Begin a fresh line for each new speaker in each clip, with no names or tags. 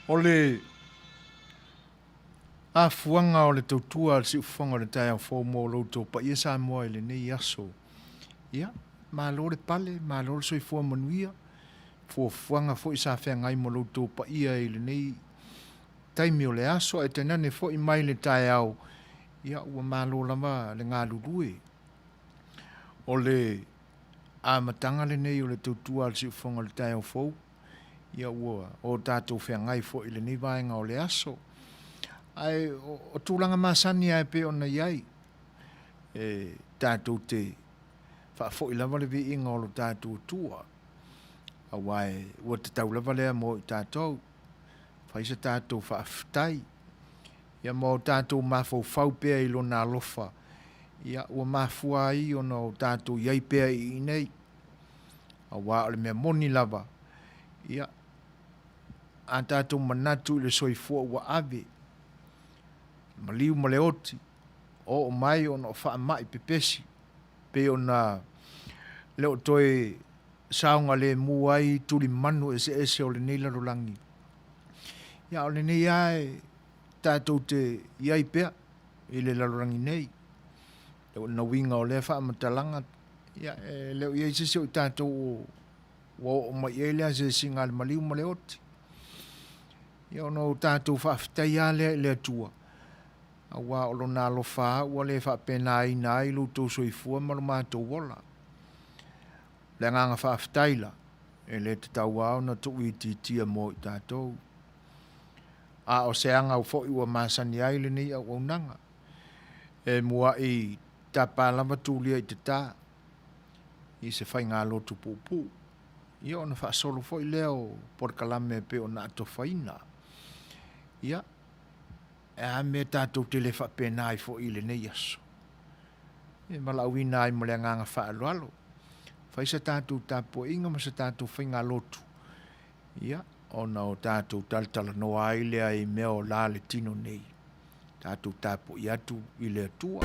O le afuaga o le tautua a le siufofoga o le taeao fou mo lo outou paia Samoa i lenei aso. Ia, malo le pale, malo le soifua manuia. Fuafuaga foi sa feagai ma lo outou paia i lenei taimi o le aso ae tainane foi mai le taeao, ia ua malo lava le galulue. O le amataga lenei o le tautua a le Siufofoga o le Taeao Fou, ia ua o tatou feagai foi i lenei vaega o le aso. Ae o tulaga masani lava e pei ona i ai, e tatou te faafoi lava le viiga o lo tatou Atua, aua ua tatau lava lea mo i tatou. Fai se tatou faafetai, ia ma o tatou mafaufau pea i Lona alofa, ia ua mafua ai ona o tatou i ai pea i inei. Aua o le mea moni lava, ia, a tatou manatu i le soifua ua ave, maliu ma le oti, oo mai ona o faamai pepesi, pei ona le o toe saogalemu ai tulimanu eseese o lenei lalolagi, ia a o lenei lava e tatou te i ai pea i le lalolagi nei. O le uiga o lea faamatalaga, ia e le o i ai se isi o i tatou ua oo mai i ai le asiasiga a le maliu ma le oti. Ia ona o tatou faafetai lava lea i le Atua, aua o Lona alofa lava ua le faapenaina ai lo outou soifua ma lo matou ola. O le agaga faafetai la, e le tatau lava ona tuuitiitia mo i tatou. A o se aga foi ua masani ai lenei auaunaga, e muai tapa lava tulia i tata i se faigalotu puupuu, ia ona faasolo foi lea o polokalame e pei ona atofaina. Ia, e a le mea e tatou te le faapena ai foi i lenei aso? E valaauina ai ma le agaga faaaloalo, fai se tatou tapuaiga ma se tatou faigalotu, ia, ona o tatou talatalanoa ai lea i mea o la le tino nei, tatou tapuai atu i le Atua.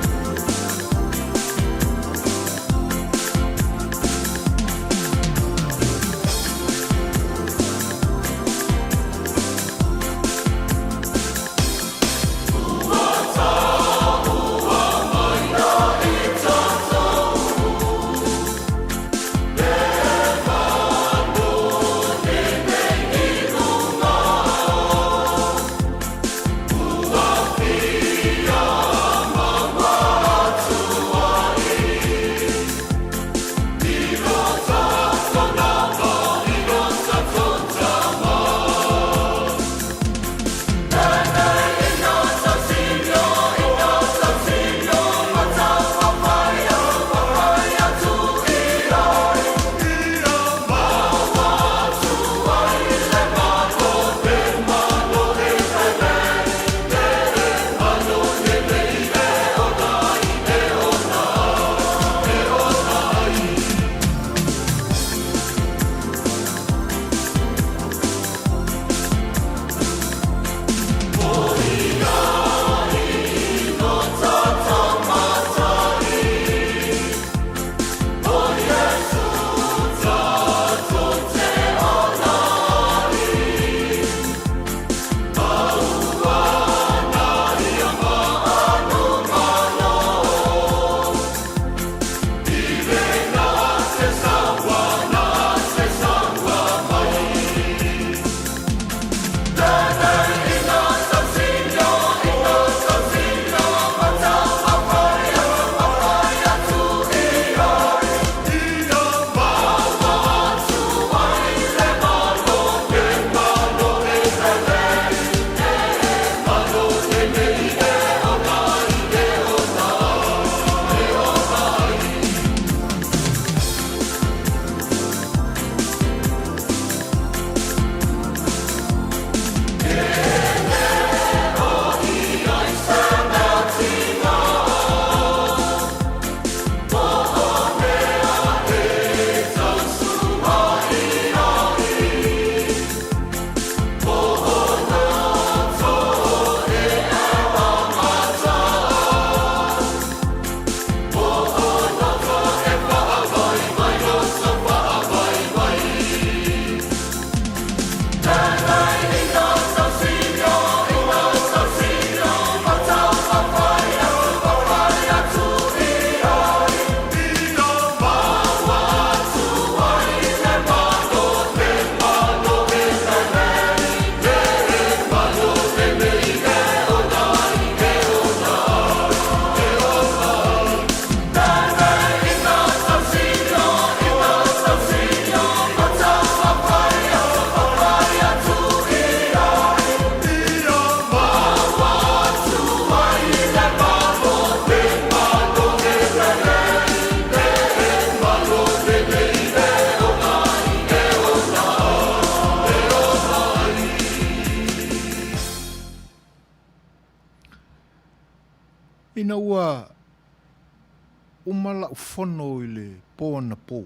Ina ua uma la'u fono i le po anapo,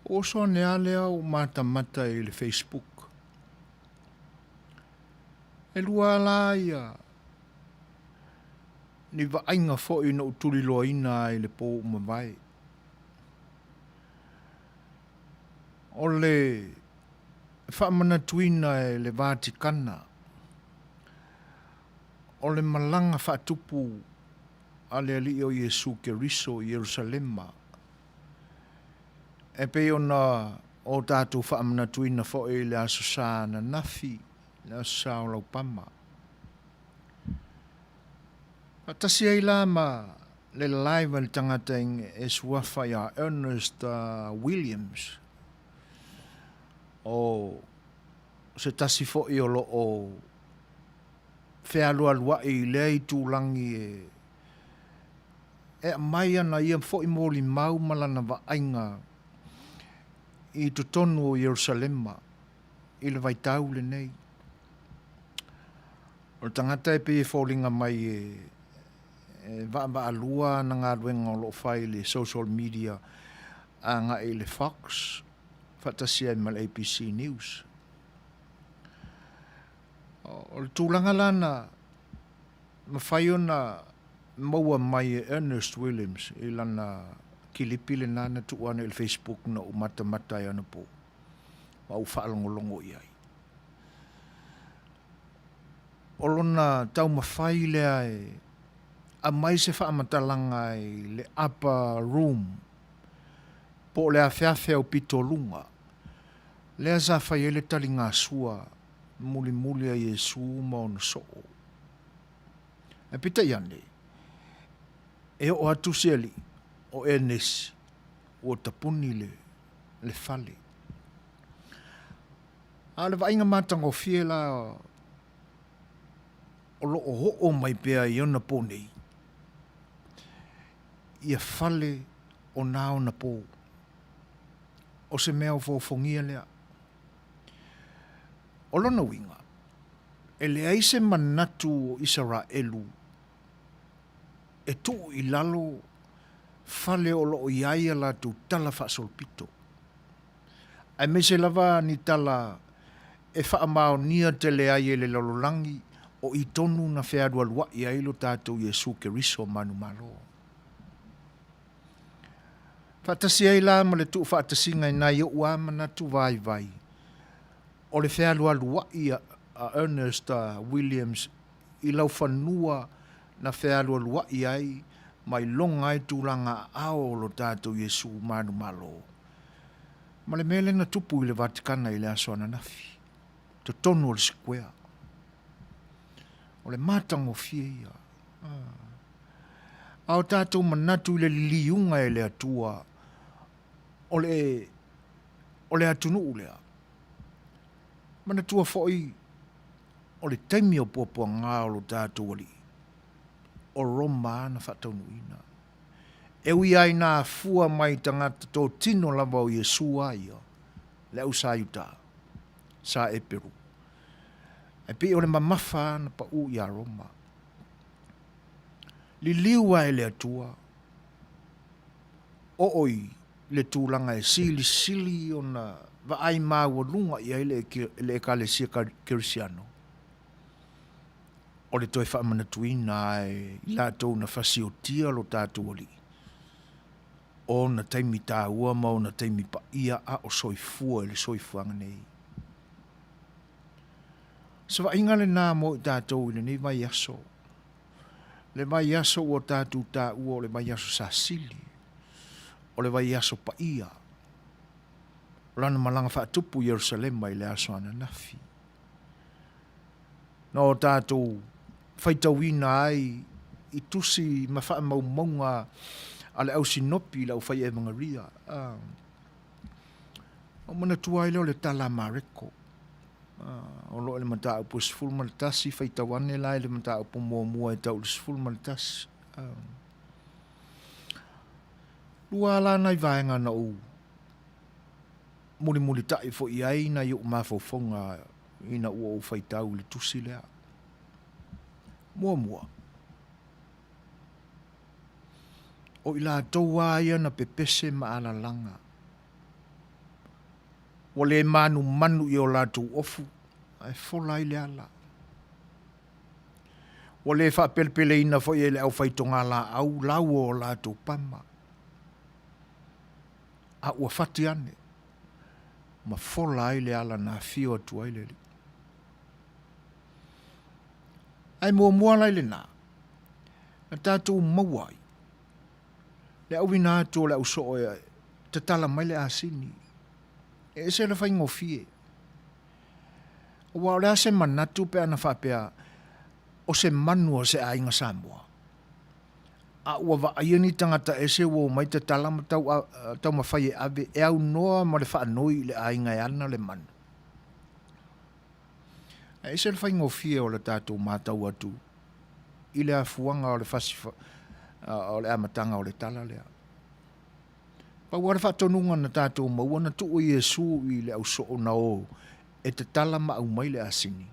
ou oso ane a lea ou matamata i le Facebook. E lua a la ia ni vaaiga foi na ou tuliloaina ai i le po ua mavae. O le faamanatuina e le Vatikana o le malaga faatupu a le Alii o Iesu Keriso i Ierusalema, e pei ona o tatou faamanatuina foi i le Aso Sa ananafi, le Aso Sa o Laupama. Faatasi ai la ma le live a le tagata e suafa ia Ernest Williams, o se tasi foi o lo o fealualuai i lea itulagi e aumai ana ia foi molimau ma lana vaaiga i totonu o Ierusalema i le vaitau lenei. O le tagata e pei e foliga mai e vaavaalua ana galuega o lo o fai i le social media agai i le Fox faatasi ai ma le ABC News. O le tulaga la na mafai ona maua mai e Ernest Williams i lana kilipi lena na tuu ane i le Facebook na ou matamata ai anapo ma ou faalogologo i ai. O lona taumafai lea e aumai se faamatalaga i le upper room po o le afeafe aupito luga lea sa fai ai le taligasua mulimuli a Iesu ma ona soo. Ae peitai ane, e oo atu se alii o Enesi ua tapuni le fale. A o le vaaiga matagofie la o lo o oo mai pea i ona po nei ia fale o na ona po. O se mea ofoofogia lea. O lona uiga, e leai se manatu o Isaraelu e tuu i lalo fale o lo o i ai a latou tala faasolopito, aemaise lava ni tala e faamaonia tele ai e le lalolagi o i tonu na fealualuai ai lo tatou Iesu Keriso manumalo. Faatasi ai la ma le tuufaatasiga i nai o'u a manatu vaivai, o le fealualua'i a Ernest Williams i laufanua na fealualua'i ai ma iloga ai tulaga aao o lo tatou Iesu manumalo, ma le mea lea na tupu i le Vatikana i le aso ananafi, totonu o le sikuea. O le matagofie ia. A o tatou manatu i le liliuga e le Atua o le, o le atunuu lea, manatua foi o le taimi o puapuaga o lo tatou Alii, o Roma na faataunuuina. E ui lava ina afua mai i tagata totino lava o Iesu a ia, le au sa Iuta, sa Eperu, ae pei o le mamafa lava na pau ia Roma. Liliu ae le Atua, oo i le tulaga e silisili ona vaai maualuga i ai le Ekalesia Kerisiano, o le toe faamanatuina lava e i latou na fasiotia lo tatou Alii, o ona taimi taua ma ona taimi paia a o soifua i le soifuaga nei. O se vaaiga lena mo i tatou i lenei vaiaso, le vaiaso ua tatou taua o le vaiaso sa sili, o le vaiaso paia, o lana malaga faatupu i Ierusalema i le aso ananafi. Na o tatou faitauina ai i tusi ma faamaumauga a le au sinopi, le aufai evagaria. Ona ou manatua ai lea o le tala a Mareko, o lo o i le mataupu e 11, faitau ane la i le mataupu muamua e tau i le 11. Lua la nai vaega na ou mulimulitai foi i ai nai ou mafaufauga ina ua ou faitau i le tusi lea. Muamua, o i latou lava ia na pepese ma alalaga, ua le manumanu i o latou ofu ae fola ai le ala. Ua le faapelepeleina foi e le aufaitogalaau lau o o latou pama, a ua fati ane ma fola ai le ala na afio atu ai le Alii. Ae muamua la i lena, na tatou maua ai le auina atu o le au soo e tatala mai le asini. E ese le faigofie, aua o le a se manatu pe ana faapea o se manu a se aiga Samoa, a ua vaaia ni tagata ese ua omai tatala ma taumafai e ave e aunoa ma le faanoi i le aiga e ana le manu. Ae ese le faigofie o le tatou matau atu i le afuaga o le fasi o le amataga o le tala lea. Pau lava le faatonuga na tatou maua na tuu e Iesu i le au soo na o e tatala ma aumai le asini,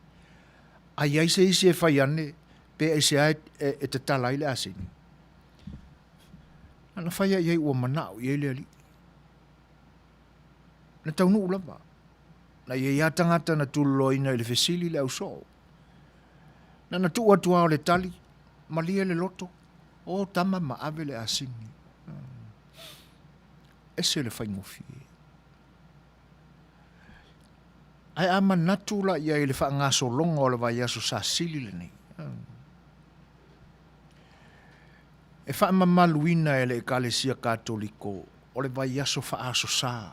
a i ai se isi e fai ane pe aisea e tatala ai le asini? Na ona fai lava i ai ua manao i ai le Alii. Na taunuu lava. Na i ai lava tagata na tuloloaina i le fesili le au soo. Na ona tuu atu lava o le tali, malie le loto, o tama ma ave le asini. Ese le faigofie. Ae a manatu la i ai i le faagasologa o le vaiaso sa sili lenei, e faamamaluina e le Ekalesia Katoliko o le vaiaso faa-Aso Sa.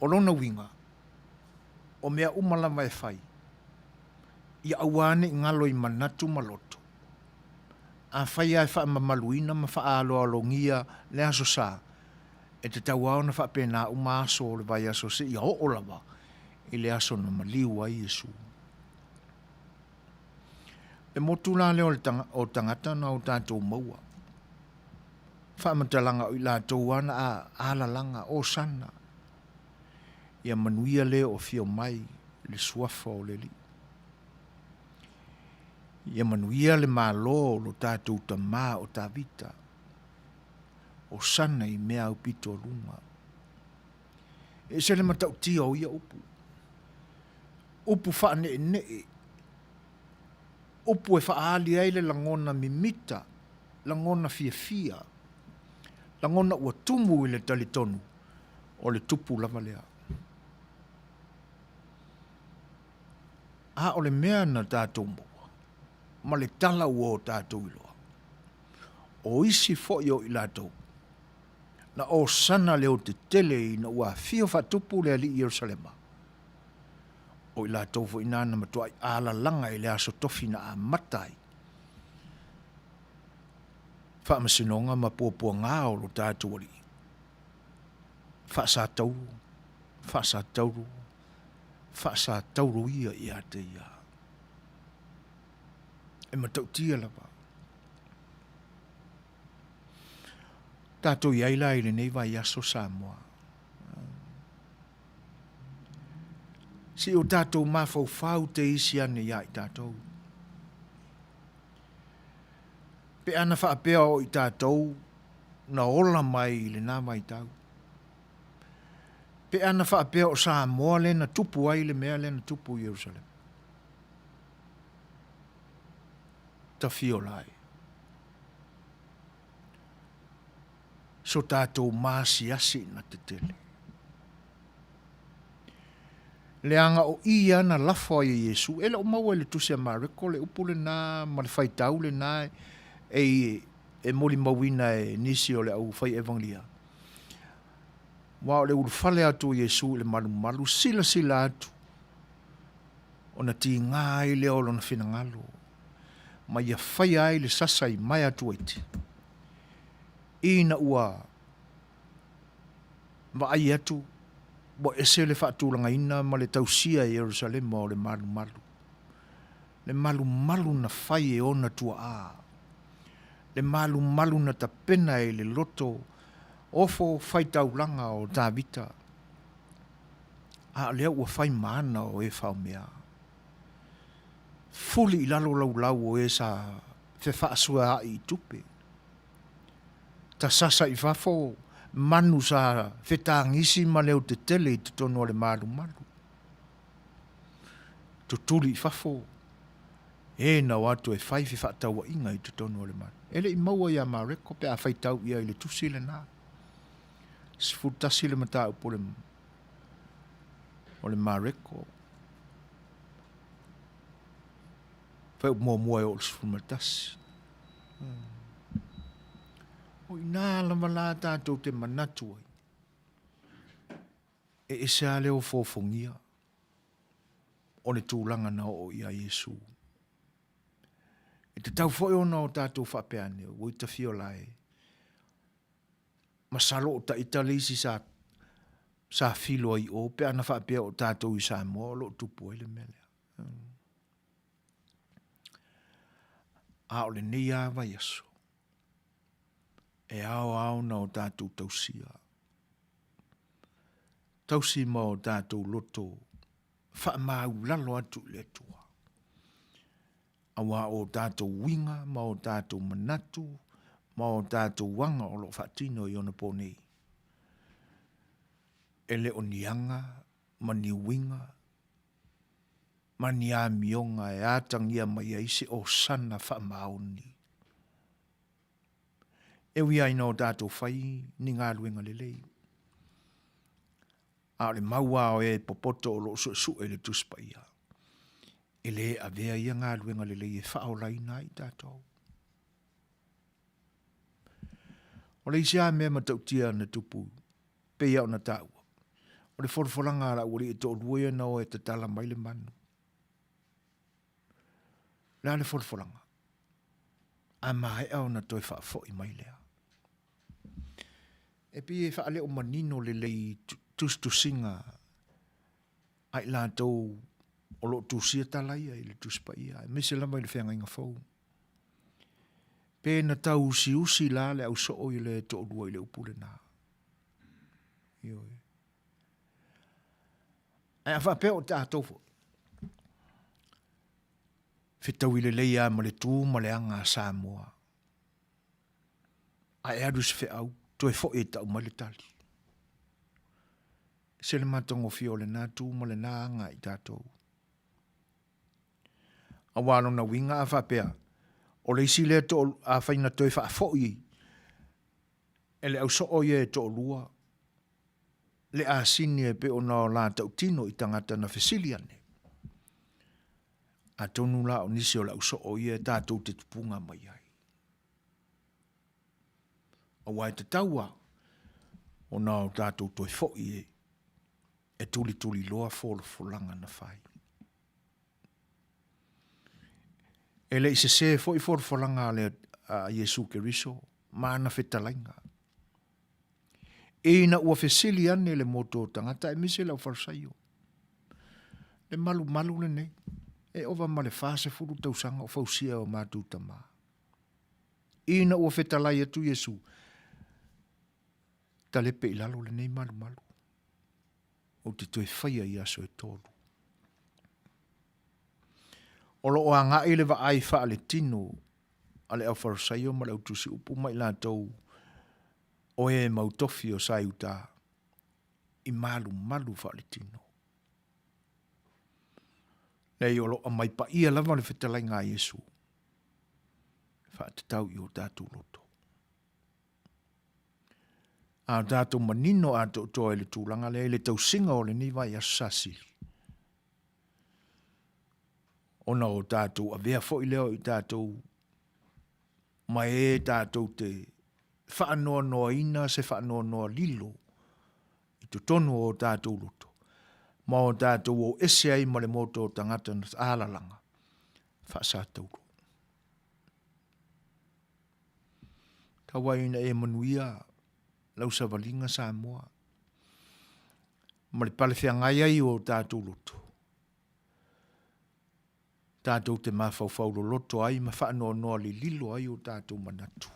O lona uiga, o mea uma lava e fai, ia aua ne i galo i manatu ma loto, afai lava e faamamaluina ma faaaloalogia le Aso Sa, e tatau lava ona faapena uma aso o le vaiaso seia oo lava i le aso na maliu ai Iesu. Le motu la lea o tagata na o tatou maua, faamatalaga o i latou lava na alalaga, Hosana, ia manuia le o afio mai i le Suafa o le Alii. Ia manuia le Malo o lo tatou tama o Tavita. Hosana i mea aupito luga. E ese le matautia o ia upu, upu faaneenee, upu e faaali ai le lagona mimita, lagona fiafia, lagona ua tumu i le talitonu o le Tupu lava lea. A o le mea na tatou maua ma le tala ua o tatou iloa, o isi foi o i latou na osana leotetele ina ua afio faatupu le Alii i Yerusalema, o i latou foi na na matuai alalaga i le aso tofi na amata ai faamasinoga ma puapuaga o lo tatou Alii, faasatauro, faasatauro, faasatauro ia ia te ia. E matautia lava. Tatou i ai la i lenei vaiaso Samoa. Se i o tatou mafaufau te isi ane ia i tatou. Pe ana faapea o i tatou na ola mai i lena vaitau. Pe ana faapea o Samoa lea na tupu ai le mea lea na tupu i Ierusalema. Tafiola e. So tatou maasiasi ina tetele. Leaga o i ia na lafo ai e Iesu, e le o maua i le tusi a Mareko le upu lena ma le faitau lena e, e molimauina e nisi o le au fai evangelia. Aua o le ulufale atu o Iesu i le malumalu, silasila atu, ona tiga ai lea o lona finagalo, ma ia faia ai le sasa i Maeatuaiti, ina ua vaai atu ua ese le faatulagaina ma le tausia e Ierusalema o le malumalu, le malumalu na fai e ona tuaa, le malumalu na tapena i le loto ofo faitaulaga o Tavita, a o lea ua fai ma ana o e faomea. Fuli i lalo laulau o e sa fefaasuaai i tupe. Tasasa i fafo manu sa fetagisi ma leotetele i totonu o le malumalu. Tutuli i fafo e na o atu e fai fefaatauaiga i totonu o le malu. E le i maua ia Mareko pe a faitau i ai i le tusi lena. 11 le mataupu o le Mareko. Fuaiupu muamua e oo i le 11. O i ina lava la tatou te manatu ai, e ese lava le ofoofogia o le tulaga na oo i ai Iesu. E tatau foi ona o tatou faapea ane, ua ita fia la e, masalo o taita le isi sa, sa filo ai i o pe ana faapea o tatou i Samoa o lo o tupu ai le mea lea. A o lenei lava vaiaso, e ao lava ona o tatou tausia, tausi ma o tatou loto faamaulalo atu i le Atua, aua o tatou uiga ma o tatou manatu ma o tatou aga o lo o faatino i ona po nei, e le o ni aga ma ni uiga ma ni amioga e atagia mai ai se osana faamaoni. E ui lava ina o tatou fai ni galuega lelei, a o le mau lava o e popoto o lo o suesue i le Tusi Paia, e le avea ia galuega lelei e faaolaina ai tatou. O le isi lava mea matautia na tupu pei lava ona taua, o le folafolaga a le aualii e toalua ia na o e tatala mai le manu. O le a le folafolaga? A maea ona toe faafoi mai lea. E pei e faaleo manino lelei i tusitusiga a i latou o lo o tusia tala ia i le Tusi Paia, aemaise lava i le Feagaiga Fou. Pe na tau usiusi la le ausoo i le toalua i le upu lena. Ioe. Ae a faapea o tatou foi, fetaui lelei lava ma le tu ma le aga a Samoa, a e alu i se feau, toe foi e tau mai le tali. Se le matagofie o lena tu ma lena aga i tatou. Aua lona uiga a faapea, o le isi lea to, afai na toe faafoi e le ausoo ia e toalua, le asini e pei ona o la tautino i tagata na fesili ane. Atonu la o nisi o le ausoo ia e tatou te tupuga mai ai. Aua e tatau lava ona o tatou toe foi e tulituliloa folafolaga na fai. E le i sesē foi folafolaga a le a Iesu Keriso ma ana fetalaiga. Ina ua fesili ane le motu o tagata aemaise le aufalesaio, le malumalu lenei, e ova ma le 40 tausaga o fausia e o matou tama. Ina ua fetalai atu Iesu, talepe i lalo lenei malumalu, ou te toe faia i aso e tolu. O lo o agai le vaai faaletino a le aufalesaio ma le autusiupu ma i latou o e mau tofi o Saiuta i malumalu faaletino. Leai, o lo o aumai paia lava le fetalaiga a Iesu e faatatau i o tatou loto. A o tatou manino atoatoa i le tulaga lea i le tausiga o lenei vaiaso sasili, ona o tatou avea foi lea o i tatou ma e tatou te faanoanoaina se faanoanoa lilo i totonu o o tatou loto, ma o tatou o ese ai ma le moto o tagata na alalaga faasatauro. Tau ai ina e manuia lau savaliga Samoa, ma le palefeagai ai o o tatou loto, tatou te mafaufau loloto ai ma faanoanoa lililo ai o tatou manatu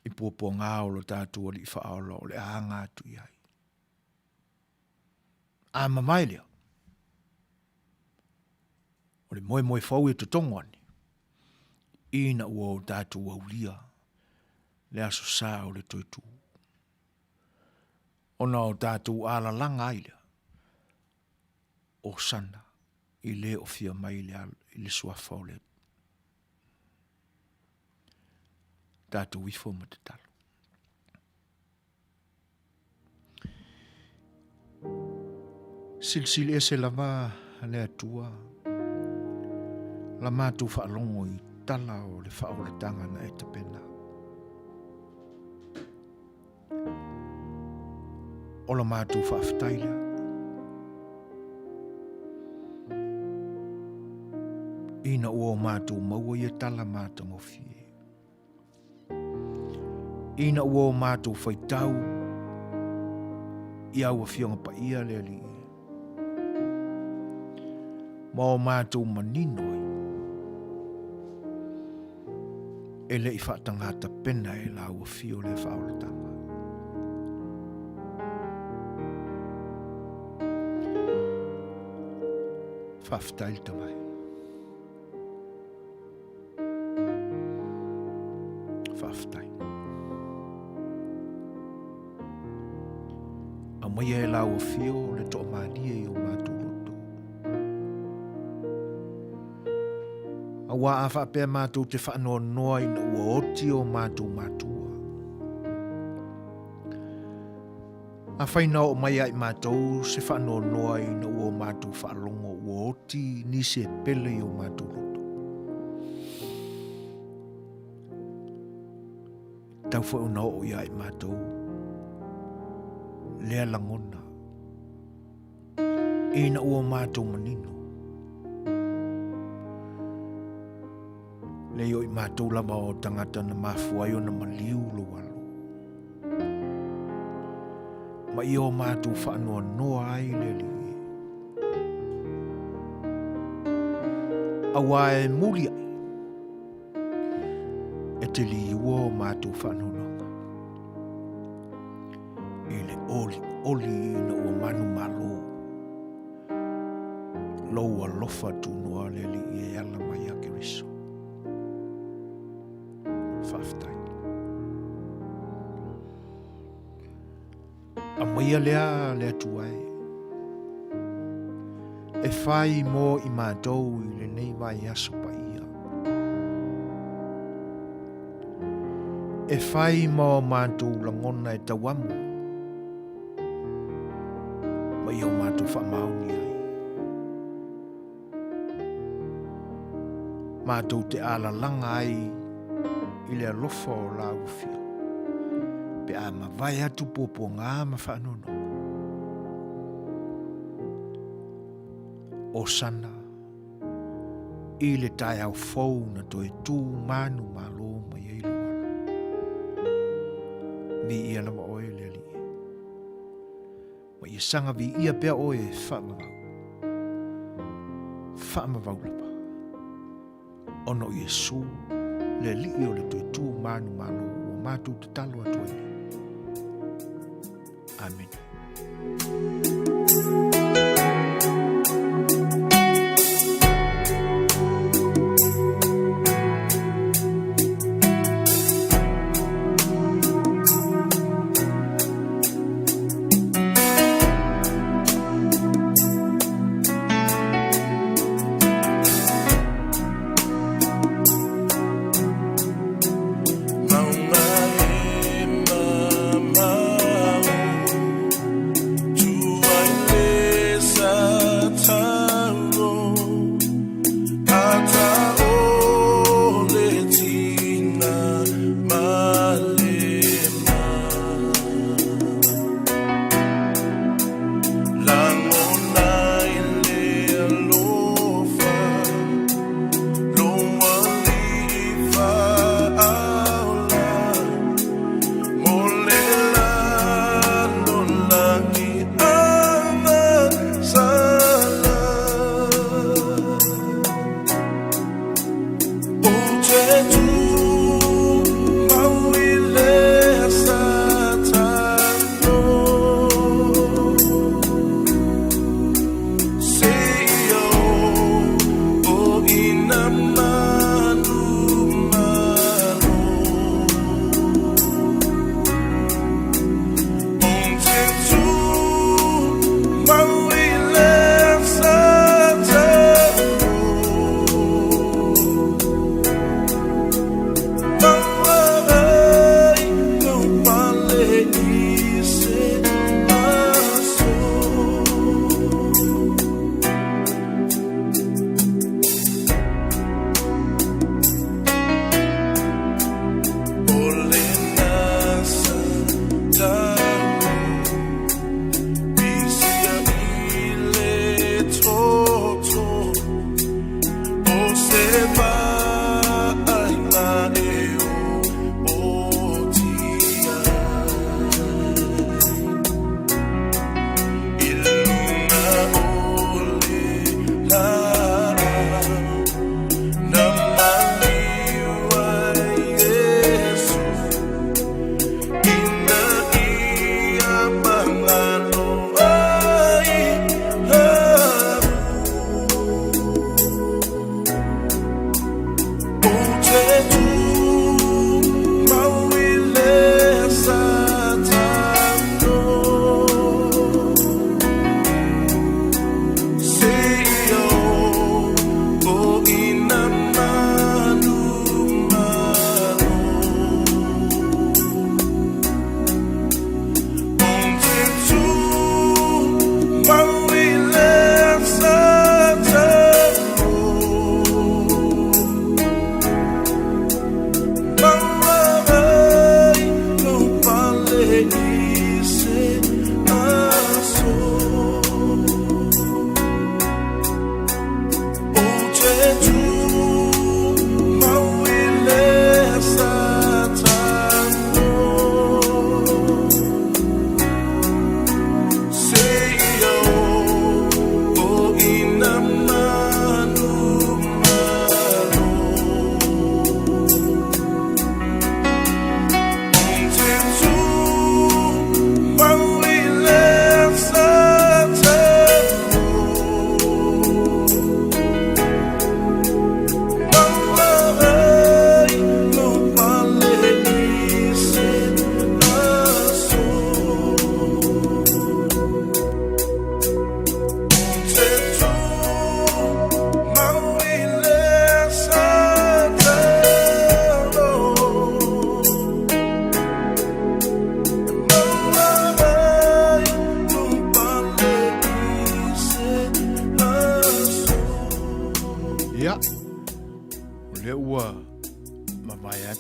i puapuaga o lo tatou Alii Faaola o le a aga atu i ai. A mavae lea, O le moemoe fou e totogo ane, ina ua o tatou aulia le Aso Sa o le toe tu. Ona o tatou alalaga ai lea, Osana i le ofia mai i le suafa o le tatou ifo ma tatalo. Silisili ese lava le Atua la matou faalogo i tala o le faaolataga na e tapena. O la matou faafetai lea. Ina ua o matou maua ia tala matagofie. Ina ua o matou faitau i au Afioga Paia le Alii, ma o matou manino ai, e le i faatagatapena e lau afio lea faaolataga. Faafetai le Tama e. Faafetai. Aumaia e lau afio le toamalie i o matou loto. Aua a faapea matou te faanoanoa ina ua oti o matou matua. Afai na oo mai ia i matou se faanoanoa ina ua o matou faalogo ua oti nisi e pele i o matou loto. E tatau foi ona oo ia i matou lea lagona ina ua matou manino. Leai o i matou lava o tagata na mafua ai ona maliu lou alo. Ma ia o matou faanoanoa ai le Alii e. Auā e muli ai, e te liua o matou faanoanoaga. I le olioli ina ua manumalo, lou alofa tunoa le Alii e ala mai ia Keriso. Faafetai. Aumaia lea le Atua e. E fai mo i matou i lenei vaiaso paia. E fai ma o matou lagona e tauamo ma i o matou faamaoni ai. Matou te alalaga ai i le alofa o lau afio, pe a mavae atu puapuaga ma faanoanoaga. Osana i le taeao fou na toe tu manu malo mai ai lou alo. Viia lava oe le Alii e. Ma ia saga viia pea oe e faamavau. Faamavau lava. Ona o Iesu, le Alii o le toe tu manumalo ua matou tatalo atu ai nei. Amene.
Mauga e mamao, tua.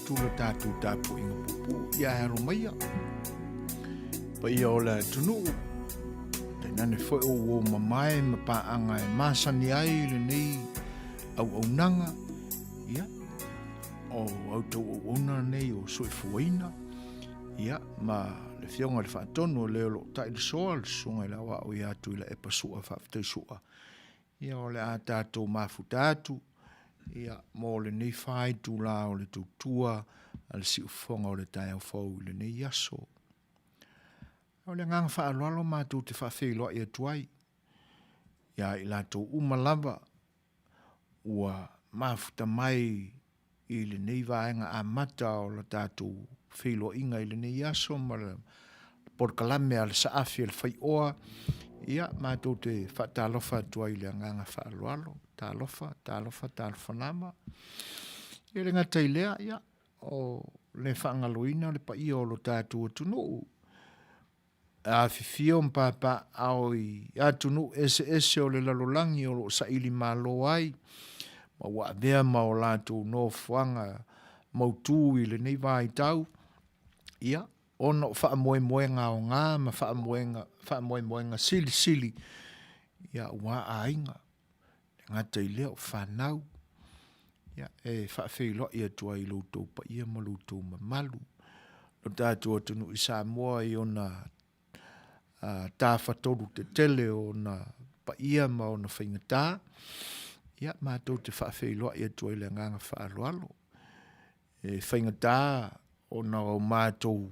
atu le tatou tapuaiga puupuu. Ia ae alo maia paia o le atunuu, tainane foi o uo mamae ma paaga e masani ai lenei auaunaga, ia, o autou auauna nei o soifuaina, ia, ma le Afioga i le Faatonu o le o lo o tai le soa, le Susuga i le Aoao ia Tuilaepa Sua Faafetai Sua, ia o le a tatou mafuta atu, ia, mo lenei faitula o le tautua a le siufofoga o le taeao fou i lenei aso. O le agaga faaaloalo matou te faafeiloai atu ai ia i latou uma lava ua mafuta mai i lenei vaega amata o le tatou feiloaiga i lenei aso ma le polokalame a le Saafi a le Faioa, ia matou te faatalofa atu ai i le agaga faaaloalo. Talofa, talofa, talofa lava. E le gata i lea, ia, o le faagaloina le paia o lo tatou atunuu, afifio ma papaaao i atunuu eseese o le lalolagi o lo o saili malo ai, ma ua avea ma o latou nofoaga mautu i lenei vaitau, ia, ona o faamoemoega aoga ma faamoemoega silisili, ia, aua aiga, e le gata i lea o fanau, ia, e faafeiloai atu ai i lo outou paia ma lo outou mamalu. Lo tatou atunuu i Samoa i ona tafatolu tetele o ona paia ma ona faigata, ia, matou te faafeiloai atu ai i le agaga faaaloalo. E faigata ona o matou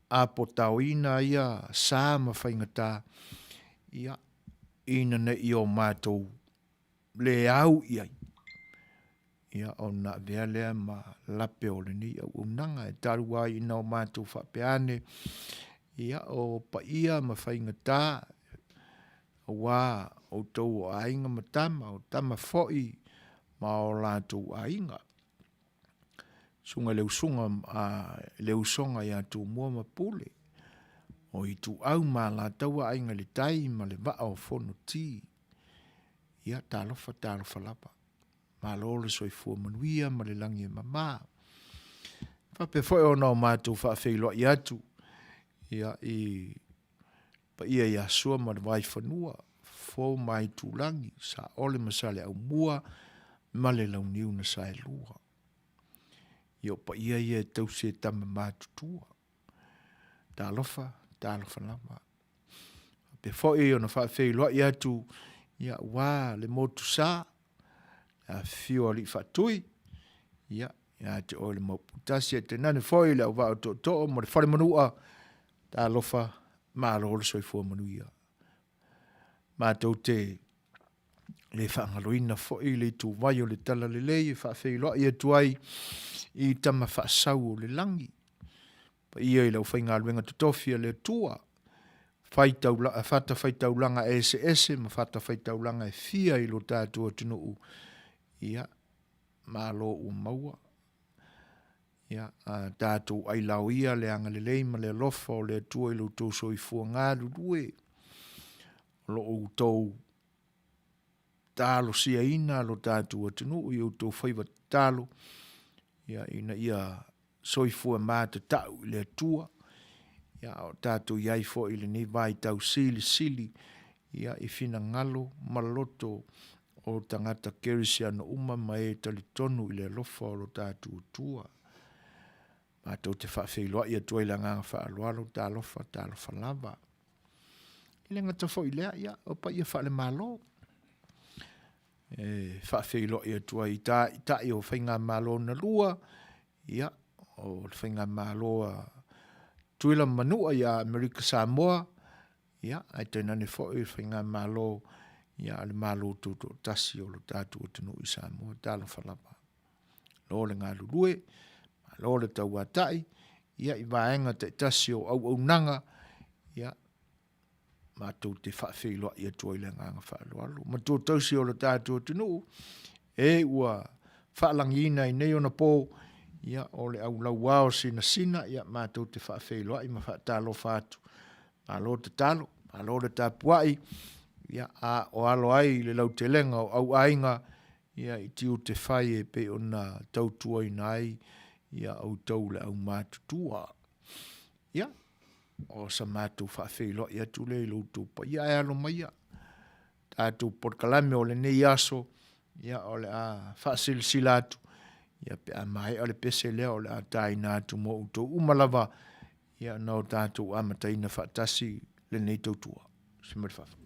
apotaoina ia sa ma faigata, ia, ina ne i o matou le au i ai, ia, ona avea lea ma lape o lenei auaunaga e talu ai ina o matou faapea ane, ia, o paia ma faigata, aua outou o aiga ma tama, o tama foi ma o latou aiga. Susuga i le usuga a le usoga ia Tumua ma Pule, o Ituau ma Alataua, Aiga i le Tai ma le Vaa o Fonoti. Ia, talofa, talofa lava. Malo le soifua manuia ma le lagi e mama. Faapea foi ona o matou faafeiloai atu ia, i paia ia Sua ma le Vaifanua, Fofo ma Aitulagi, Saole ma Saleaaumua ma le Launiu na Saelua. Ia o paia ia e tausi e tama matutua. Talofa, talofa lava. Faapea foi ona faafeiloai atu ia aua le motusa, le afifio o alii faatui, ia, ia te oe le Maoputasi, ae tainane foi le auvaa o tootoo ma le fale manua, talofa, malo le soifua manuia. Matou te le faagaloina foi le ituvai o le Talalelei e faafeiloai atu ai i tama faasau o le lagi, paia i le aufaigaluega totofi a le Atua, faitaula, fatafaitaulaga eseese ma fatafaitaulaga e fia i lo tatou atunuu, ia, malo ua maua. Ia, a tatou ailao ia le agalelei ma le alofa o le Atua i lo outou soifua galulue, o lo outou talosiaina lo tatou atunuu i outou faiva tatalo, ia, ina ia soifua matatau i le Atua, ia, a o tatou i ai foi i lenei vaitau silisili ia, i finagalo ma loto o tagata kerisiano uma ma e talitonu i le alofa o lo tatou Atua. Matou te faafeiloai atu ai le agaga faaaloalo, talofa, talofa lava. E le gata foi i lea, ia, o paia faale-Malo, e faafeiloai atu ai i taitai o faigamalo na lua, ia, o le faigamalo a Tutuila ma Manua ia Amerika Samoa, ia, ae tainane foi le faigamalo ia a le Malo Tutoatasi o lo tatou atunuu i Samoa. Talofa lava. Malo le galulue, malo le tauatai, ia i vaega taitasi o auaunaga, ia, matou te faafeiloai atu ai le agaga faaaloalo. Matua tausi o le tatou atunuu, e ua faalagiina i nei ona po, ia, o le aulauao sinasina, ia, matou te faafeiloai ma faatalofa atu. Malo tatalo, malo le tapuai, ia, a o alo ai le lautelega o auaiga, ia, i tiute fai e pei ona tautuaina ai, ia outou le aumatutua. Ia, o sa matou faafeiloai atu lea i lo outou paia, ae alo maia tatou polokalame o lenei aso, ia o le a faasilasila atu, ia pe a maea le pese lea o le a taina atu mo outou uma lava, ia na o tatou amataina faatasi lenei tautua. Se ma le faafofoga.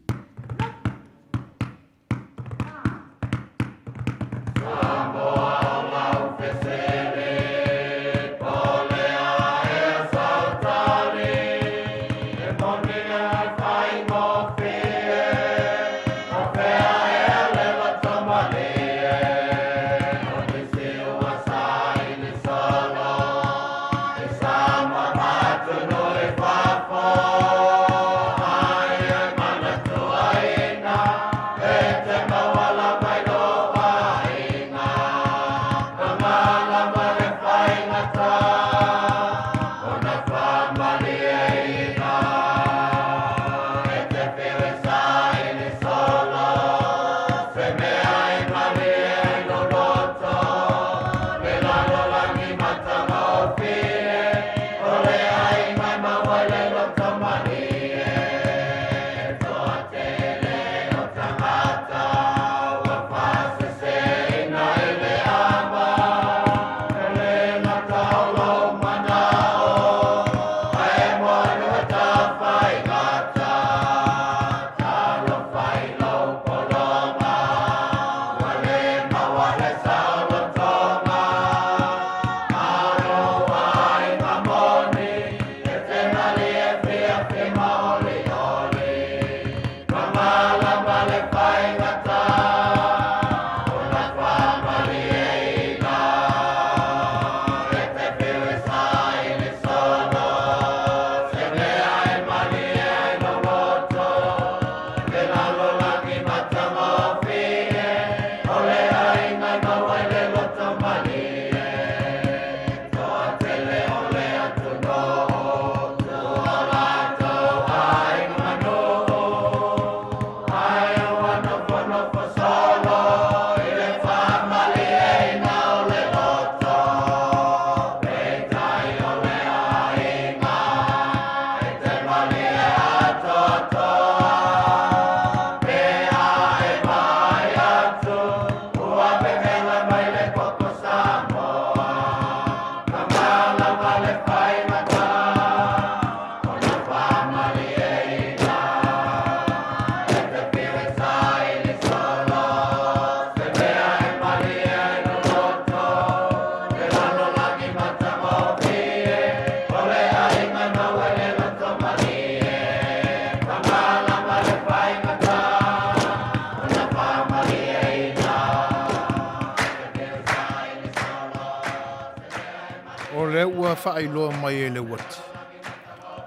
O lea ua faailoa mai e le uati,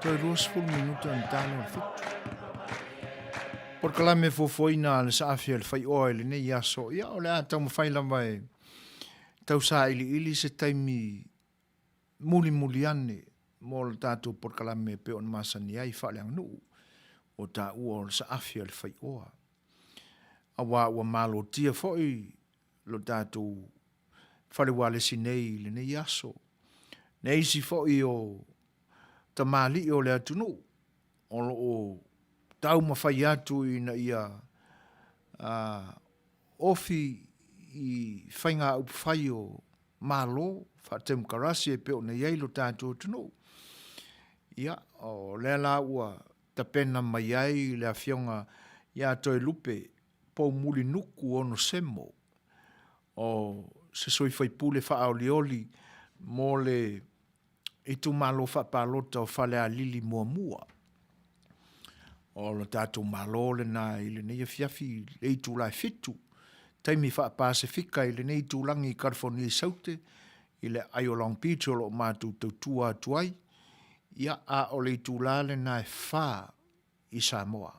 toe 20 minute ona talo le fitu. Polokalame fuafuaina a le saafi a le faioa i lenei aso, ia o le a taumafai lava e tausailiili se taimi mulimuli ane mo le tatou polokalame e pei ona masani ai faaleaganuu ua taua o le saafi a le faioa. Aua ua malotia foi lo tatou fale ualesi nei i lenei aso. Ne isi foi o tamalii o le atunuu o lo o taumafai atu ina ia ofi i faiga upufai o Malo faatemokarasi e pei ona i ai lo tatou atunuu. Ia, o lea la ua tapena mai ai le Afioga ia Toelupe Poumulinuku Onosemo, o se sui faipule faaolioli mo le itumalo faapalota o Falealili muamua. O le tatou Malo lena i lenei afiafi i le itula e 7, taimi faa-Pasefika i lenei itulagi i Kalifonia i Saute, i le aai o Long Beach o lo o matou tautua atu ai, ia, a o le itula lena e 4 i Samoa.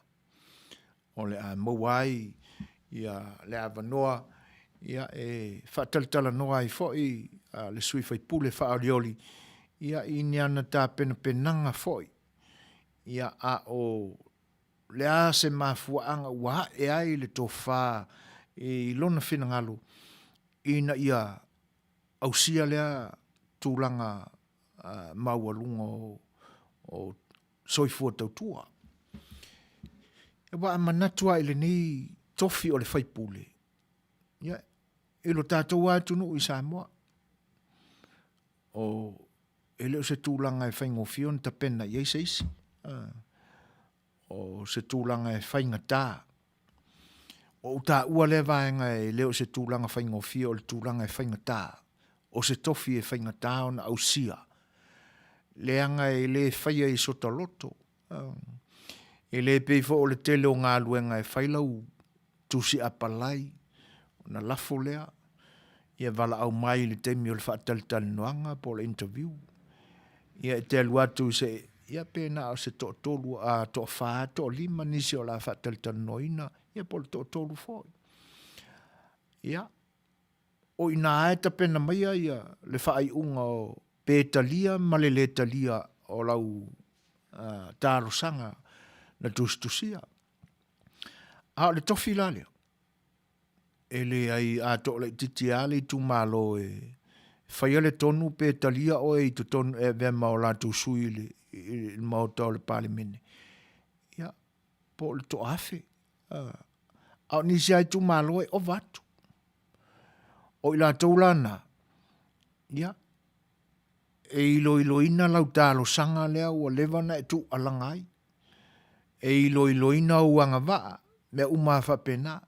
O le a maua ai ia le avanoa ia e faatalatalanoa ai foi le sui faipule faaolioli ia i ni ana tapenapenaga foi ia a o le a se mafuaaga ua ae ai le tofa i lona finagalo ina ia ausia lea tulaga maualuga o soifua tautua. Aua a manatu lava i lenei tofi o le faipule, ia, i lo tatou lava atunuu i Samoa, o, e le o se tulaga e faigofie ona tapena i ai se isi. O se tulaga e faigata. Ua ou taua lea vaega e le o se tulaga faigofie o le tulaga e faigata. O se tofi e faigata ona ausia, leaga e le faia i sota loto. E le pei foi o le tele o galuega e fai lau tusi apalai ona lafo lea, ia valaau mai i le taimi o le faatalatalanoaga po o le interview. Ia e te alu atu i se, ia pe na o se toatolu, a toafa, toalima nisi o le a faatalatalanoaina, ia po o le toatolu foi. Ia, o i ina lava e tapena maia ia le faaiuga o pe talia ma le le talia o lau talosaga na tusitusia. A o le tofi la lea, e leai a toalaitiiti lava le itumalo e faia le tonu pe talia oe i totonu e avea ma o latou sui i le Maota o le Palemene, ia, po o le toa-1000. A o nisi lava itumalo e ova atu. O i latou la na, ia, e iloiloina lau talosaga lea ua leva ona e tuualaga ai, e iloiloina ou agavaa, mea uma lava faapena,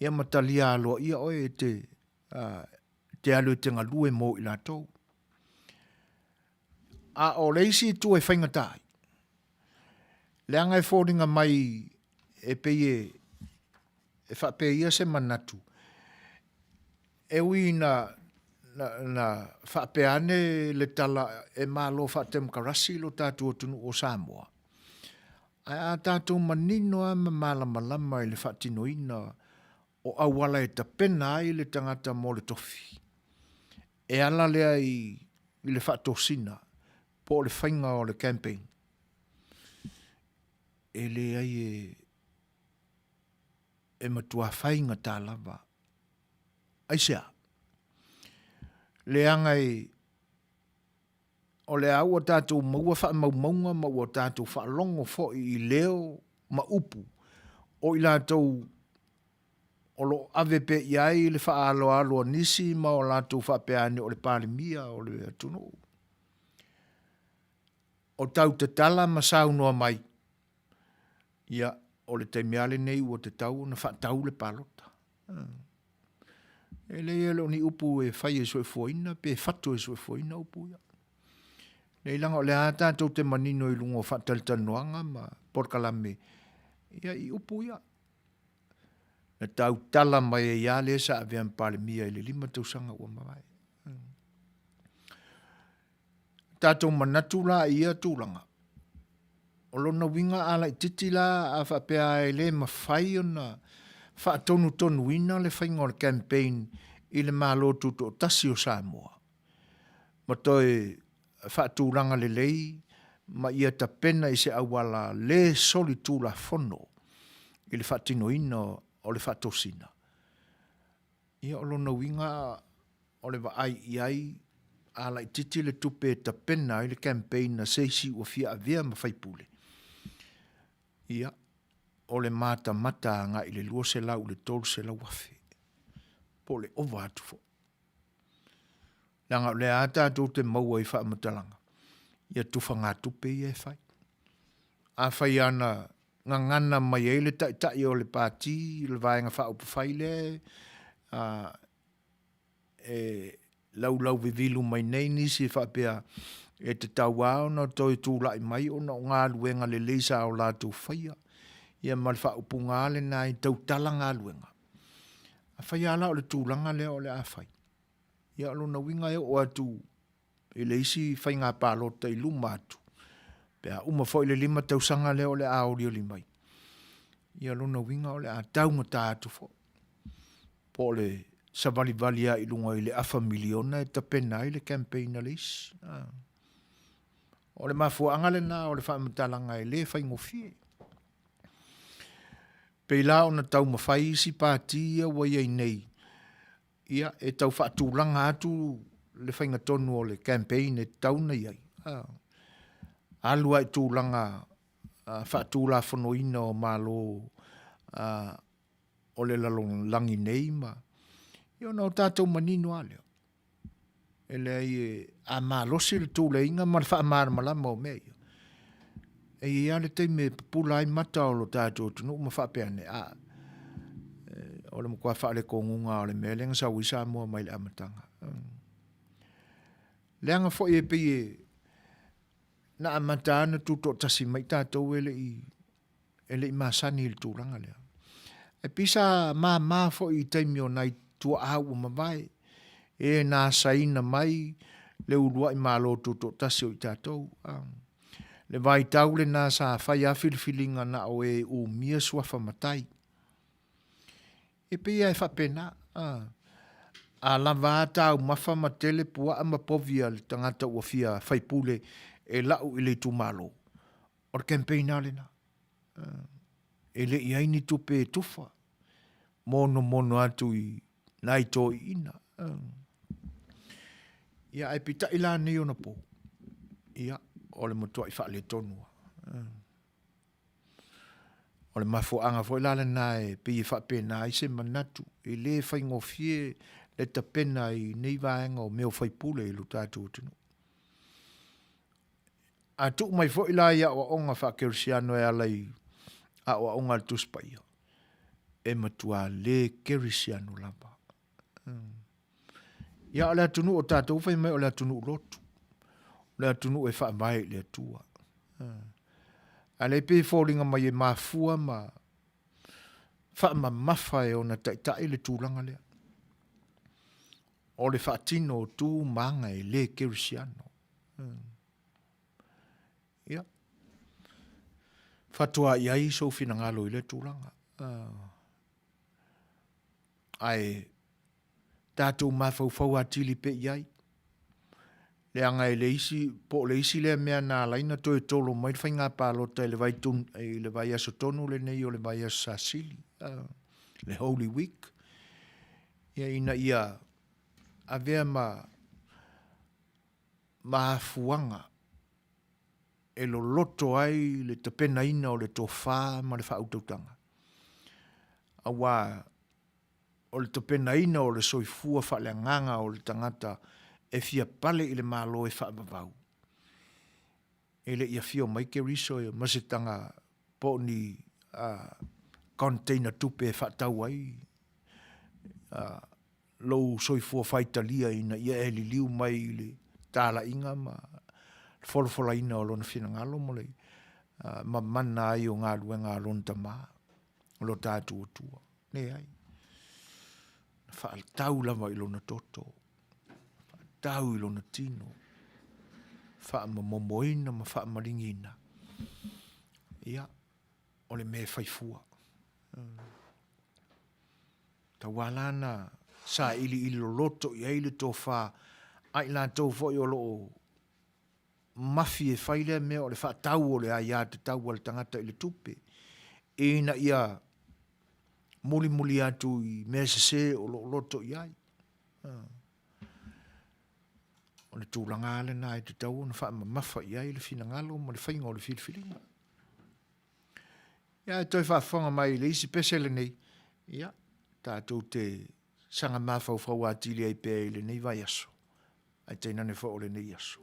ia ma talia aloaia oe e te, te alu e te galue mo i latou. A o le isi itu e faigata ai, leaga e foliga mai e pei e faapea ia se manatu, e ui ina na faapea ane le tala e malo faatemokarasi lo tatou atunuu o Samoa, ae a tatou manino lava ma malamalama i le faatinoina o auala e tapena ai le tagata mo le tofi, e ala lea i le faatosina po o le faiga o le campaign, e leai e matua faigata lava. Aisea? Leaga e o lea ua tatou maua faamaumauga ma ua tatou faalogo foi i leo ma upu o i latou o lo o ave pea i ai le faaaloalo a nisi ma o latou faapea ane o le Palemia o le atunuu. O tau tatala ma saunoa mai, ia, o le taimi lava lenei ua tatau ona faatau le palota. E leai e le o ni upu e fai e soifuaina pe fatu e soifuaina upu ia. Leai leaga o lea lava tatou te manino i luga o faatalatalanoaga ma polokalame ia i upu ia. Na tautala mai ai lava le sa avea ma Palemia i le 5 tausaga ua mavae. Tatou manatu la i ia tulaga, o lona uiga a laitiiti la a faapea e le mafai ona faatonutonuina le faiga o le campaign i le Malo Tutoatasi o Samoa, ma toe faatulaga lelei ma ia tapena i se auala le solitulafono i le faatinoina o le faatosina, ia o lona uiga o le vaai i ai a laitiiti le tupe e tapena ai le campaign a se isi ua fia avea ma faipule, ia, o le matamata agai i le $200 i le $300,000 po o le ova atu foi. Leaga o lea lava tatou te maua i faamatalaga ia tufagatupe ia e fai. Afai lava na gagana mai ai le Taitai o le Pati, le Vaega Faaupufai lea e laulauvivilu mai nei nisi e faapea e tatau lava ona toe tulai mai ona o galuega lelei sa o latou faia, ia ma le faaupuga lava lena e tautala galuega. Afai lava la o le tulaga lea o le a fai, ia o lona uiga e oo atu i le isi faiga palota i luma atu, pe a uma foi le 5 tausaga lea o le a olioli mai, ia o lona uiga o le a taugata atu foi. Po o le savalivali lava i luga i le afa miliona e tapena ai le campaign a le isi. O le mafuaaga lena o le faamatalaga e le faigofie. Pei la ona taumafai isi pati ia ua i ai nei, ia, e tau faatulaga atu le faiga tonu o le campaign e tatau ona i ai, alu lava i tulaga faatulafonoina o Malo o le lalolagi nei ma, ia ona o tatou manino lava lea. E leai, a malosi le tuleiga ma le faamalamalama o mea ia, e i ai lava le taimi e pupula ai mata o lo tatou atunuu ma faapea ane, a, o le matua faaletonuga lava o le mea lea na sau ai Samoa mai le amataga. Leaga foi e pei e, na amata lava ona tutoatasi mai tatou e le i e le i masani i le tulaga lea. Ae pei sa mama foi i taimi o nai tuaa ua mavae, e na asaina mai le uluai Malo Tutoatasi o i tatou. Le vaitau lena sa fai lava filifiliga na o e umia suafa matai. E pei lava e faapena, a lava a taumafa ma tele puaa ma povi a le tagata ua fia faipule e lau i le itumalo, o le campaign lava lena. E le i i ai ni tupe e tufa, monomono atu i nai toeaiina. Ia ae peitai la nei ona po, ia o le matuai faaletonu lava. O le mafuaaga foi la lena e pei e faapena ai se manatu, e le faigofie le tapena i nei vaega o mea o faipule i lo tatou atunuu. A tuu mai foi la i aoaoga faakerisiano e ala i aoaoga a le Tusi Paia, e matua le kerisiano lava. Ia o le atunuu o tatou fai mai o le atunuu lotu, o le atunuu e faavae i le Atua. A o lea e pei e foliga mai e mafua ma faamamafa e ona taitai le tulaga lea. O le faatino o tu ma aga e le kerisiano. Ia, fatoa i ai sou finagalo i lea tulaga. Ae tatou mafaufau atili pea i ai, leaga e le isi, po o le isi lea mea na ala ai ona toe tolo mai le faiga palota i le vaiaso tonu lenei o le vaiaso Sa Sili, le Holy Week, ia ina ia avea ma afuaga e loloto ai le tapenaina o le tofa ma le faautautaga, aua o le tapenaina o le soifua faaleagaga o le tagata e fia pale i le Malo e faavavau, e le i afio mai Keriso ma se taga po o ni container tupe e faatau ai lou soifua faitalia ina ia e liliu mai i le talaiga ma le folafolaina o Lona finagalo ma le mamana ai o galuega a Lona Tama, o lo tatou Atua. Leai. Na faatau lava i lona toto, faatau i lona tino, faamamomoina ma faamaligiina, ia, o le mea e fai fua. Tau la na sailiili loloto i ai le tofa a i latou foi o lo o mafi e fai lea mea o le faatau o le aiatatau a le tagata i le tupe, ina ia mulimuli atu i mea sese o lo o loto i ai. O le tulaga lava lena e tatau ona faamamafa i ai le finagalo ma le faiga o le filifiliga. Ia, ae toe faafofoga mai i le isi pese lenei, ia, tatou te saga mafaufau atili ai pea i lenei vaiaso, ae tainane foi o lenei aso.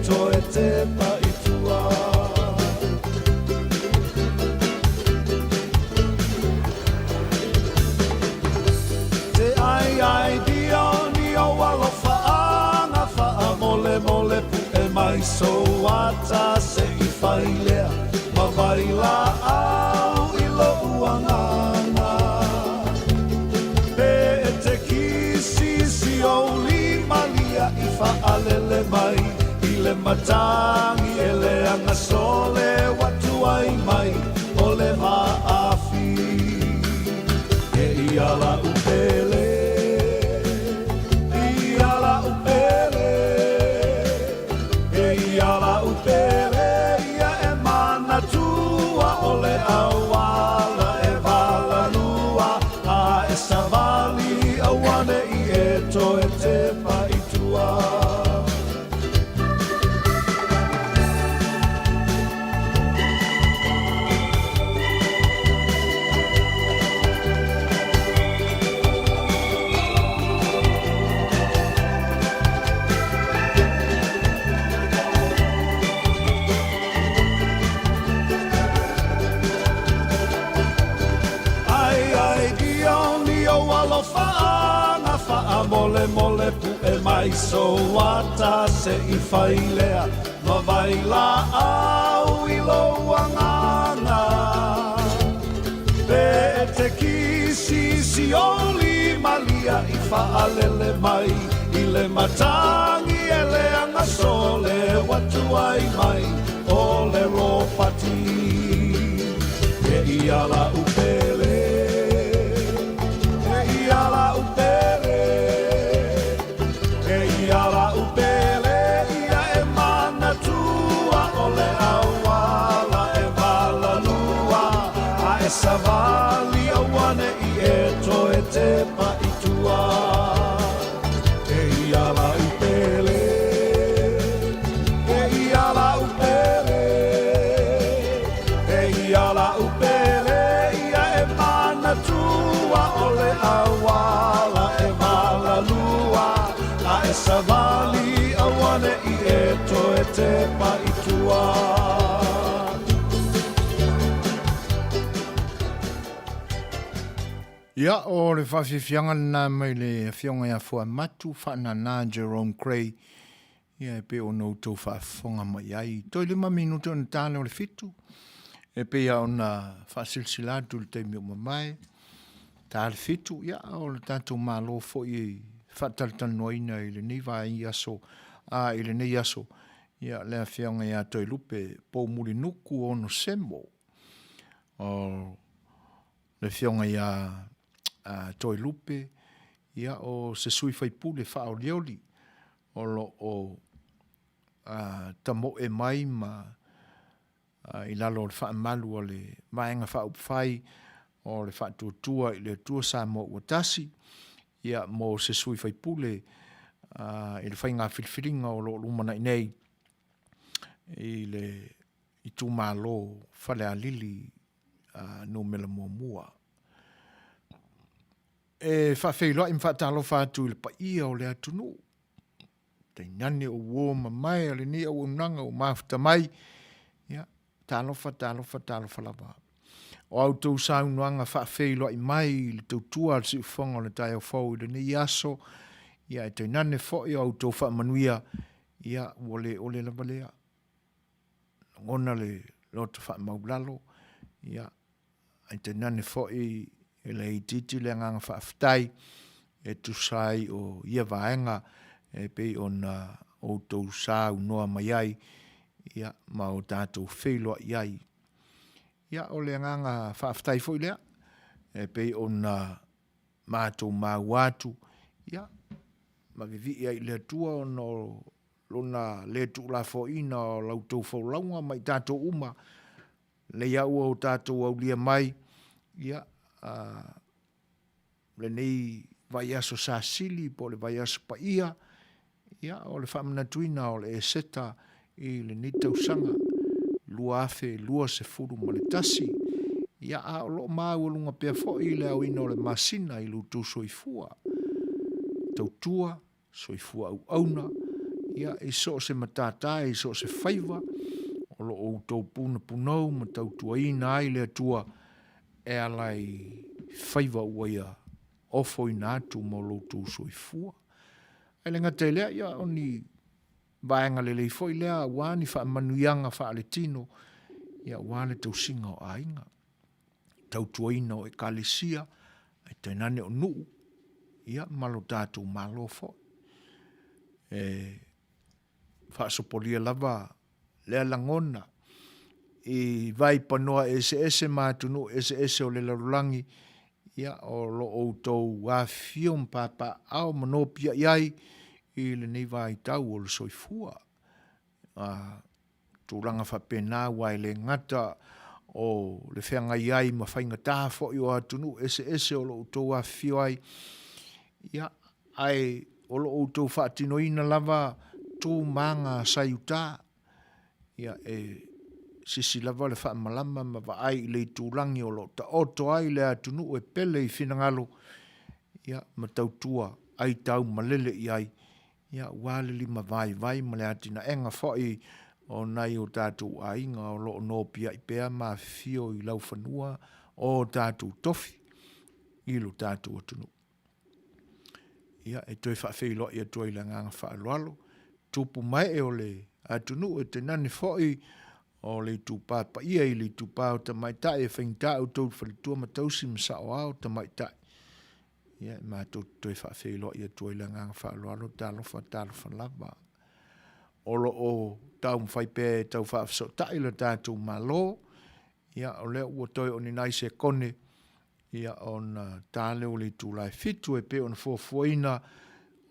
toe tepa i tua. Te ai ai dio ni o alofa anga whaamolemole pu'e mai so ata se i whailea ma vai la au i lo uanganga. Pe e te kisi si o malia i whaalele mai i le matangi e le anga sole watu ai mai o le vaafi. E ia la upele, ia la upele, e ia la upele, ia e manatua o le auala e valalua, a e savali auane i e toe tepa i tua. Ai ai dio ni o alofa anga whaamolemole pu'e mai so ata se i whailea ma vai la au i lo anganga. Pe e te kisi si oli malia i whaalele mai i le matangi e le anga sole watu ai mai o le ropati. E ia la upele, e ia la upele, e ia la upele, ia e manatua o le auala e valalua, a e savali auane i e toe tepa i tua. E ia la upele, e ia la upele, e ia la upele, ia e manatua o le auala e valalua, a e savali auane i e toe tepa i tua. Ia, o le faafiafiaga lena mai le Afioga ia Fuamatu Faanana Jerome Gray, ia e pei ona outou faafofoga mai ai. Toe 5 minute ona ta lea o le 7, e pei lava ona faasilasila atu i le taimi ua mavae, ta le 7, ia o le tatou Malo foi e faatalatalanoaina i lenei vaiaso, a i lenei aso, ia le Afioga ia Toelupe Poumulinuku Onosemo, o le Afioga ia Toelupe, ia o se sui faipule faaolioli o lo o tamoe mai ma i lalo o le faamalu a le Vaega Faaupufai o le Faatuatua i le Atua Samoa Ua Tasi, ia mo se sui faipule i le faiga filifiliga o lo o lumanai nei i le itumalo Falealili numera muamua. E faafeiloai ma faatalofa atu i le paia o le atunuu, tainane o uo mamae a lenei auaunaga ua mafuta mai, ia, talofa, talofa, talofa lava. O a outou saunoaga faafeiloai mai i le tautua a le siufofoga o le taeao fou i lenei aso, ia, e tainane foi o a outou faamanuia, ia, ua le ole lava lea. Lagona le loto faamaulalo, ia, ae tainane foi e le itiiti le agaga faafetai e tusa ai o ia vaega e pei ona outou saunoa mai ai, ia, ma o tatou feiloai ai. Ia, o le agaga faafetai foi lea e pei ona matou maua atu, ia, ma vivii ai i le Atua ona o Lona le tuulafoaiina o la outou folauga ma i tatou uma, lenei lava ua o tatou aulia mai, ia, lenei vaiaso sasili po o le vaiaso paia, ia, o le faamanatuina o le Eseta i lenei tausaga 2021, ia, a o lo o maualuga pea foi le aoina o le masina i lo outou soifua, tautua, soifua auauna, Ia, i so o se matata, i so o se faiva, o lo o outou punapunou ma tautuaina ai le Atua e ala i faiva ua Ia ofoina atu mo lo outou soifua. Ae le gata i lea, ia, o ni vaega lelei foi lea aua ni faamanuiaga faaletino, ia, aua le tausiga o aiga, tautuaina o ekalesia, ae tainane o nuu, ia, ma lo tatou Malo foi. E faasopolia lava lea lagona i vaipanoa eseese ma atunuu eseese o le lalolagi, ia, o lo outou afifio ma papaaao ma nopiai ai i lenei vaitau o le soifua. A, tulaga faapena aua e le gata o le feagai ai ma faigata foi o atunuu eseese o lo o outou afifio ai, ia, ae o lo o outou faatinoina lava tu ma aga sa i uta, ia, e sisi lava le faamalama ma vaai i le itulagi o lo o taoto ai le atunuu e pele i finagalo, ia, ma tautua aitau malele i ai, ia, aua le limavaivai ma le atinaega foi o nai o tatou aiga o lo o nopiai pea ma afifio i laufanua o tatou tofi i lo tatou atunuu. Ia, e toe faafeiloai atu ai i le agaga faaaloalo, tupu ma ee o le atunuu e tainane foi o le itupa paia i le itupa o tamaitai e faigata outou faletua ma tausi ma saoao tamaitai. Ia, e matou te toe faafeiloai atu ai i le agaga faaaloalo, talofa, talofa lava. O lo o taumafai pea e tau faafesootai le tatou Malo, ia, o lea ua toe o ni nai sekone, ia, ona ta lea o le itula e 7 e pei ona fuafuaina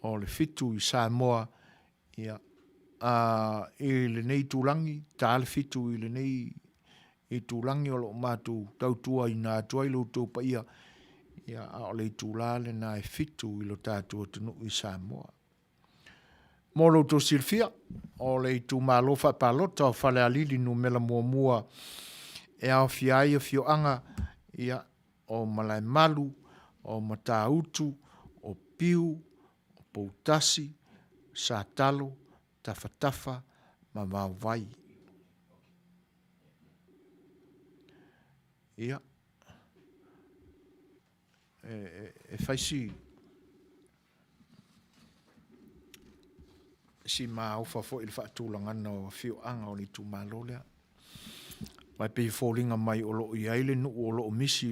o le 7 i Samoa, ia, a, i lenei itulagi, ta le 7 i lenei itulagi o lo o matou tautuaina atu ai lo outou paia, ia, a o le itula lena e 7 i lo tatou atunuu i Samoa. Mo lo outou silafia, o le itumalo faapalota o Falealili numera muamua e aofia ai afioaga, ia, o Malaemalu, o Matautu, o Piu, o Poutasi, Satalo, Tafatafa ma Vaovai. Ia, e, e fai si si maofa foi i le faatulagana o afioaga o le itumalo lea. Aua e pei e foliga mai o lo o i ai le nuu o lo o misi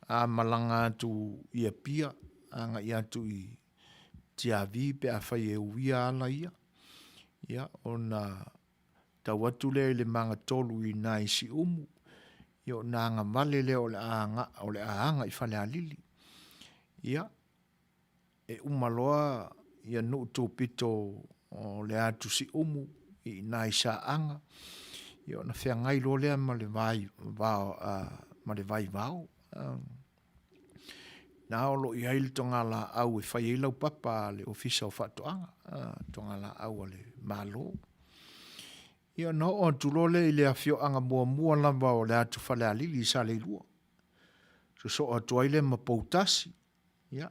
a malaga atu i Apia agai atu i Tiavi pe afai e uia ala ia, ia ona tau atu lea i le magatolu i ina i Siumu, ia ona agavale lea o le a o le a aga i Falealili. Ia, e uma loa ia nuu tupito o le atu Siumu i ina i Saaga, ia ona feagai loa lea ma le vai, va, ma le vaivao. Na o lo o i ai le togalaau e fai ai laupapa a le Ofisa o Faatoaga, togalaau a le Malo. Ia ona oo atu loa lea i le afioaga muamua lava o le atu Falealili i Saleilua. Sosoo atu ai lea ma Poutasi, ia,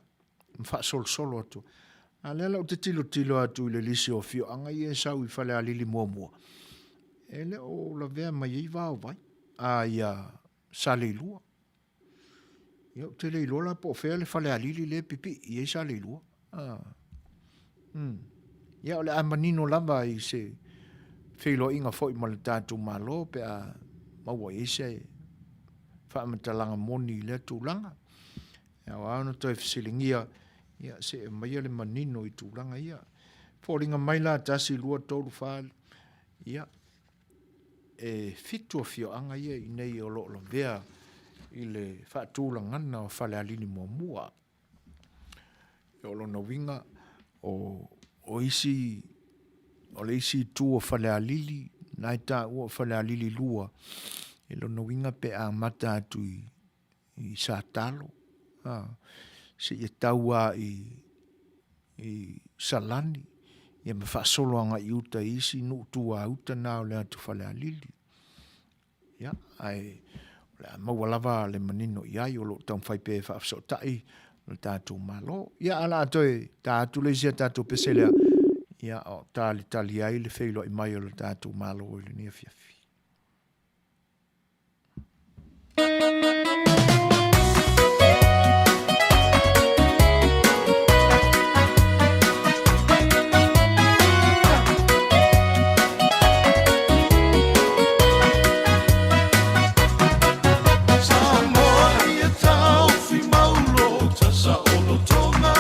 ma faasolosolo atu. A lea la ou te tilotilo atu i le lisi o afioaga ia e sau i Falealili muamua, e le o lavea mai ai Vaovai, a ia Saleilua. Ia ou te le iloa la po o fea le Falealili lea e pipii i ai Saleilua. Ah. Mm. Ia o le a manino lava i se feiloaiga foi ma le tatou Malo pe a maua i ai se faamatalaga moni i lea tulaga. E ao lava ona toe fesiligia, ia se i aumaia le manino i tulaga ia. Foliga mai la 1, 2, 3, 4, ia, e 7 afioaga ia i inei o lo o lavea i le faatulagana o Falealili muamua. O lona uiga, o, o isi, o le isi itu o Falealili, na e taua o Falealili 2, e lona uiga pe amata atu i, i Satalo, a, seia tau lava i, i Salani, ia ma faasolo agai i uta i isi nuu tuauta na o le atu Falealili. Ia, ae o le a maua lava le manino i ai, o lo o taumafai pea e faafesootai le tatou Malo. Ia, ae o le a toe ta atu le isi a tatou pese lea, Ia, o talitali ai le feiloai mai o le tatou Malo i lenei afiafi.
Samoa ia taofi mau lo tasaolotoga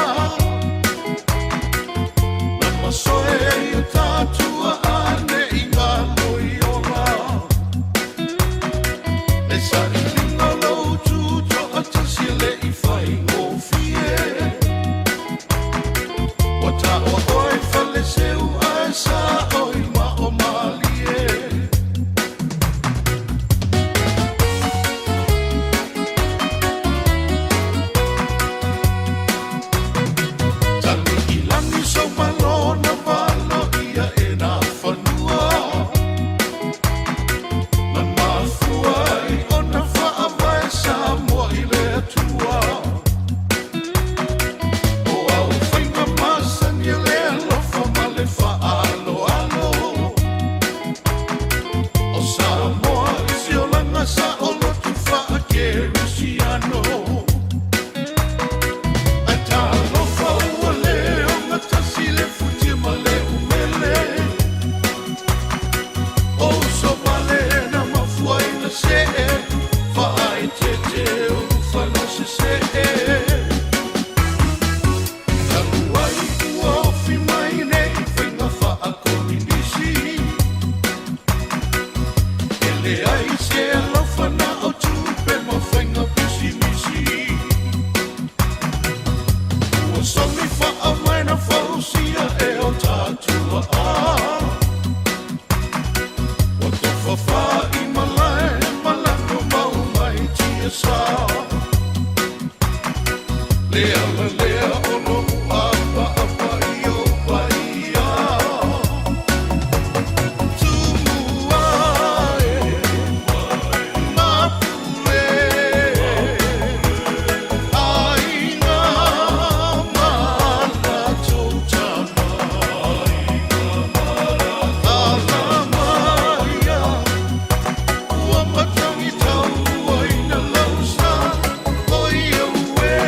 Na masoe ia tatua ane i ngā loiola Le sailiga o lou tutoatasi e le i faigofie Ua taoa oe Faleseu ae sao i mao malie. Tali i lagi sou malo na valo ia e nā fanua Na mafua ai ona faavae Samoa i le Atua O au faiga masani e le alofa ma le faaaloalo O Samoa i se olaga saoloto faakerisiano. Ae talofa ua le ogatasi le futia ma le umele. O uso vale na mafua ina see faaeteete ulufana sesee. Talu ai ua ofi mai nei faiga faakominisi. E leai se alofa na o tupe ma faiga pisimisi. Ua somi faavae na fausia e o tatua. Ua tofa fai malae ma lano mau mai tiasa. Le ala lea o lou apaapa i ou paia. Tumua e Mapule Aiga ma latou tama. Alamaia ua matangi tauaina lau sa oi au e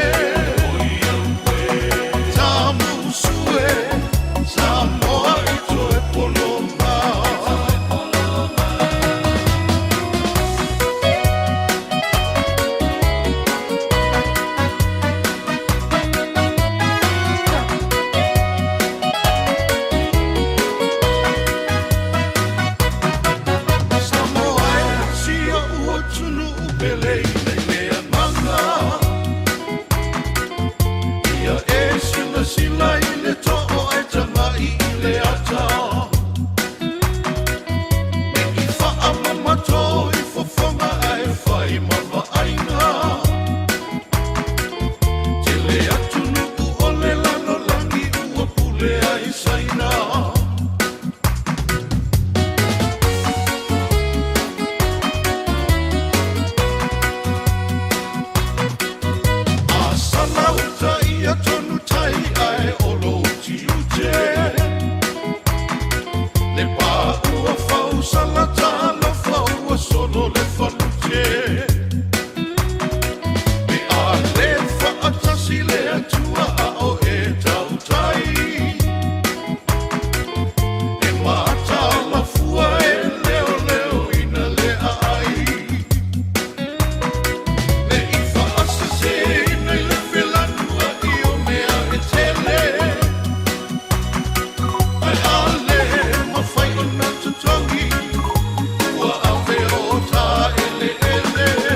Tamusu e Samoa i toe poloma. Samoa e si oʻu atunuu pele i le agaga Ia e silasila i le too ae tagai i le ata Ne i faamamato i fofoga ae fai ma vaaiga Tele atunuu o le lalolagi ua pule ai Saina. A sala uta ia tonu tai ae o lou tiute Le pā ua fausala talofa ua solo le falute Pe a le faatasi le Atua a o e tautai E mataala fua e leoleoina le aai Ne i faaseseina i le felanuai o mea e tele Ae a le mafai ona totogi ua ave o ta eleele.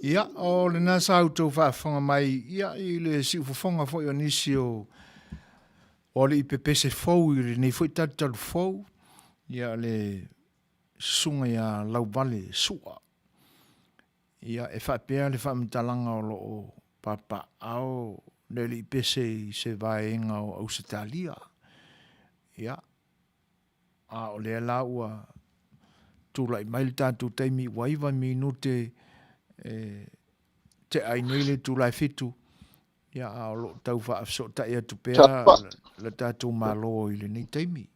Ia, o lena sa outou faafofoga mai ia, i le siufofoga foi o nisi o o alii pepese fou i lenei foi talutalu fou, ia le susuga ia Lauvale Sua. Ia, e faapea le faamatalaga o lo o papaao le alii pese i se vaega o Ausetalia. Ia, a o lea la ua tulai mai le tatou taimi ua 9 minute e tea ai nei le itula e 7, ia, a o lo o tau faafesootai atu pea le tatou Malo i lenei taimi.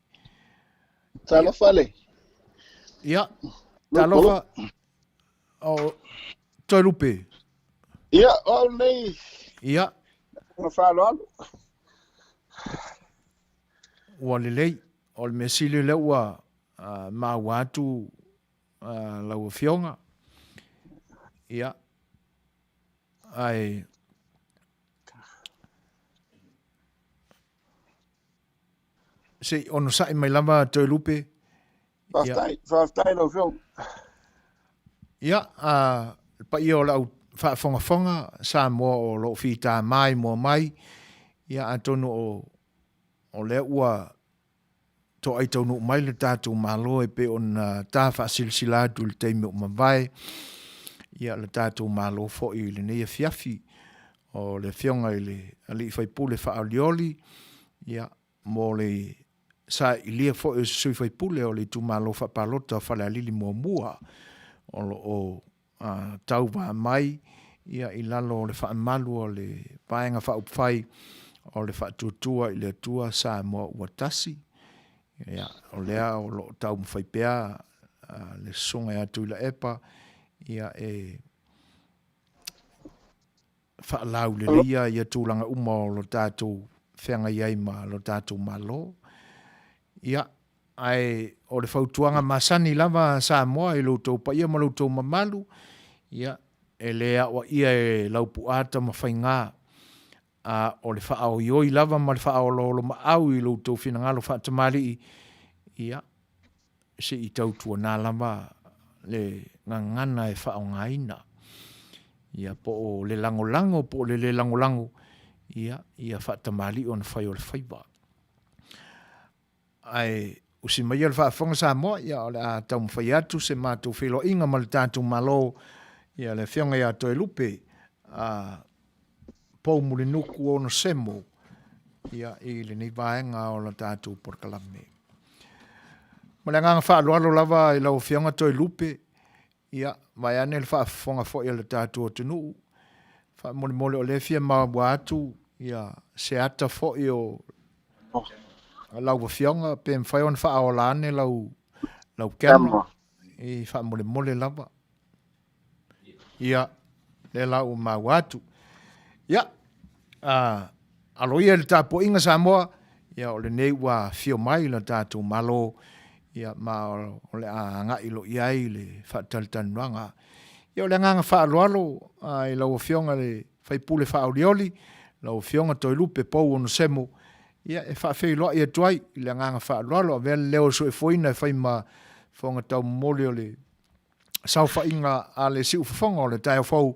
Talofa le.
Ia, talofa. O Toelupe.
Ia, o au nei.
Ia.
Ma faaaloalo.
Ua lelei. O le mea sili lea ua uh, maua atu uh, lau afioga. Ia. Ae se i onosai mai lava Toelupe.
Faafetai, faafetai lau Afioga.
Ia, a, le paia o le au faafogafoga Samoa o lo o fita mai moa mai, ia atonu o, o lea ua toai taunuu mai le tatou Malo e pei ona ta faasilasila atu i le taimi o mavae, ia le tatou Malo foi i lenei afiafi, o le Afioga i le Alii Faipule Faaolioli, ia, mo le sailia foi o se sui faipule o le itumalo faapalota o Falealili muamua o lo o tauva mai ia i lalo o le faamalu o le Vaega Faaupufai o le Faatuatua i le Atua Samoa Ua Tasi. Ia, o lea o lo o taumafai pea le Susuga ia Tuilaepa ia e faalauleleia ia tulaga uma o lo tatou feagai ai ma lo tatou Malo. Ia, ae o le fautuaga masani lava a Samoa i lo outou paia ma lo outou mamalu, ia, e le aoaia e Laupuaa Tamafaiga, a o le faaoioi lava ma le faaoloolomaau i lo outou finagalo faatamalii, ia, se i tautuana lava le gagana e faaaogaina. Ia, po o le lagolago po o le le lagolago, ia, ia faatamalii ona fai o le faiva. Ae usi maia le faafofoga Samoa, ia o le a taumafai atu se matou feiloaiga ma le tatou Malo, ia le Afioga ia Toelupe, a Poumulinuku Onosemo, ia, i lenei vaega o la tatou polokalame. Ma le agaga faaaloalo lava i lau Afioga Toelupe, ia, vaeane le faafofoga foi a le tatou atunuu, faamolemole o lea e fia maua atu ia se ata foi o lau Afioga, pe mafai ona faaola ane lau, lau camera, i faamolemole lava. Ia, lea la ua maua atu. Ia, a, alo ia i le tapuaiga Samoa, ia o lenei ua afio mai lo tatou Malo, ia ma o le a agai loa i ai le faatalatalanoaga. Ia o le agaga faaaloalo i lau Afioga i le sui usufono faaolioli, lau Afioga Toelupe Pou Onosemo, ia e faafeiloai atu ai i le agaga faaaloalo, avea le leo o le soifuaina e fai ma fofoga taumomoli o le saofaiga a le siufofoga o le taeao fou,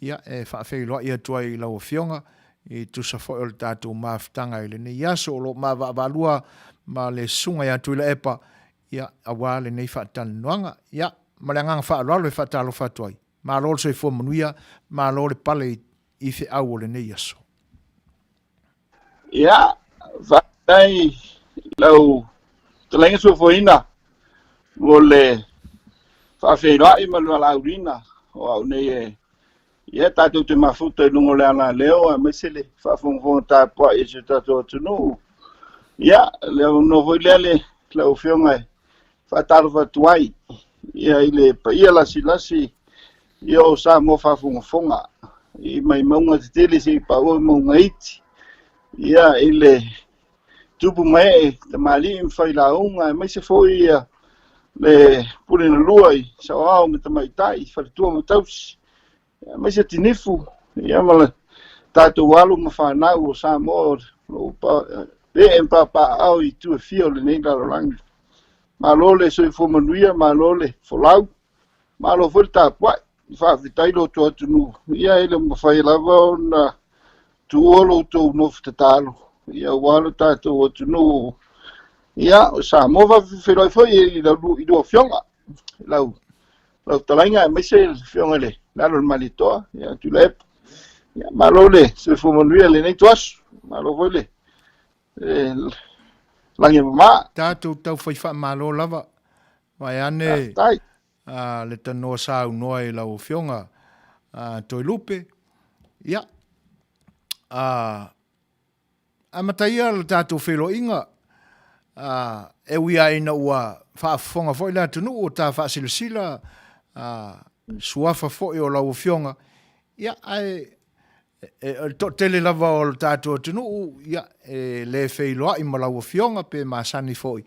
ia, e faafeiloai atu ai i lau Afioga e tusa foi o le tatou mafutaga i lenei aso o lo o maavaavaalua ma le Susuga ia Tuilaepa, ia, aua lenei faatalanoaga. Ia, ma le agaga faaaloalo e faatalofa atu ai. Malo le soifua manuia, malo le pale i feau o lenei aso.
Ia, faafetai lau fetalaiga Suafoina mo le faafeiloai ma le valaauina o au nei e ia tatou te mafuta i luga o le alaleo aemaise le faafogafoga tapuai a si o tatou atunuu. Ia, le avanoa foi lea le lau Afioga e faatalofa atu ai ia i le paia lasilasi ia o Samoa faafogafoga i mai mauga tetele seia paua i mauga iti ia i le tupu ma ee tamalii ma failauga aemaise foi ia le pule na lua i saoao ma tamaitai faletua ma tausi aemaise tinifu ia ma le tatou alo ma fanau o Samoa o lo o ee ma papaaao i itu e fia o lenei lalolagi. Malo le soifua manuia, malo le folau, malo foi le tapuai. Faafetai lo outou atunuu, ia e le o mafai lava ona tuua lo outou nofo tatalo, ia aua lo tatou atunuu, ia o Samoa. Faafeiloai foi i lau i lua afioga, lau lau fetalaiga aemaise le afioga i le Lalo o le Malietoa, ia Tuilaepa. Ia malo le soifua manuia i lenei ituaso, malo foi le lagi e mama.
Tatou taufai faamalo lava, vaeane
Faafetai.
le tanoa saunoa i lau Afioga Toelupe. Ia, amata ia le tatou feiloaiga, e ui lava ina ua faafofoga foi le atunuu o ta faasilasila suafa foi o lau Afioga, ia, ae O le toatele lava o le tatou atunuu, ia, e le feiloai ma lau Afioga pe masani foi.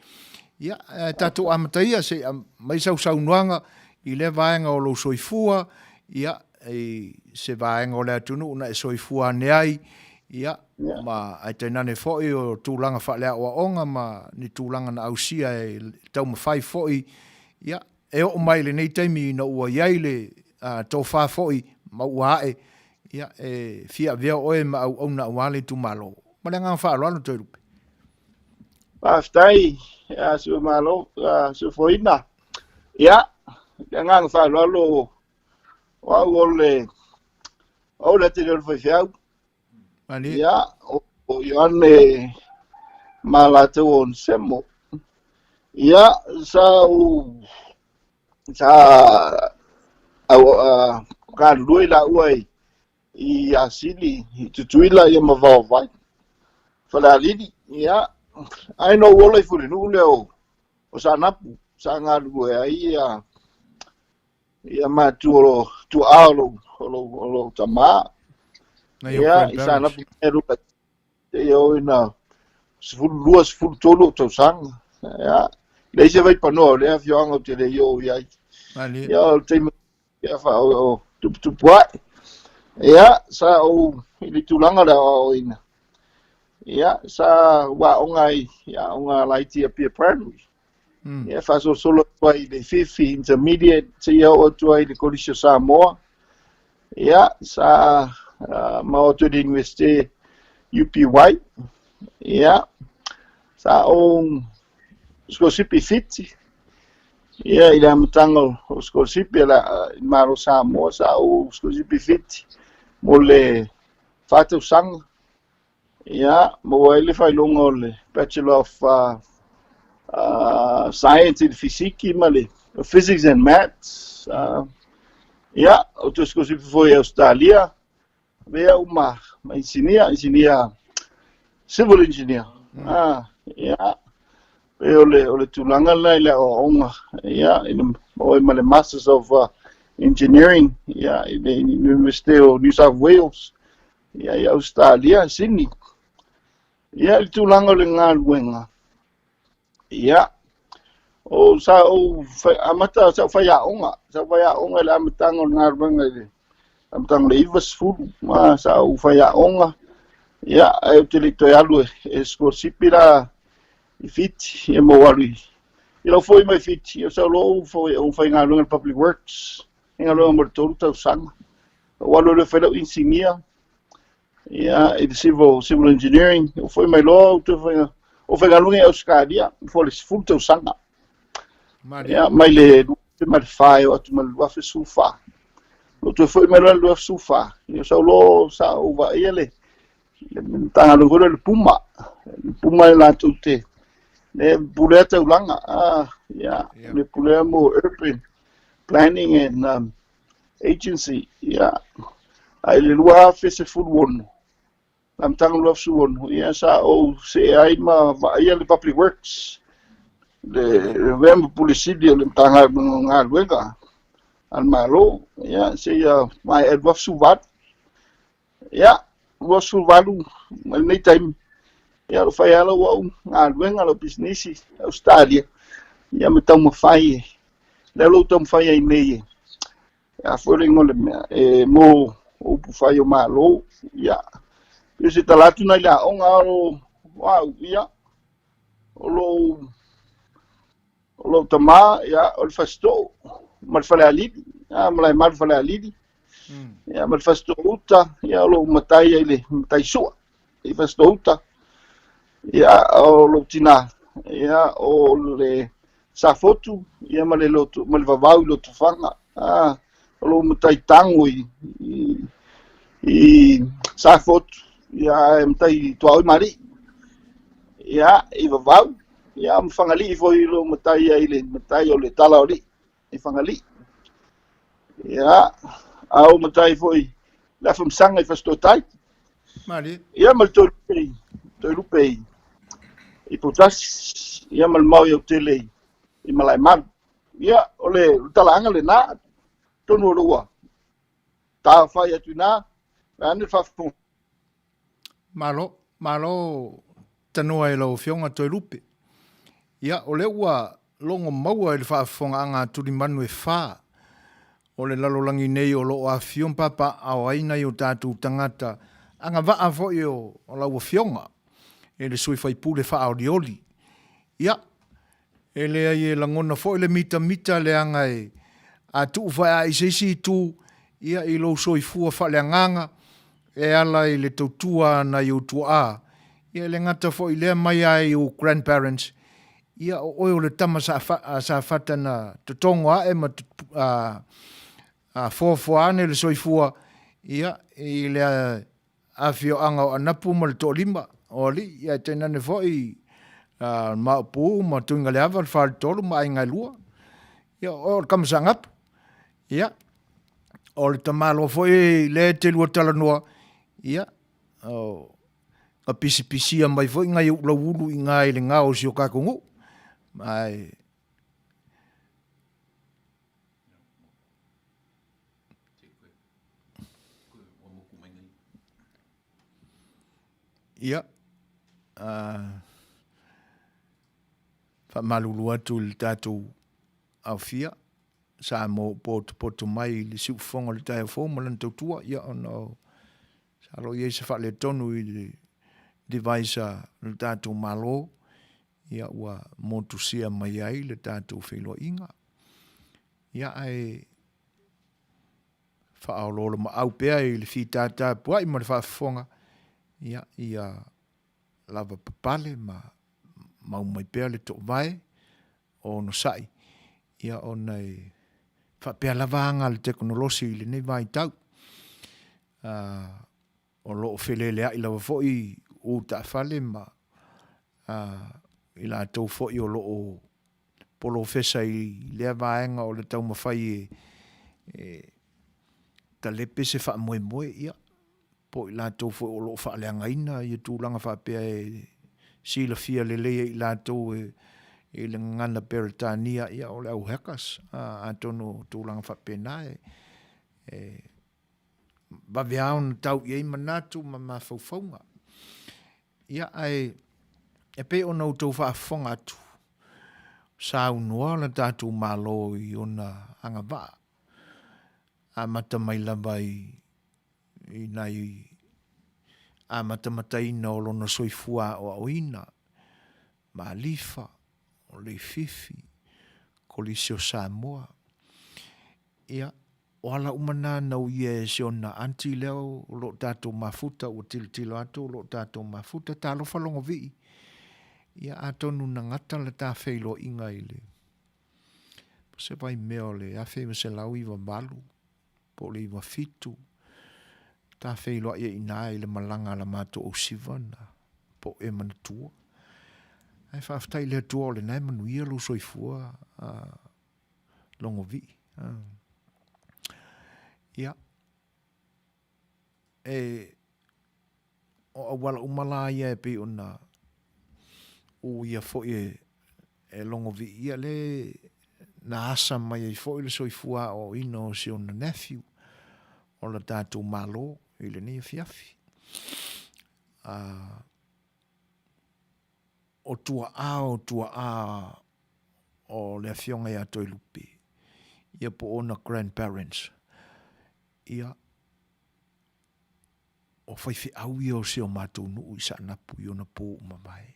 Ia, ae tatou amata ia se i aumai sau saunoaga i lea vaega o lou soifua, ia, i se vaega o le atunuu na e soifua ane ai, ia, ma ae tainane foi o tulaga faaleaoaoga ma ni tulaga na ausia e taumafai foi, ia, e oo mai i lenei taimi ina ua i ai le tofa foi ma ua ae, ia, e fia avea oe ma auauna aua le itumalo. Ma le agaga faaaloalo, Toelupe.
Faafetai, Suemalo, Suefoina. Ia, le agaga faaaloalo o au o le o le atele o le faifeau.
Malie.
Ia, o Ioane ma latou Onesemo. Ia, sa ou sa au galulue laua i i Asili, i Tutuila ia ma Vaovai, Falealili, ia. Ae na ou ola i Fulenuu lea o, o Saanapu, sa galulue ai ia ia matua o lo tuaa o lou o lou o lou tamā.
Na your
Ia, i
grandparents.
Saanapu e lua seia oo ina 12, 13 ou tausaga. Ia, leai se vaipanoa o lea afioaga ou te le i oo i ai.
Malie.
Ia, o le taimi ia fa o, o tuputupu ae. Ia, sa ou i le tulaga o le aoaoina. Ia, sa ua aoga ai i aoga laiti Apia Primary. Ia, faasolosolo atu ai i le Fifi Intermediate seia oo atu ai i le Kolisi o Samoa. Ia, sa ma oo atu i le Iunivesite UPY. Ia, sa ou sikolasipi i Fiti. Ia, i le amataga o sikolasipi a le Malo o Samoa, sa ou sikolasipi i Fiti mo le 4 tausaga. Ia, maua ai le faailoga o le Bachelor of Science i le Fisiki ma le Physics and Maths. Ia, ou te sikolasipi foi i Ausetalia, avea au ma, ma inisinia, inisinia, civil engineer. Ia, pei o le, o le tulaga lena i le aoaoga, ia, i le, maua ai ma le Masters of Engineering, ia, i le University o New South Wales. Ia, i Ausetalia, Sydney. Ia, i le tulaga o le galuega, ia, o sa ou fai, amata sa ou faiaoga, sa ou faiaoga i le amataga o le galuega i le amataga o le 90, ma sa ou faiaoga, ia, ae ou te le i toe alu e, e sikolasipi la i Fiti, ia ma ou alu i, i lau foi mai Fiti, ia sa ou foi, ou faigaluega i le Public Works, faigaluega mo le 3 tausaga. Ou alu loa e fai lau inisinia, ia, i le civil, civil engineering, ou foi mai loa, ou toe fai, ou faigaluega i Ausetalia, mo le 10 tausaga.
Malie.
Ia, mai le 2004 e oo atu ma le 2014. Ou toe foi mai loa i le 2014, ia sau loa sa ou vaaia le, le Matagaluega foi lea o le Puma. Le Puma e latou te le pulea taulaga, ia, le pulea mo urban planning and agency, ia. Ae i le 2016, amataga o le 2016, ia sa ou see ai ma vaaia le Public Works, le avea ma Pule Sili o le Matagaluega o Galuega a le Malo, ia, seia maea i le 2018. Ia, 28 mai lenei taimi, ia o lo o fai lava lau au galuega, lau pisinisi i Ausetalia, ia ma taumafai e, lea o lo o taumafai ai nei e, a foi le igoa o le mea, e mo upufai o Malo, ia. Pei o se tala atu lena i le aoga o au, ia, o lou, o lou tamā, ia, o le Fasitoo ma le Falealili. ia, Malaemalu Falealili, ia, ma le Fasitoo-uta, ia, o lou matai ai le matai Sua i Fasitoo-uta, ia, o lou tinā, ia, o le Safotu, ia, ma le lotu, ma le Vavau i Lotofaga, a, o lou matai Tago i, i, i Safotu, ia, ae matai tuaoi Malii, ia, i Vavau, ia, ma Fagalii foi lou matai ai le matai o le Tala o Alii i Fagalii. Ia, a ou matai foi le Afamasaga i Fasitootai.
Malie.
Ia, ma le Toelupe i, Toelupe i, i Poutasi, ia, ma le Maui Autele i, i Malaemalu. Ia, o le, o le talaaga lenā, tonu o lo ua taofai atu i ina, vaeane le faafofoga.
Malo, malo tanoa e lau Afioga Toelupe. Ia, o lea ua logo maua i le faafofogaaga a tulimanu e fa o le lalolagi nei o lo o afifio ma papaaao ai nai o tatou tagata agavaa foi o lau Afioga e le sui faipule faaolioli. Ia, E leai e lagona foi le mitamita leaga e a tuu faeae i se isi itu, ia i lou soifua faaleagaga e ala i le tautua a nai ou tuaa, ia e le gata foi i lea mai lava i ou grandparents, ia o oe o le tama sa sa fata na totogo ae ma foafoa ane le soifua, ia i le afioaga o Anapu ma le Toalima o Alii, ae tainane foi le Maopu ma Tuigaleava, le Faletolu ma Aiga e Lua. Ia, o le Kamasaagapu. Ia, o le tamaloa foi lea e te lua talanoa, ia, o, na pisipisia mai foi nai ou lauulu i ina i le gao o si o tatou nuu. Ae, Ia, faamalulu atu i le tatou aofia sa potopoto mai i le siufofoga o le taeao fou ma lana tautua, ia ona o sa lo i ai se faaletonu i le device a le tatou Malo, ia ua motusia mai ai le tatou feiloaiga. Ia ae faaoloolomaau pea i le fītātā pua'i ma le faafofoga, ia, ia lava papale ma mau mai pea le toovae o onosai, ia ona e faapea lava aga a le tekonolosi i lenei vaitau. O lo o felelea'i lava foi u taafale ma i latou foi o lo o polofesa i lea vaega o le taumafai e talepe se faamoemoe, ia, po o i latou foi o lo o faaleagaina ia tulaga faapea e silafia lelei e i latou i le gagana Peretania, ia, o le au hackers, atonu o tulaga faapena e vave lava ona tau i ai manatu ma mafaufauga. Ia, ae e pei ona outou faafofoga atu, saunoa le tatou Malo i ona agavaa, amata mai lava i, i nai amatamataina o lona soifua aoaoina, Malifa, o Leififi, Kolisi o Samoa. Ia, O ala uma na na uia e si ona aunty lea o lo o tatou mafuta ua tilotilo atu o lo o tatou mafuta talofa logovii ia atonu na gata le ta feiloaiga i le se vaimea o le 1998 po o le 97 ta feiloai ai ina i le malaga a la matou ausiva na po o e manatua ae faafetai i le Atua o lena e manuia lou soifua logovii. Ia, e, o auala uma la ia e pei ona uia foi e, e logovii ia le na asa mai ai foi le soifua aoaoina o si ona nephew o le tatou Malo i lenei afiafi. O tuaa o tuaa o le afioga ia Toelupe, ia po o ona grandparents, ia, o faifeau ia o si o matou nuu i Saanapu i ona po ua mavae.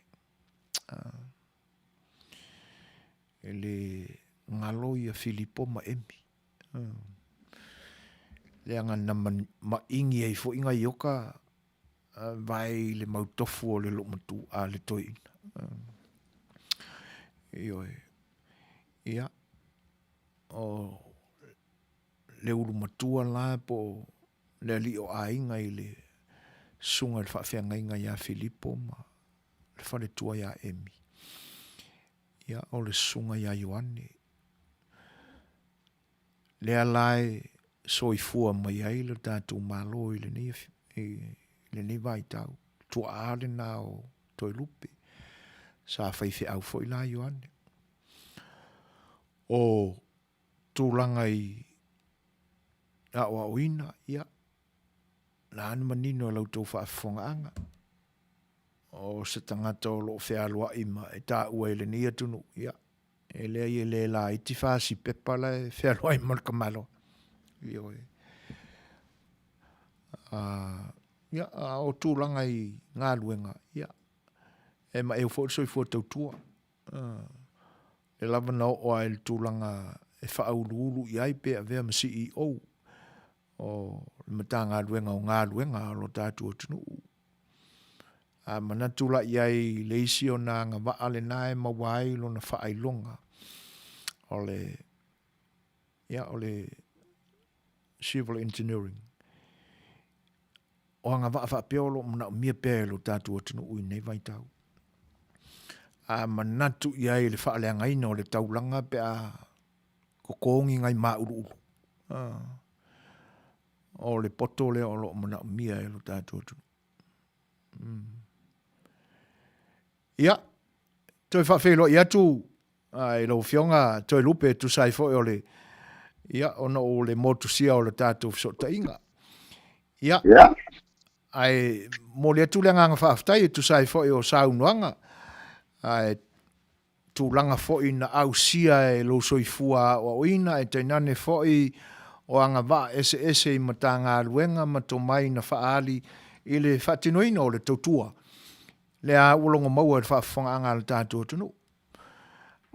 E le galo ia Filipo ma Emi. Leaga na maigi ai foi ngai oka vae i le mau tofu o le loomatu a le toeaina. Ioe. Ia, o le ulu matua la po o le alii o aiga i le susuga i le faafeagaiga ia Filipo ma le faletua ia Emi. Ia, o le susuga ia Ioane. Lea la e soifua mai ai lo tatou Malo i lenei, i lenei vaitau. Tuaa lena o Toelupe. Sa faifeau foi la Ioane. O tulaga i aoaoina, ia, la na manino e la outou faafofogaaga. O se tagata o lo o fealuai ma e taua i lenei atunuu, ia, E leai e le laiti fasi pepa la e fealuai ma le tamaloa. Ioe. Ia, a o tulaga i galuega, ia, e maeu foi le soifua tautua. E lava na oo lava i le tulaga e faauluulu i ai pe avea ma CEO o le Matagaluega o Galuega a lo tatou atunuu. A manatu la i ai i le isi ona agavaa lena e maua ai lona faailoga, o le, ia, o le civil engineering. O agavaa faapea o lo o manaomia pea e lo tatou atunuu i lenei vaitau. A manatu i ai i le faaleagaina o le taulaga pe a totogi nai māuluulu. O le poto lea o lo o manaomia e lo tatou atunuu. Ia, toe faafeiloai atu i lau Afioga Toelupe e tusa ai foi o le, ia, ona o le motusia o le tatou fesootaiga. Ia, yeah. Ae momoli atu le agaga faafetai e tusa ai foi o saunoaga, ae tulaga foi na ausia e lou soifua aoaoina ae tainane foi o agavaa eseese i Matagaluega ma tomai na faaali i le faatinoina o le tautua lea ua logo maua i le faafofogaaga a le tatou atunuu.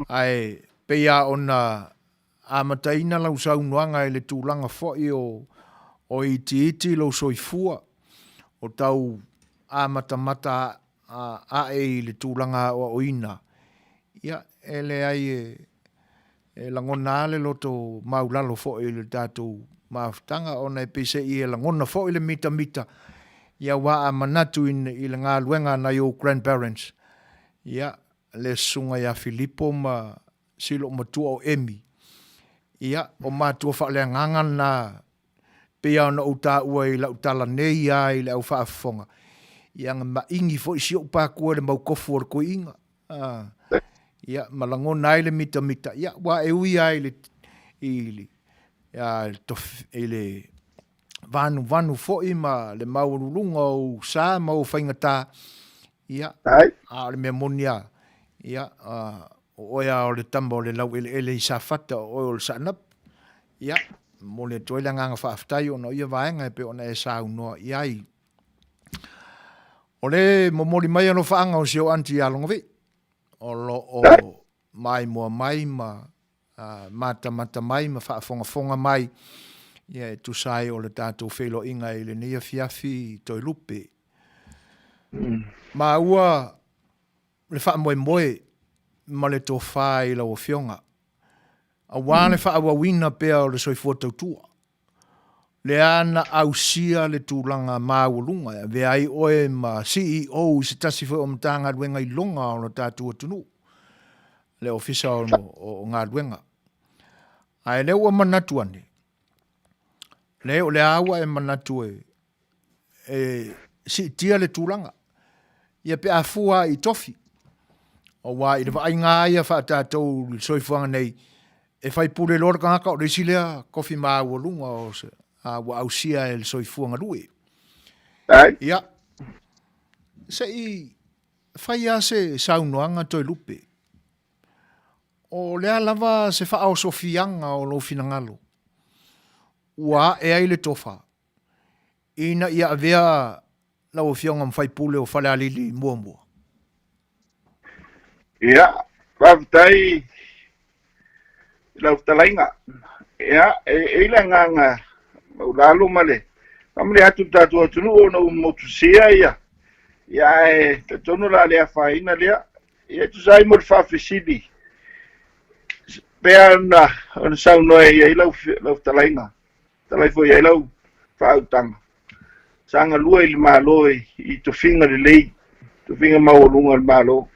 Ae pei lava ona amataina lau saunoaga i le tulaga foi o o itiiti lou soifua, o tau amatamata ae i le tulaga aoaoina, ia, e leai e, e lagona lava le loto maulalo foi i le tatou mafutaga ona e peiseai e lagona foi le mitamita, ia aua a manatu i, i le galuega a nai ou grandparents, ia, le susuga ia Filipo ma si loomatua o Emi, ia, o matua faaleagaga lena pei lava ona ou taua i lau tala nei lava i le au faafofoga, ia na maigi foi si ou pakua i le mau kofu o le toeaina, a, ia, ma lagona ai le mitamita, ia, aua e ui lava i le, i le, i le vanuvanu foi ma le maualuluga o ou sa ma ou faigata, ia, a o le mea moni lava, ia, o oe lava o le tama o le laueleele i Safata, o oe o le Saanapu, ia, momoli atu ai le agaga faafetai ona o ia vaega e pei ona e saunoa i ai. O le momoli mai alofaaga o si ou aunty ia Logavei, o lo o maimoa mai ma matamata mai ma faafogafoga mai, ia e tusa ai o le tatou feiloaiga i lenei afiafi Toelupe. Maua le faamoemoe ma le tofa i lau Afioga, aua le faaauauina pea o le soifua tautua, lea na ausia le tulaga maualuga e avea ai oe ma CEO i se tasi foi o Matagaluega iloga o le tatou atunuu, le Ofisa o Galuega. Ae lea ua manatu ane, leai o lea ua e manatu e e siitia le tulaga. Ia pe a fua i tofi, aua i le vaaiga lava ia faa-tatou i le soifuaga nei, e faipule loa le tagata o le isi lea tofi maualuga o se, a, ua ausia e le soifua galue. Ia, se i fai lava se saunoaga Toelupe, o le a lava se faaosofiaga o lou finagalo ua ae ai le tofa ina ia avea lau Afioga ma faipule o Falealili muamua?
Ia, faafetai i lau fetalaiga. Ia, e i ai le agaga Maulalo ma le faamalie atu i le tatou atunuu ona ua motusia ia, ia ae talitonu o le a le afaina lea. Ia e tusa ai mo le faafesili pea ona ona saunoa i ai lau lau fetalaiga, fetalai foi i ai lau faautaga. Sa galue i le Malo i, i tofiga lelei, tofiga maualuga o le Malo.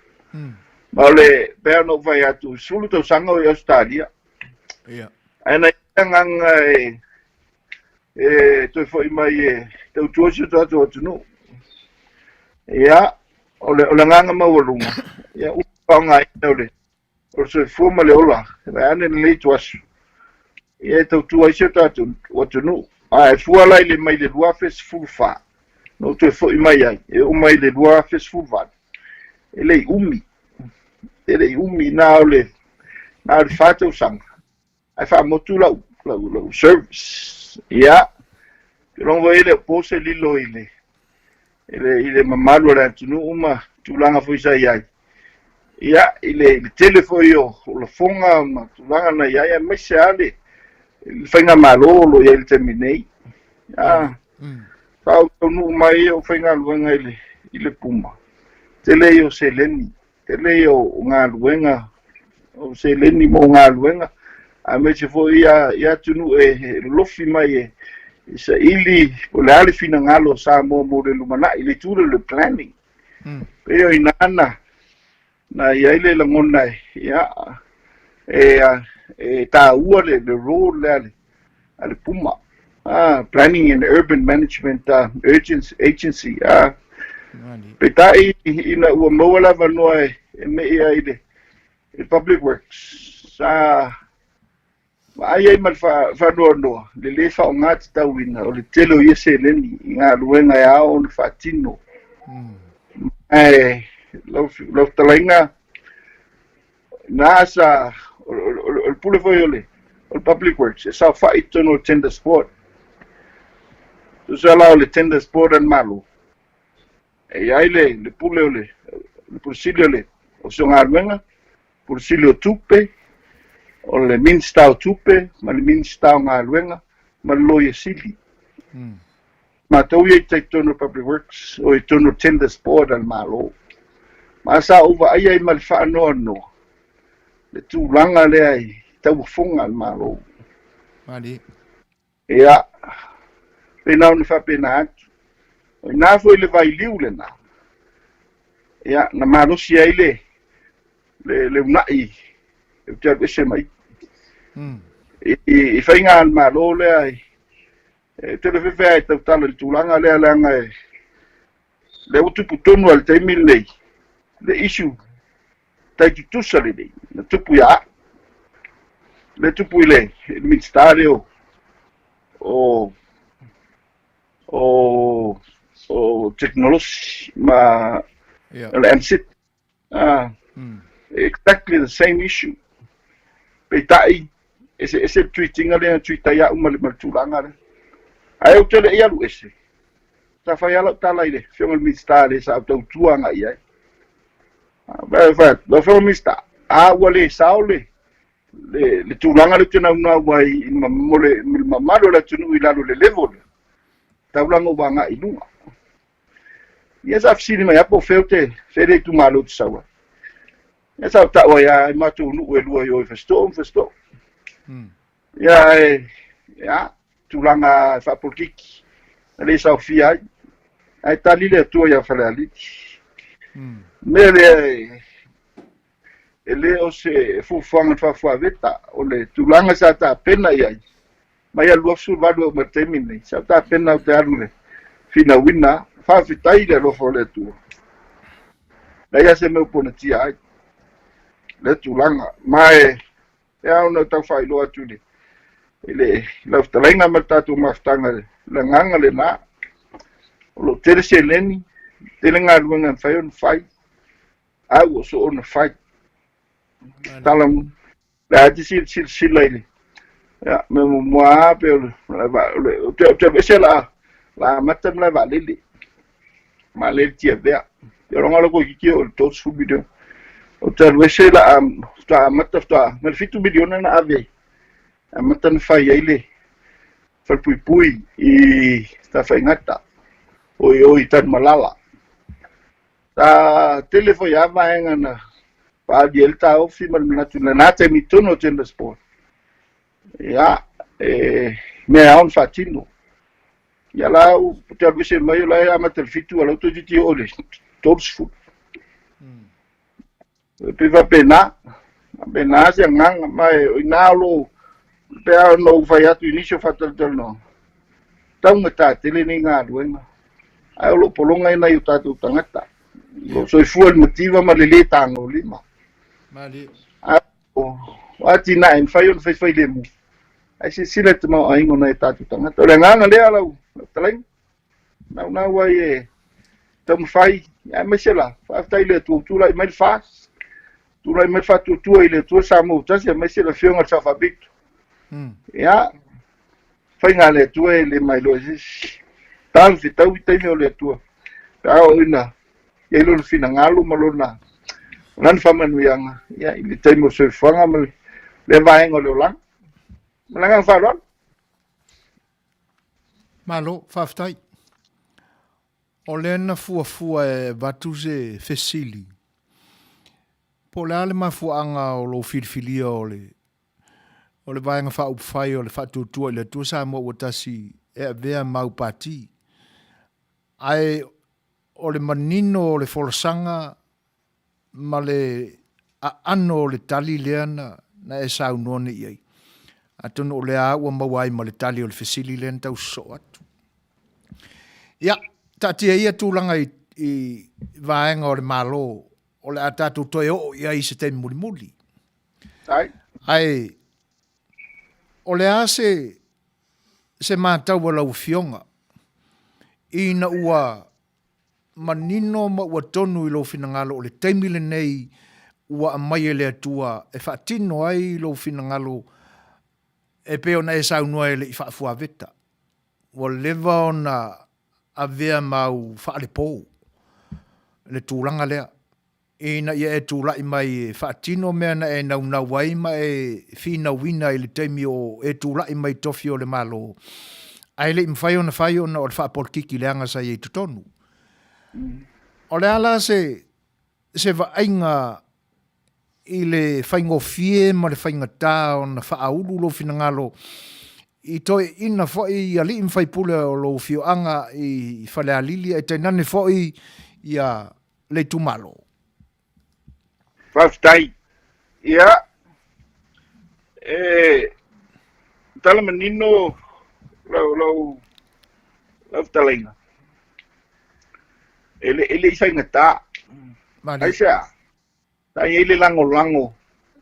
Ma o le, pea ona ou fai atu, 10 tausaga o i Ausetalia.
Ia.
Ae na i ai agaga e, e toe foi mai e tautua si o tatou atunuu. Ia, o le, o le agaga maualuga, ia, ua faaaogaina o le, o le soifua ma le ola, vaeane lenei ituaso, ia e tautua ai si o tatou atunuu. Ae fua la i le mai le 2014, na ou toe foi mai ai, e oo mai i le 2018, e le i umi, e le i umi, na o le, na o le 4 tausaga, ae faamotu lau, lau, lau service. Ia, ou te iloa foi e le o po se lilo i le, i le, i le mamalu o le atunuu ma tulaga foi sa i ai. Ia, i le, i le tele foi o, o lafoga ma tulaga na i ai, aemaise lava le, le faigamalo o lo o i ai i le taimi nei. Ah, sa ou taunuu mai ou faigaluega i le, i le Puma. Tele ia o seleni, tele ia o galuega, o seleni mo galuega, aemaise foi ia, ia atunuu e, e lolofi mai e, e saili po o le a le finagalo o Samoa mo le lumanai, i le itu lea o le planning. Pei o i ina na, na i ai le lagona e, ia, e, e taua le, le role lea a le, a le PUMA, ah, Planning and Urban Management uh, Urgency, Agency. Ah. Peitai, ina ua maua le avanoa e, e mei ai le, le Public Works, sa vaai ai ma le faanoanoa le le faaaoga tatauina o le tele o ia seleni i galuega e ao ona faatino. Ae lau, lau fetalaiga, na sa, o, o, o, o le pule foi o le, o le Public Works, e saofai i totonu o le Tenders Board. Tusa la o le Tenders Board a le Malo, e i ai le, le pule o le, le pule sili o le Ofisa o Galuega, Pule Sili o Tupe, o le Minista o Tupe ma le Minista o Galuega ma le Loia Sili. Matou ia i tai totonu o Public Works, o i totonu o Tenders Board a le Malo. Ma sa ou vaaia ai ma le faanoanoa le tulaga lea i tauofoga a le Malo.
Malie.
Ia, pei na ona faapena atu. O i ina foi le vailiu lena, ia, na malosi ai le, le, le una'i ou te alu ese mai. I, i, i faiga a le Malo lea, e, e te le fefe ai tautala i le tulaga lea, leaga e, lea ua tupu tonu lava i le taimi lenei, le issue tai tutusa lenei, na tupu ia au. Le tupu i le, i le Minisita lea o, o, o, o tekonolosi ma
Ia.
o le MSIT. Ah, exactly the same issue. Peitai, eseese le tweet-ina lea na tweet ai au ma le, ma le tulaga lea. Ae ou te le i alu ese, sa fai lava lau tala i le Afioga i le Minisita lea sa ou tautua agai i ai. Lau Afioga i le Minisita, a ua le sao le, le, le tulaga lea ou te naunau ai i mo le, mo le mamalu o le atunuu i lalo i le level lea, tatau la ona ou agai i luga. Ia sa fesili mai lava po o fea ou te, fea le itumalo ou te sau ai. Ia sa ou tau ai lava i matou nuu e lua i o i Fasitoo ma Fasitoo. Ia e, ia, tulaga faapolokiki, na le saofia ai. Ae tali le Atua ia Falealili. Mea lea e, e le o se fuafuaga faafuaveta, o le tulaga sa tapena i ai, mai a 28 e oo mai le taimi lenei, sa tapena ou te alu i le finauina, faafetai i le alofa o le Atua. Leai lava se mea ua ponatia ai lea tulaga. Ma e E ao ona tau faailoa atu i le, i le, i lau fetalaiga ma le tatou mafutaga le, le agaga lena. O lo o tele seleni, tele galuega e mafai ona fai, a ua soo ona fai. Tala le a te silasila i le, ia, mea muamua lava pei o le, o le, ou te, ou te alu ese la, la amata le malae vaalele. Vaalele Tiavea. Te iloa la toeitiiti oo i le 30 miliona. Ou te alu ese la faatoa amata faatoa na le 7 miliona na ave ai. Amata na fai ai le Falepuipui i Tafaigata, o i o i Tanumalala. Sa tele foi lava vaega na faaali ai le taofi ma le manatu i lena taimi i totonu o Tenders Board. Ia, e mea e ao ona faatino. Ia la ou te alu ese mai o la e amata i le 7 a o la ua toeitiiti oo i le 30. E pei faapena, faapena se agaga, ma e o i ina o lo o, pei lava ona ou fai atu i nisi o faatalatalanoaga, taugata tele nei galuega, ae o lo o pologa ai nai o tatou tagata, o lo o soifua i le mativa ma le le tagolima.
Malie.
Ae o atinae e mafai ona faifailemu, ae silasila i le tamaoaiga o nai o tatou tagata. O le agaga lea lau fetalaiga. Naunau ai e taumafai, aemaise la, faafetai i le Atua ua tulai mai le FAST, tulai mai le faatuatua i le Atua Samoa ua tasi, aemaise le Afioga i le Sao Faapito. Ia, faiga a le Atua e le mailoa e se isi. Tau fetau i taimi o le Atua. Pe a oo ina i ai lona finagalo ma lona lana faamanuiaga, ia, i le taimi o le soifuaga ma lea vaega o le olaga. Ma le agaga faaaloalo.
Malo, faafetai. O lea na fuafua e avatu se fesili, po o le a le mafuaaga o lou filifilia o le o le Vaega Faaupufai o le Faatuatua i le Atua Samoa ua Tasi e avea ma au pati. Ae o le manino o le folasaga ma le aano o le tali lea na, na e saunoa nei i ai. Atonu o lea ua maua ai ma le tali o le fesili lea na tau sosoo atu. Ia, taatia ia tulaga i, i vaega o le Malo o le a tatou toe oo i ai i se taimi mulimuli.
Ai.
Ae, o le a se, se matau a lau Afioga ina ua manino ma ua tonu i lou finagalo o le taimi lenei ua aumai e le Atua e faatino ai lou finagalo e pei ona e saunoa e le i faafuaveta. Ua leva ona avea ma au faalepo le tulaga lea. Ina ia e tulai mai e faatino mea na e naunau ai ma e finauina i le taimi o e tulai mai i tofi o le Malo, ae le i mafai ona fai ona o le faapolokiki leaga sa i ai i totonu. O le a la se, se vaaiga i le faigofie ma le faigata ona faaulu lou finagalo i toeaiina foi i alii ma faipule o lou afioaga i Falealili ae tainane foi ia le itumalo.
Faafetai. Ia, e tala manino lau, lau, lau fetalaiga. E le, e le i faigata. Aisea? Sa i ai le lagolago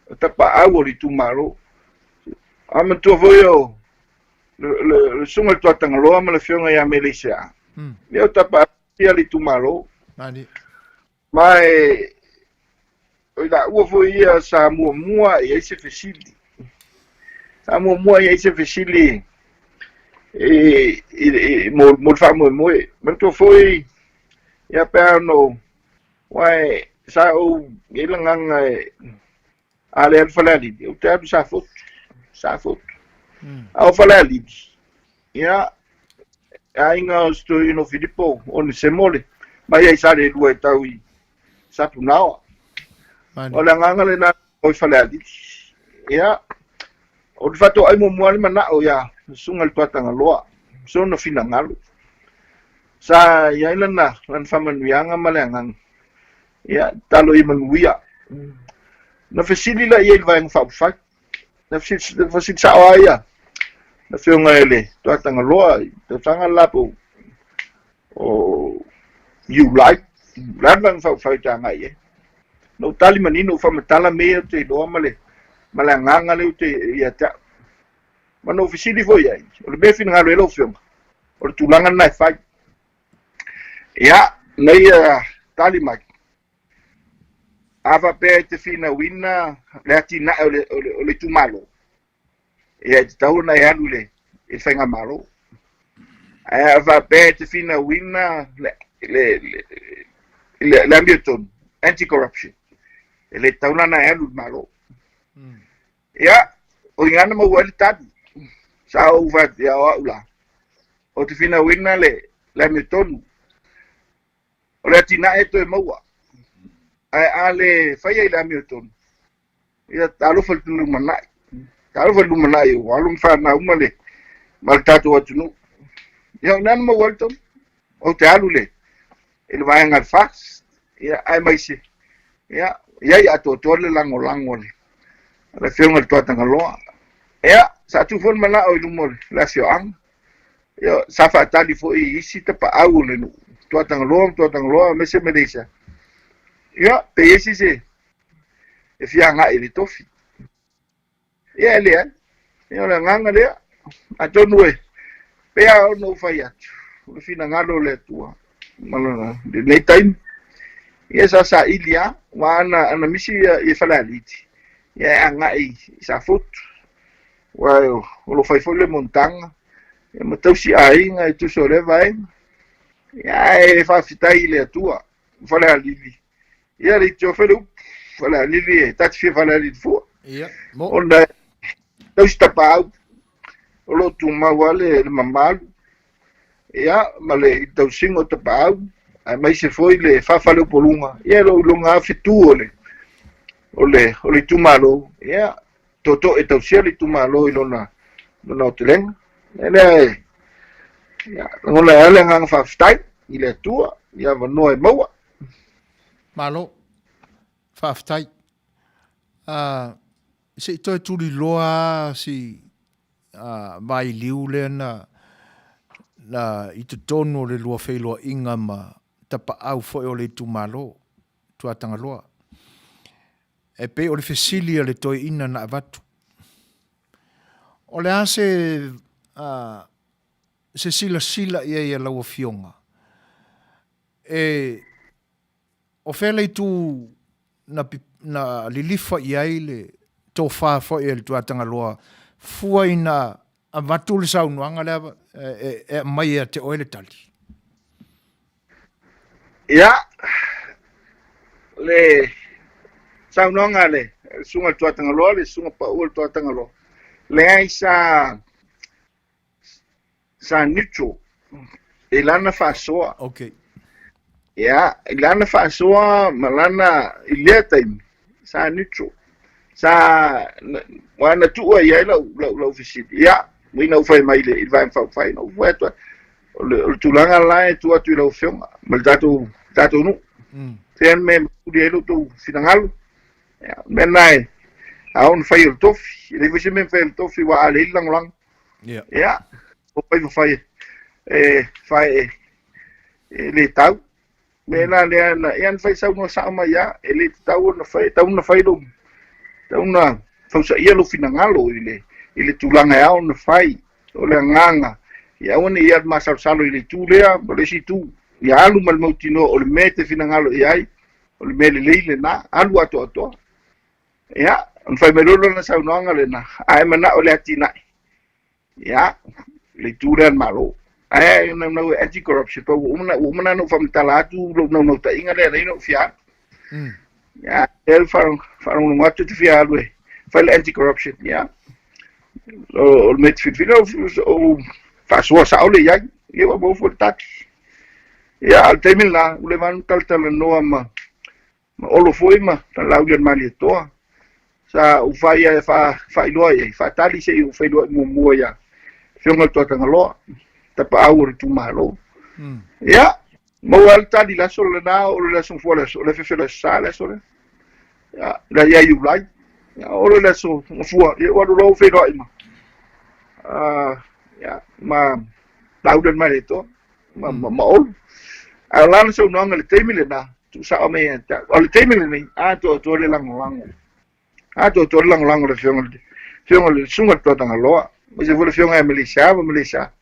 o tapaau o le itumalo. A matua foi o le, le, le susuga i le Tuatagaloa ma le afioga ia Meleisea. Ia o tapaau ia le itumalo.
Mani.
Ma e, o i laua foi ia sa muamua i ai se fesili. Sa muamua i ai se fesili e, e, e, mo, mo le faamoemoe. Manatua foi, ia pe a ona Aua e, sa ou i ai le agaga e, a le alu Falealili, ou te alu i Safotu, Safotu. A o Falealili, ia, e aiga o si toeaina o Filipo, Onesemo le, mai ai Salelua e tau i Sapunaoa. O le agaga lena o i Falealili. Ia, o le faatoai muamua le manao ia le Susuga i le Tuatagaloa, sona finagalo. Sa i ai lana, lana faamanuiaga ma le agaga. Ia, tatalo ia manuia. Na fesili la i ai i le Vaega Faaupufai. Na fesili, na fesili sao lava ia, le Afioga i le Tuatagaloa i tausaga la po o Iulai, o le a le Vaega Faaupufai ou te agai i ai. Na ou tali manino, ou faamatala mea ia ou te iloa ma le, ma le agaga lea ou te ia te au. Ma na ou fesili foi i ai, o le mea e finagalo i ai lau Afioga, o le tulaga lena e fai. Ia, na ia tali mai, a faapea e te finauina le atinae o le, o le, o le itumalo, ia e tatau ona e alu i le, i le faigamalo. Ae a faapea e te finauina le, le, le, le, le amiotonu, anti-corruption, e le tatau la ona e alu i le Malo. Ia, o i ina na maua ai le tali. Sa ou fai atu, ia o au la, ou te finauina le le amiotonu. O le atinae e toe maua. Ae a le faia i le amiotonu, ia talofa i le lumanai. Talofa i le lumanai o alo ma fanau uma le ma le tatou atunuu. Ia o i ina na maua ai le tonu. Ou te alu le i le vaega a le FAST, ia aemaise ia i ai atoatoa le lagolago a le le Afioga i le Tuatagaloa. Ia, sa tuu foi le manao i luma o le afioaga. Ia, sa faatali foi i isi tapaau o le nuu, Tuatagaloa ma Tuatagaloa aemaise Maleisa. Ia, pe i ai se isi e fia agai i le tofi. Ia e leai. Ia o le agaga lea. Atonu e pei lava ona ou fai atu, o le finagalo o le Atua ma lona lenei taimi. Ia sa saili lava, aua ana, ana misi ia, ia Falealili, ia e agai i Safotu. Aua o lo o fai foi le monotaga, ia ma tausi aiga e tusa o lea vaega. Ia ae faafetai i le Atua, Falealili, ia le itio fai le upu, Falealili e ta te fia Falealili fua.
Ia, mo.
Ona tausi tapaau, o lo o tumau lava le, le mamalu, ia, ma le tausiga o tapaau, aemaise foi le faafaleupoluga, ia, o lo o iloga lava fetu o le, o le, o le itumalo, ia, tootoo e tausia le itumalo i lona, lona aotelega. E lea e, ia, lagona ai le agaga faafetai i le Atua i avanoa e maua.
Malo, faafetai. Uh, se i toe tuliloa si uh, vailiu lea na, na i totonu o le lua feiloaiga ma tapaau foi o le itumalo Tuatagaloa. E pei o le fesili a le toeaina na avatu. O le a se, uh, se silasila i ai a lau Afioga? E, o fea le itu na, na lilifa i ai le tofa foi a le Tuatagaloa fua ina avatu le saunoaga lea e, e, e aumai ia te oe le tali?
Ia, le saunoaga a le Susuga i le Tuatagaloa, le Susuga Pau o le Tuatagaloa, leai sa sa neutral i lana faasoa.
Okay.
Ia, i lana faasoa ma lana i lea taimi, sa neutral. Sa, aua na tuua i ai lau, lau, lau fesili. Ia, ina ua fai mai i le, i le Vaega Faaupufai, na ou fai atu ai, o le, o le tulaga la e tuu atu i lau Afioga ma le tatou, tatou nuu. Fea le mea e mafuli ai lo outou finagalo. Ia, o le mea lena e ao ona fai o le tofi. E leai foi se mea e mafai e le tofi aua a leai le lagolago.
Ia.
Ia, o fai ma fai e fai e, e le tau. Me la lea na, ia na fai saunoa sao mai lava, e le tatau ona fai, e tatau ona fai lou, tatau ona fausaia lou finagalo i le, i le tulaga e ao ona fai. O le agaga, ia aua ne i alu masalosalo i le itu lea ma le isi itu. Ia alu ma le mautinoa o le mea e te finagalo i ai, o le mea lelei lena, alu atoatoa. Ia, ona fai mai loa lana saunoaga lena, a e manao i le atinae, Ia, le itu lea a le Malo. Ae naunau e anti-corruption, pa ua uma na, ua uma na ou faamatala atu lou naunautaiga lea lea na ou fia alu. Ia, lea le faalogologo atu te fia alu e fai le anti-corruption. Ia, o le mea te filifili, o faasoa sao le i ai. Ia, ua maua foi le tali. Ia, a o le taimi lena, ua leva ona talatalanoa ma ma Olo foi ma Laaulialemalietoa. Sa ou fai e faailoa i ai, faatali se i ou feiloai muamua ia Afioga i le Tuatagaloa, tapaau o le itumalo. Ia, maua le tali i le aso lena, o le aso Gafua le aso, o le afiafi o le aso Sa le aso lea. Ia, la ia Iulai. Ia, olo le aso Gafua, ia ua alu loa ou feiloai ma, ia, ma Laaulialemalietoa. Ma, ma, ma Olo. Ae o lana saunoaga i le taimi lena, tuusao mai ia te au. O le taimi lenei, atoatoa le lagolago. Atoatoa le lagolago a le Afioga i le Afioga i le Susuga i le Tuatagaloa, aemaise foi le Afioga ia Melissa ma Melissa.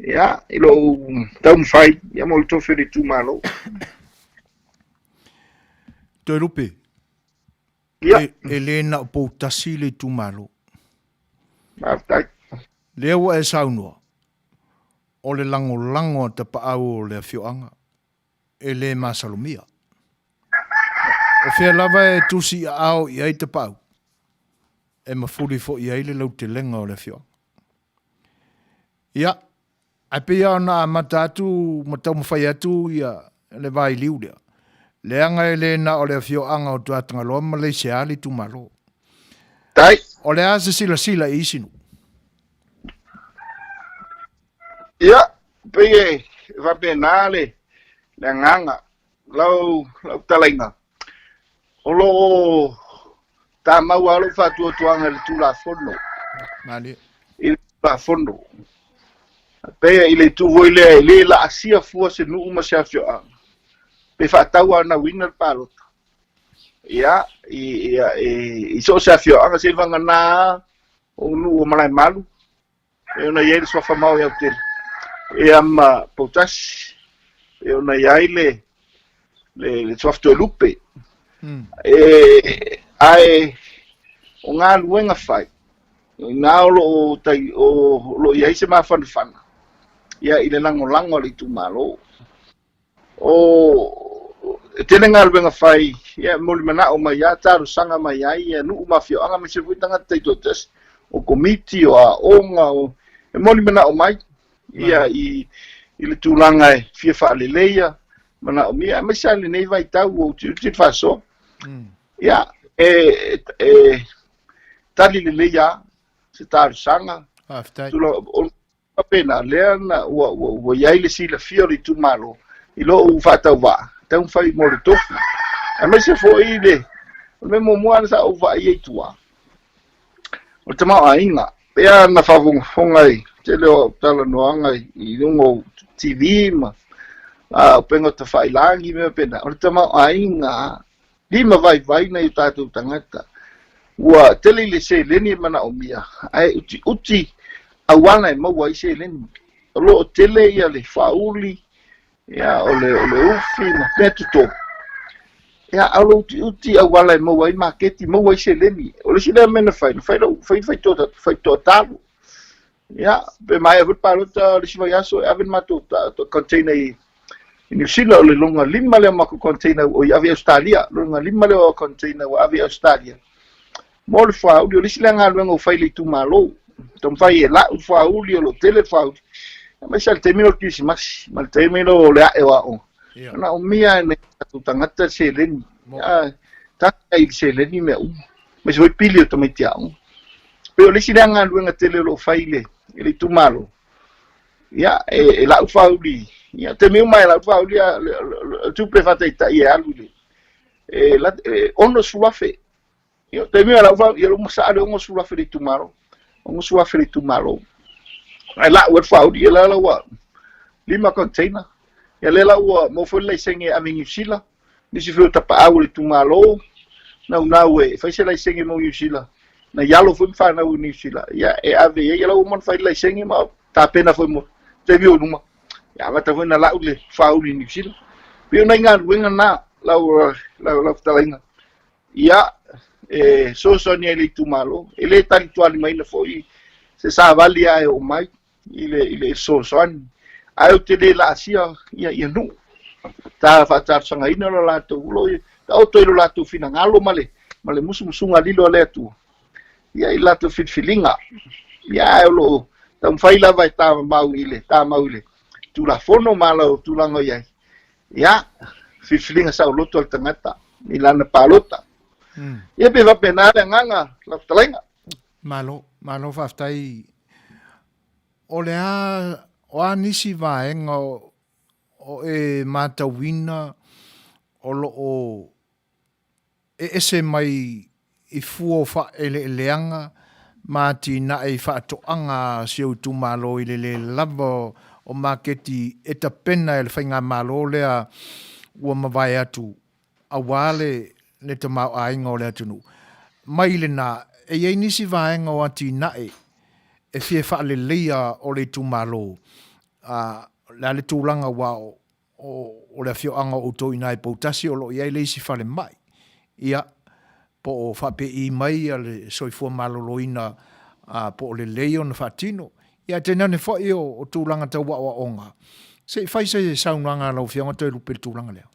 Ia, i lou taumafai, ia mo le tofi o le itumalo.
Toelupe,
Ia.
e, e le na o Poutasi le itumalo.
Faafetai.
Lea ua e saunoa, o le lagolago a tapaau o le afioaga e le masalomia. O fea lava e tusi aao i ai tapaau, e mafuli foi i ai le lautelega o le afioaga. Ia, ae pei lava ona amata atu ma taumafai atu ia le vailiu lea, leaga e le na o le afioaga o Tuatagaloa ma Leisea le itumalo.
Tai.
O le a se silasila i isi nuu?
Ia, pei e faapena le le agaga lau lau talaiga. O lo o tamau lava lou faatuatuaga i le Tulafono.
Malie.
I le Tulafono. Pei i le itu foi lea e le laasia fua se nuu ma se afioaga. Pe faatauanauina le palota. Ia, i, ia, i, i so o se afioaga seivagana o nuu o Malaemalu, e ona i ai le suafa Maoi Autele, ia ma Poutasi, e ona i ai le, le, le suafa Toelupe. E, ae o galuega fai, inā o lo o, tai, o, o lo o i ai se mafanafana, ia i le lagolago a le itumalo. O e tele galuega fai, ia e momoli manao mai ai, talosaga mai ai ia nuu ma afioaga aemaise foi tagata taitoatasi, o komiti, o aoga, o e momoli manao mai ia i i le tulaga e fia faaleleia, manaomia, aemaise lava lenei vaitau ua utiuti le faasoa. Ia, e, e tali lelei lava se talosaga.
Faafetai.
Tulaga, Faapena, lea na ua, ua, ua i ai le silafia o le itumalo i lou faatauvaa, taumafai mo le tofi. Aemaise foi le, o le mea muamua lava sa ou vaai ai i tua, o le tamaoaiga. Pei lava na faafogafoga i tele o au talanoaga i luga o TV ma upega tafailagi mea faapena, o le tamaoaiga limavaivai nai o tatou tagata. Ua tele i le seleni e manaomia, ae utiuti auala e maua ai seleni. O lo o tele ia le faauli, ia, o le, o le ufi ma mea toto. Ia, a o lo utiuti auala e maua ai maketi, maua ai seleni. O le isi lea mea na fai, na fai lou, fai faitoatalo. Ia, pe maea foi le palota o le isi vaiaso e ave le matou container i Niu Sila, o le lona lima lea o matou container oi ave i Ausetalia, lona lima lea o container ua ave i Ausetalia. Mo le fuauli, o le isi lea galuega ua fai i le itumalo. Taumafai e lau le fuauli, o lo o tele le fuauli. Aemaise lava le taimi lea o le Kerisimasi, ma le taimi lea o le ae o aoga. Manaomia e nai o tatou tagata le seleni. Tagi ai i le seleni mea uma. Aemaise foi pili o tamaiti aoga. Pei o le isi lea galuega tele o lo o fai i le, i le itumalo, ia, e, e lau faauli, ia, taimi uma e lau faauli, a, le, le, tupe faataitai e alu i le, e, e 60,000. Ia, taimi e lau faauli, ia, uma saa le 60,000 le itumalo. 60,000 le itumalo. Ae lau e faauli, ia la la ua lima container. Ia lea la ua maua foi le laisene e ave i Niu Sila. Nisi foi o tapaau o le itumalo, naunau e fai se laisene mo Niu Sila, nai alo foi ma fanau i Niu Sila, ia e ave i ai, ia la ua uma ona fai le laisene ma tapena foi mo taimi o i luma. Ia amata foi ona lau le faauli i Niu Sila. Pei o nai galuega na lau, lau, lau fetalaiga. Ia, e fesoasoani ai le itumalo. E le talitualimaina foi se savali lava e oo mai i le, i le fesoasoani. Ae ou te le laasia ia, ia nuu. Ta faatalosagaina lo latou, lo, taoto i lo latou finagalo ma le, ma le musumusuga lilo a le Atua. Ia i latou filifiliga. Ia ae o lo o taumafai lava e tamamau i le, tamau i le Tulafono ma ala o tulaga o i ai. Ia, filifiliga saoloto a le tagata i lana palota. Ia pe faapena le agaga lau fetalaiga.
Malo, malo faafetai. O le a, o a nisi vaega o, o e matauina o lo o e ese mai i fua o faaeleeleaga ma atinae i faatoaga a si ou itumalo i le le lava o maketi e tapena e le faigamalo lea ua mavae atu aua le le tamaoaiga o le atunuu. Mai lena, e i ai nisi vaega o atinae e fia faaleleia o le itumalo, a, o le a le tulaga aua o, o le afioaga o outou i ina i Poutasi o lo o i ai le isi falemai, ia, po o faapei mai le soifua maloloina po o lelei ona faatino. Ia, ae tainane foi o tulaga tau aoaoga. Se i fai se saunoaga a lau Afioga Toelupe i le tulaga lea.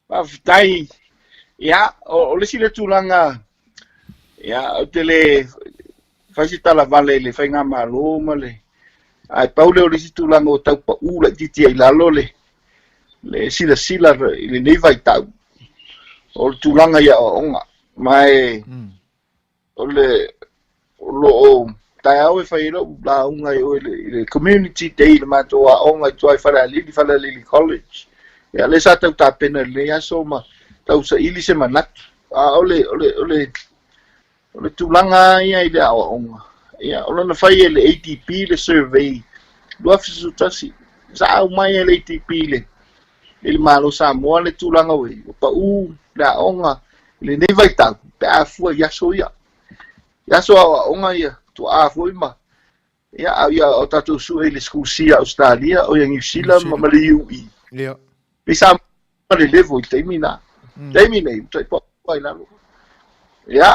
Faafetai. Ia, o le isi lea tulaga, ia, ou te le fai se tala vale i le faigamalo ma le. Ae pau lea o le isi tulaga ua tau pau laitiiti ai i lalo le le silasila i lenei vaitau, o le tulaga i aoaoga. Ma e o le o lo o taeao e fai ai lau lauga i o i le community day i le matou aoga i tua i Falealili, Falealili College. Ia lea sa tau tapena i lenei aso ma tau saili se manatu. A o le o le o le o le tulaga ia i le aoaoga, ia o lona fai e le ADB le survey 2011, sa aumai e le ADB le i le Malo Samoa le tulaga ua i ai, ua pau le aoga i lenei vaitau pe a fua i aso ia. I aso aoaoga ia, tuaa foi ma ia a ia o tatou sue i le School C a Australia, o ia Niu Sila ma, ma le UE.
Ia.
Pei sa ma le level i le taimi na. Taimi nei, ua tai pau ai lalo. Ia,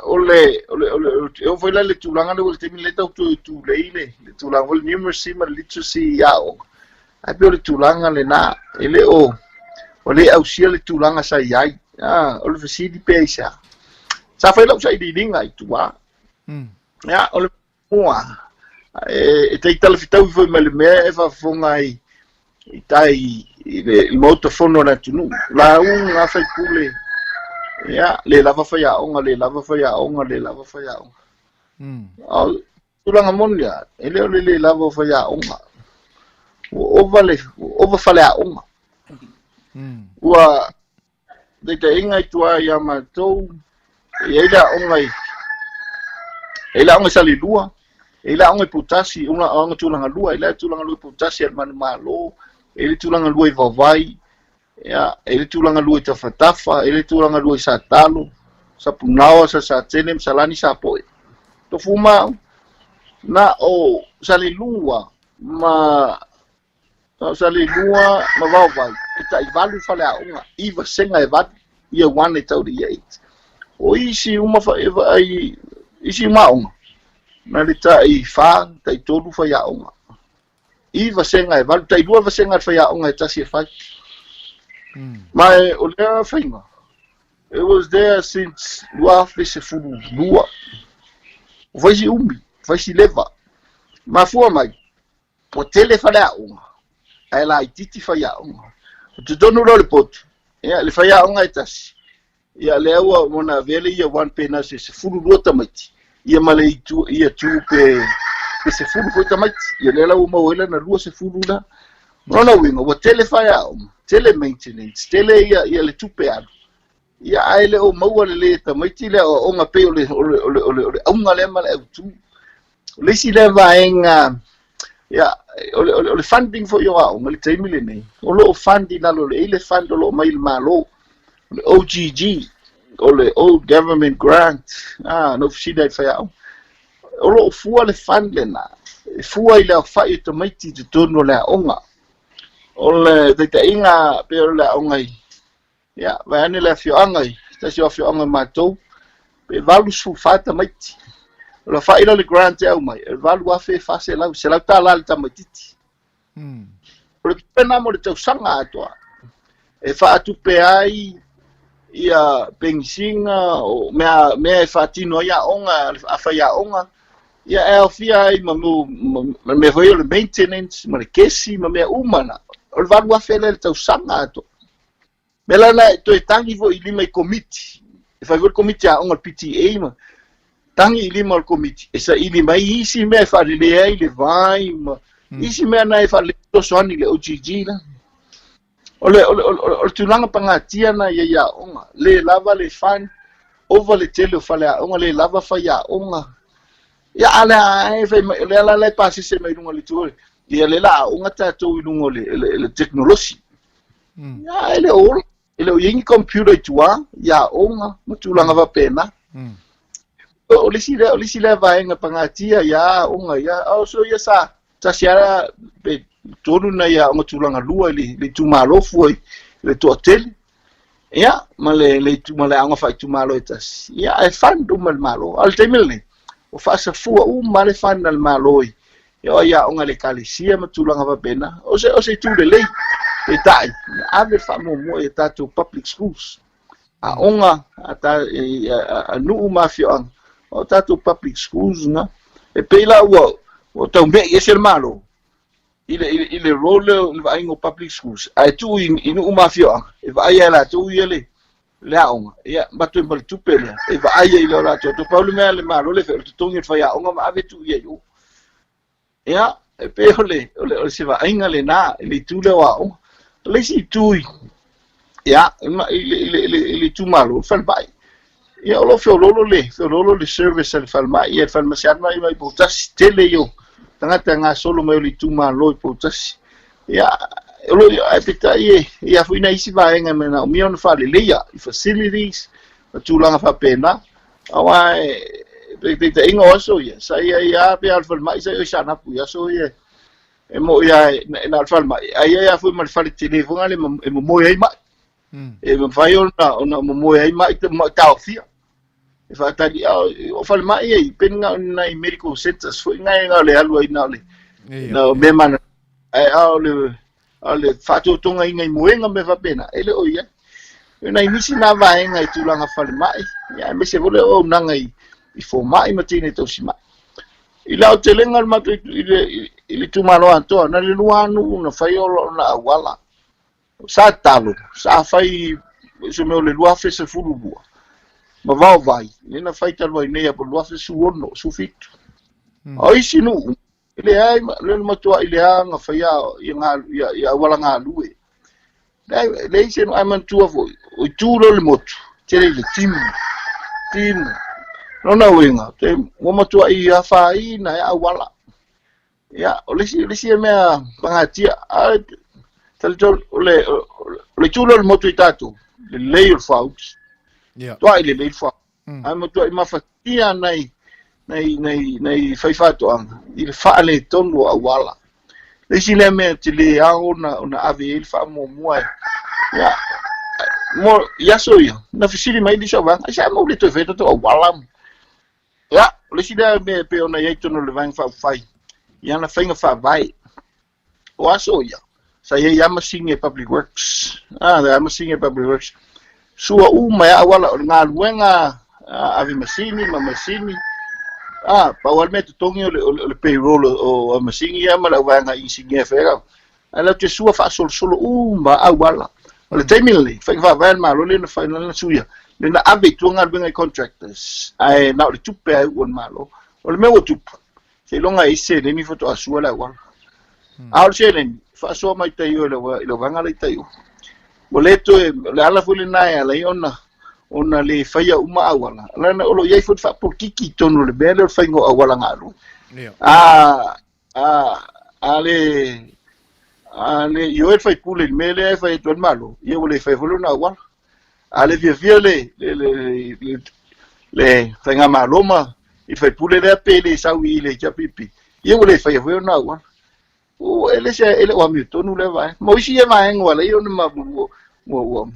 o le, o le, o le, e oo foi la i le tulaga lea ua i le taimi lea tau toe tulei le, le tulaga foi le numeracy ma le literacy i aoga. Ae pei o le tulaga lena, e le o, ua le ausia le tulaga sa i ai. Ah, o le fesili pe aisea. Sa fai lau sailiiliga i tua. Ia, o le mua, e, e tai talafetaui foi ma le mea e faafofoga ai i tai i le Maota Fono o le atunuu. Lauga a faipule, ia, le lava faiaoga, le lava faiaoga, le lava faiaoga. A o tulaga moni lava, e le o le le lava o faiaoga. Ua ova le, ua ova faleaoga. Ua taitaiga i tua ia matou, e i ai le aoga i, e i ai le aoga i Salelua, e i ai le aoga i Poutasi, e aoga tulaga lua, e i ai le tulaga lua i Poutasi a le Manumalo, e i ai le tulaga lua i Vaovai, ia, e i ai le tulaga lua i Tafatafa, e i ai le tulaga lua i Satalo, Sapunaoa, Salesatele ma Salani, Sapoe. Tofumau, na o Salelua ma Na o Salelua ma Vaovai, e tai valu faleaoga, i vasega e valu, year 1 e tau i le year 8. O isi uma fa, e vaai, isi uma aoga, na le tai fa, tai tolu faiaoga. I vasega e valu, tai lua vasega le faiaoga e tasi e fai. Ma e, o lea faiga, it was there since 2012. Ua fai si umi, fai si leva. Mafua mai, Ua tele faleaoga, ae laitiiti faiaoga. O totonu loa o le potu, ia, le faiaoga e tasi, ia, lea ua ona avea le year one pe na o se 12 tamaiti, ia ma le itu, year two pe, pe 10 foi tamaiti. Ia lea la ua maua ai lana 20 la. O lona uiga, ua tele faiaoga, tele maintenance, tele ia, ia le tupe alu. Ia, ae le o maua lelei e tamaiti le aoaoga pei o le, o le, o le, o le, o le auga lea ma le autu. O le isi lea vaega, ia, o le, o le, o le funding foi o aoga i le taimi lenei, o lo o fund i lalo o le, e i ai le fund o lo o mai i le Malo, o le OGG, o le Old Government Grant, ah, na ou fesili ai i le faiaoga. O lo o fua le fund lena, e fua i le aofai o tamaiti i totonu o le aoga. O le taitaiga pei o le aoga i Ia, vaeane le afioaga i se tasi o afioaga o matou, pe 84 tamaiti. O le aofai la o le grant e aumai, e $8,400, $100 le tamaitiiti. O le tupe lena mo le tausaga atoa e faatupe ai ia penisina o mea, mea e faatino ai aoga a faiaoga, ia e aofia ai ma, ma, ma mea foi o le maintenance ma le kesi ma mea uma na. O le $8,000 lea i le tausaga atoa. Mea la na e toe tagi foi i lima i komiti, e fai foi le komiti aoga le PTA ma tagi i lima o le komiti e saili mai isi mea e faalelei ai le vai ma isi mea na e faalelei fesoasoani i le OGG la. O le, o le, o le, o le tulaga pagatia na i ai aoga, le lava le fund, ova le tele o faleaoga, le lava faiaoga. Ia, a lea e fai mai, o lea la la e pasese mai luga o le itu, ia lea la aoga tatou i luga o le, le, le tekonolosi. Ia, e le o ola, e le o i ai ni computer i tua, i aoga ma tulaga faapena. O le isi lea, o le isi lea vaega pagatia ia aoga ia, a o so ia sa tasi lava pe tolu nai aoga tulaga lua i le, le itumalo fua i le toatele. Ia, ma le, le, ma le aoga faaitumalo e tasi. Ia, ae fund uma e le Malo. A o le taimi lenei, ua faasafua uma le fund a le Malo i, e o ai aoga a le Ekalesia ma tulaga faapena. O se, o se itu lelei, peitai, ave le faamuamua i a tatou public schools. Aoga a, ta, a, a, a nuu ma afioaga, o tatou public schools na. E pei la ua, Ua tau me'i ese le Malo i le, i le, i le role lea o le vaaiga o public schools, ae tuu i, i nuu ma afioaga e vaaia e latou ia le, le aoga, ia, avatu ai ma le tupe lea e vaai ai i le latou. Pau le mea a le Malo le fai, o le totogi o le faiaoga ma ave tuu i ai i o. Ia, e pei o le, o le, o se vaaiga lena i le itu lea o aoga. O le isi itu i, ia, i le, i le, i le, i le itumalo, le falemai. Ia, o lo o feoloolo le, feoloolo le service a le falemai, ia, le falemai mai mai Poutasi, tele ia o tagata e gasolo mai o le itumalo i Poutasi. Ia, o lo o, ae peitai e, ia foi nai isi vaega e manaomia ona faaleleia i facilities, ma tulaga faapena. Aua e peitaiga o aso ia, sa i ai lava pe a o le falemai sa i o i Saanapu i aso ia e moi lava e na o le falemai, ae i ai lava foi ma le fale tele foi lea e momoe ai mai. E mafai ona ona momoe ai mai ma taofia. E faatali o falemai e pe na o nai medical centers foi nai na o le alu ai na o le na o mea mana ae a o le a o le faatotogaina i moega ma mea faapena, e le o i ai. E nai nisi nā vaega i tulaga falemai, ia, aemaise foi le auaunaga i, i fomai ma tinei tausimai. I le aotelega o le matou i le, i le itumalo atoa, na le lua nuu na fai o lona auala. Sa talo, sa fai se mea o le 2012, ma vaovai, lea na fai talu ai nei a po 2016, 17. O isi nuu, E leai, le matuai leaga na faia ia, ia, ia auala galue. Leai, leai se ae manatua foi, o itu lea o le motu, tele i le timu, timu. Lona uiga, te, ua matuai afaina ai auala. Ia, o le isi, le isi mea pagatia, a, talitonu, o le, o le itu lea o le motu i tatou, lelei o le faauli.
Yeah.
Tuai lelei le faauli. Ae matuai mafatia nai, nai, nai, nai faifaatoaga i le faaletonu o auala. Le isi lea mea te le ao ona, ona ave i ai le faamuamua e, ia, mo, i aso ia, na fesili mai nisi o vaega, aisea mau le toe fai tatou auala? Ia, o le isi lea mea e pei ona i ai totonu o le Vaega Faaupufai, i ana faiga faavae. O aso ia, sa i ai lava masini e Public Works. Ah, lava masini e Public Works. Sua uma e auala o le galuega ave masini ma masini. Ah, pau lava le mea totogi o le, o le, o le payroll o, o masini ia ma le auvaega inisinia e fai ai. Ae latou te sua faasolosolo uma auala. O le taimi lenei, faiga faavae a le Malo lea na fai na suia, lea na ave i tua galuega i contractors, ae na o le tupe lava e uu a le Malo. O le mea ua tupu, Seiloga e i ai se seleni faatoa sua le auala. A o le seleni, faasoa mai tai o i le vaega la i tai o. Ua le toe, o le ala foi lena e ala ai ona, ona le faia uma auala. Leaga o lo o i ai foi le faapolokiki i totonu o le mea lea o le faiga o auala galue. A, a, a le, a le ioe le faipule i le mea lea e fai atu ai le Malo, ia ua le faia foi lona auala. A le fiafia le, le, le, le, le faigamalo ma i le faipule lea pe le sau i le HRPP, ia ua le faia foi ona auala. Ua, e le se, e le o amiotonu lea vaega. Ma o isi ia vaega ua ala ai ona ma, ua, ua, ua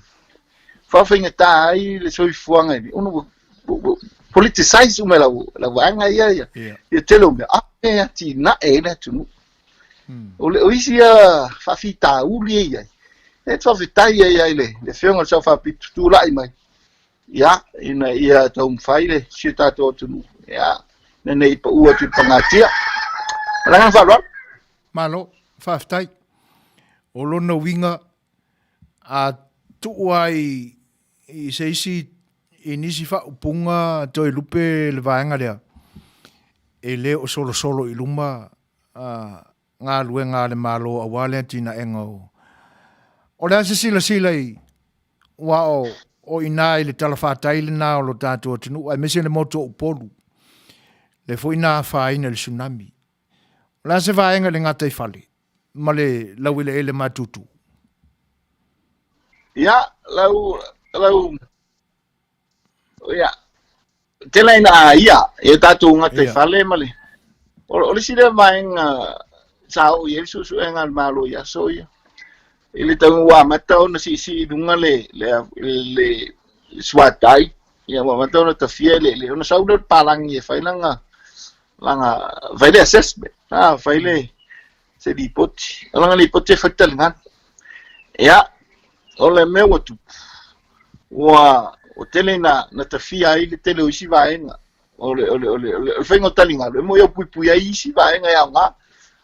faafaigata ai le soifuaga i ona ua, ua, ua politicize uma e lau, lau vaega ia, ia,
Yeah.
ia tele o mea. A e atinae ai le atunuu. O le o isi ia faafitauli e i ai, e faafetai ai ai le, le Afioga i le Sao Faapito tulai mai, ia, ina ia taumafai le si o tatou atunuu, ia, ina ne i pau atu i le pagatia. Ma le agaga faaaloalo.
Malo, faafetai. O lona uiga, a tuu ai i se isi i nisi faaupuga toe lupe le vaega lea, e le o solosolo i luma galuega a le Malo aua le atinaega o O le a se silasila i aua o o i ina i le talafatai lena o lo tatou atunuu aemaise le motu o Upolu lea foi na afaina i le tsunami. O le a se vaega i le gataifale ma le laueleele matutu?
Ia, lau, lau, ia, tele ina aia e tatou gataifale ma le o le isi lea vaega sa oo i ai le suesuega a le Malo i aso ia i le taimi ua amata ona siisii i luga le le le suatai ia ua amata ona tafia le le ona sau lea o le palagi e fai lana lana fai le assessment a fai le se lipoti o lana lipoti e fai taligalu ia o le mea ua tupu ua ua tele ina na tafia ai le tele o isi vaega. O le, o le, o le, o le faiga o taligalu, e moni e puipui ai isi vaega e aoga,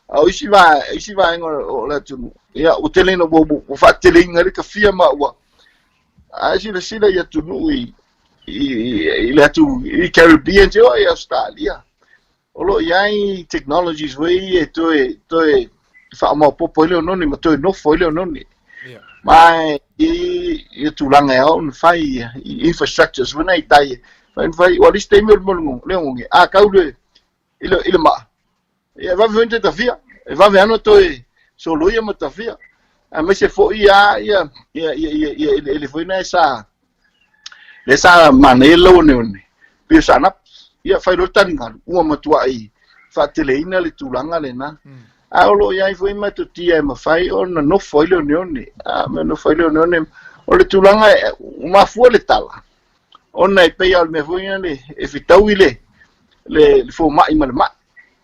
a o isi, va, isi vaega o le atunuu, ia, ua tele ina ua, ua faateteleina ai le tafia ma ua, a silasila i atunuu i, i, i le atu, i Caribbean, e oo i Australia, O lo o i ai technologies foi ia e toe, toe faamaopoopo ai le oneone ma toe nofo ai le oneone. Yeah. Ma i, i tulaga e ao ona fai i infrastructures foi nei tai e fai fai o le isi taimi o le mea o le oneone a kau le i le i le maa ia e vave foi ona toe tafia e vave lava ona toe soloia ma tafia aemaise foi lava ia ia ia ia ia eleele foi na e sa lea sa manaia le lau oneone, pei o Saanapu. Ia, fai loa le taligalu, ua matuai faateleina le tulaga lena. Ae o lo o i ai foi metotia e mafai ona nofo ai le oneone. A, ma nofo ai le oneone. O le tulaga, ua mafua le tala, ona e pei lava o le mea foi lea e fetaui le, le, le fomai ma le mai.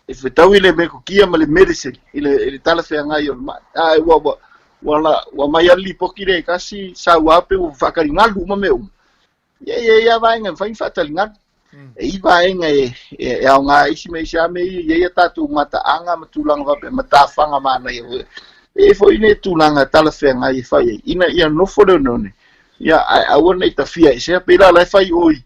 E fetaui le metotia ma le medicine i le, i le talafeagai o le mai. Ae ua, ua, ua, la, ua aumai lava le lipoti lea e tasi, sau lava pei ua faataligalu uma mea uma. Ia, e i ai lava vaega e mafai ona faataligalu. E i ai vaega e, e, e aoga ai isi ma isi lava mea ia, e i ai a tatou mataaga ma tulaga faapea, matafaga manaia foi. E i ai foi le tulaga talafeagai e fai ai, ina ia nofo le oneone, ia, ae aua ne i tafia esea, pei la o la e fai o i,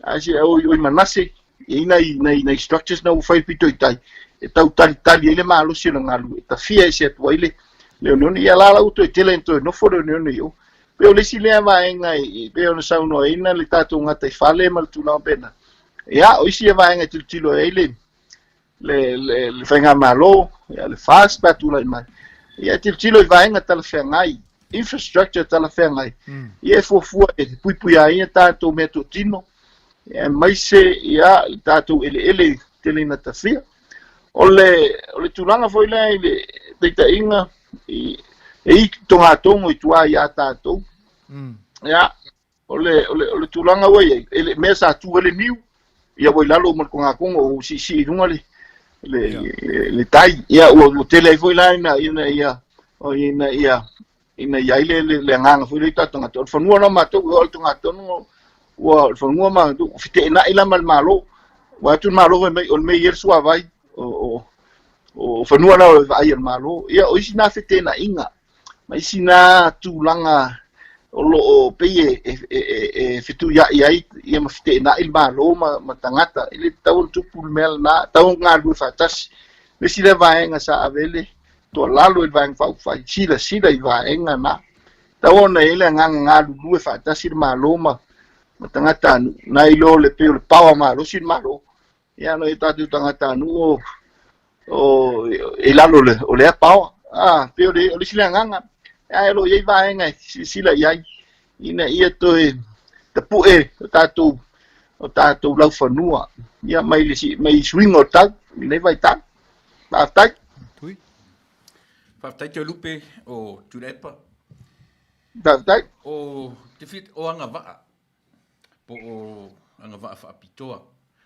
Ae se o i Manase, e i ai nai, nai, nai structures na ua fai pito i tai, e tau talitali ai le malosi o le galu, e tafia ese atu ai le, le oneone. Ia la la ua toe tele ina toe nofo le oneone i o. Pei o le isi lea vaega e pei ona saunoaina le tatou gataifale ma le tulaga faapena. Ia, o isi ia vaega e tilotilo i ai le, le, le, le faigamalo, ia, le FAST pe a tulai mai, ia e tilotilo i vaega talafeagai, infrastructure talafeagai, ia e fuafua e puipuia ai a tatou meatotino, aemaise ia le tatou eleele tele ina tafia. O le, o le tulaga foi lea i le taitaiga i, e i togatogo i tua ia tatou, ia, O le, o le, o le tulaga ua i ai, e le mea sa tu ai le niu, ia ua i lalo uma le togatogo, ua siisii i luga le, le, yeah. le, le tai. Ia, ua, ua tele ai foi la ina, ina ia, o ina ia, ina i ai le, le, le agaga foi lea i tatou tagata. O le fanua na matou, o le togatogo, ua, o le fanua matou, ua feteenai la ma le Malo. Ua atu le Malo fai mai, o le mea i ai le suavai, o, o, o fanua na o le vaai a le Malo. Ia, o isi na feteenaiga ma isi na tulaga o lo o pei e, e, e, e, e fetuiai ai ia ma feteenai le Malo ma, ma tagata. E le tatau ona tupu le mea lena, tatau ona galulue faatasi. Le isi lea vaega sa ave ai le tuualalo i le Vaega Faaupufai, silasila i vaega na. Tatau ona i ai le agaga galulue faatasi le Malo ma, ma tagatanuu, nai lo le pei o le paoa malosi le Malo. Ia no i tatou tagatanuu o o i lalo le o lea paoa. Ah, pei o le o le isi le agaga. Ae o lo o i ai vaega e silasila i ai ina ia toe tapue o tatou o tatou laufanua ia mai le mai suiga o tau i lenei vaitau. Faafetai.
Tui. Faafetai Toelupe o Tuilaepa.
Faafetai.
O te fit o agavaa po o agavaa faapitoa.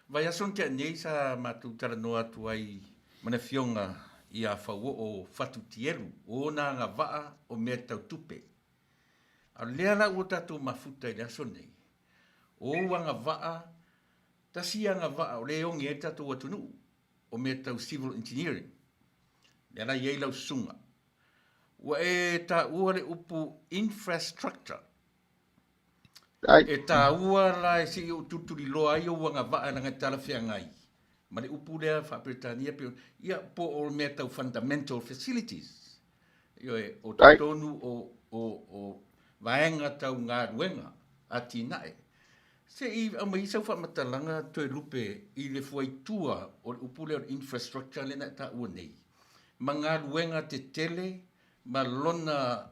Vaiaso na tea nei sa matou talanoa atu ai ma le Afioga ia Fauoo Fatu Tielu, o ona agavaa o mea tau tupe. A o lea la ua tatou mafuta i le aso nei, o ou agavaa, tasi agavaa o lea e oge ai le tatou atunuu, o mea tau civil engineering, lea la e i ai lau susuga. Ua e taua le upu infrastructure, E taua la e se i ou tulituliloa ai ou agavaa leaga e talafeagai ma le upu lea faa-Peretania pei ia po o mea tau fundamental facilities. Ioe, o totonu o, o, o vaega tau galuega, atinae. Se i aumai sau faamatalaga Toelupe i le fuaitua o le upu lea o le infrastructure lea na e taua nei ma galuega tetele ma lona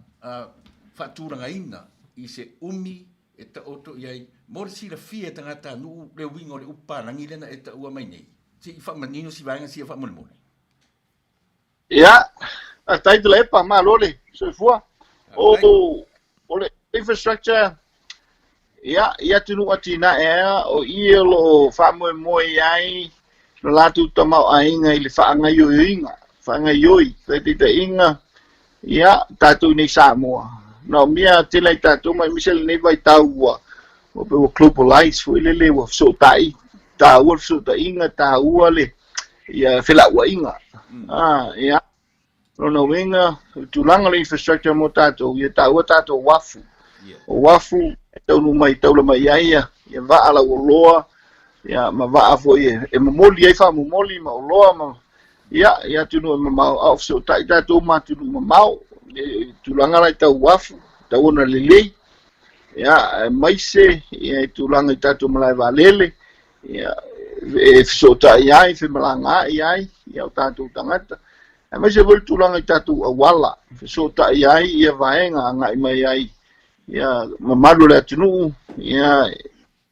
faatulagaina i se umi e taoto i ai mo le silafia e tagatanuu le uiga o le upu palagi lea na e taua mai nei. Se i faamanino si vaega sia faamolemole.
Ia, faafetai Tuilaepa, malo le soifua. O, o le infrastructure, ia, i atunuu atinae a, o i o lo o faamoemoe ai lo latou tamaoaiga i le faagaioioiga, faagaioi, faitaitaiga, ia, tatou i nei Samoa. Naomia tele ai tatou ma aemaise lenei vaitau ua, ua pei ua globalize foi lele, ua fesootai. taua le fesootaiga, taua le ia felauaiga. Ah, ia lona uiga, o le tulaga o le infrastructure mo tatou, ia taua tatou uafu. O uafu e taunuu mai, taula mai ai ia, ia vaa lauoloa, ia ma vaa foi e, e momoli ai faamomoli ma oloa ma ia, i atunuu e mamao, a o fesootai tatou ma atunuu mamao, i tulaga la i tau uafu, tau ona lelei, ia, aemaise ia i tulaga i tatou malae vaalele, ia, e fesootai ai, femalagaai ai ia o tatou tagata, aemaise foi le tulaga i tatou auala, fesootai ai ia vaega agai mai ai ia mamalu o le atunuu, ia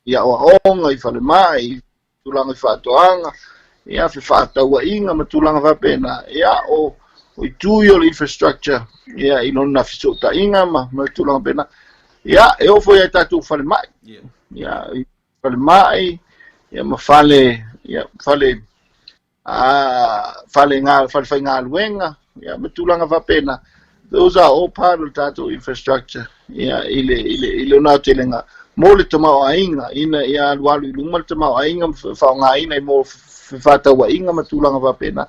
i aoaoga, i falemai, i tulaga i faatoaga, ia fefaatauaiga ma tulaga faapena, ia o o itu ia o le infrastructure ia i lona fesootaiga ma, ma le tulaga faapena. Ia, e oo foi i tatou falemai. Ia, i falemai, ia ma fale, ia fale a fale ngā fale faigaluega, ia ma tulaga faapena. Those are all part of tatou infrastructure ia i le i le i lona aotelega mo le tamaoaiga ina ia alualu i luma le tamaoaiga ma faaaogaina i mo fefaatauaiga ma tulaga faapena.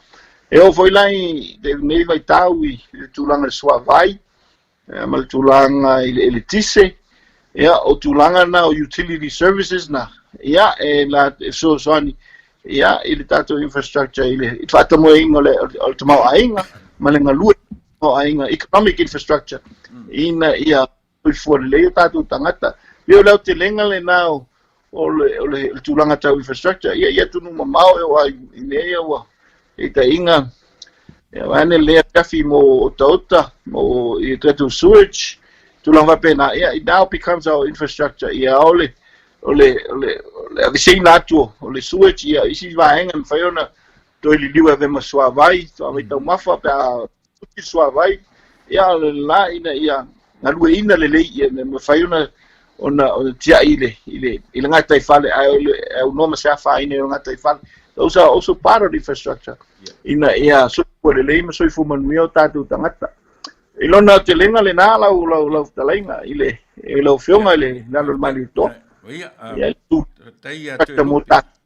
E oo foi la i lenei vaitau i le tulaga i le suavai, ma le tulaga i le eletise, ia, o tulaga na o utility services na, ia, e la e fesoasoani ia i le tatou infrastructure i le faatamoeina o le, o le tamaoaiga ma le galue tamaoaiga, economic infrastructure, ina ia soifua lelei o tatou tagata. Ia o le aotelega lena o, o le, o le, le tulaga tau infrastructure. Ia, i atunuu mamao e oo lava i mea ia ua taitaiga, ia vaeane lea afiafi mo otaota, mo i tatou sewage, tulaga faapena. Ia, it now becomes our infrastructure. Ia, o le, o le, o le, o le aveseina atu o le sewage, ia, isi vaega e mafai ona toe liliu e ave ma suavai, suavai taumafa pe a le suavai, ia o le la ina ia galueina lelei ia me mafai ona ona ona tiai i le i le i le gataifale ae o le aunoa ma se afaina i le gataifale. Those are also part of the infrastructure. Ina ia soifua lelei ma soifua manuia o tatou tagata. I lona aotelega lena lau lau lau fetalaiga i le i lau afioga i le lalo o le Malietoa.
Ia,
Ia, tu
tai ia te
mo tatou.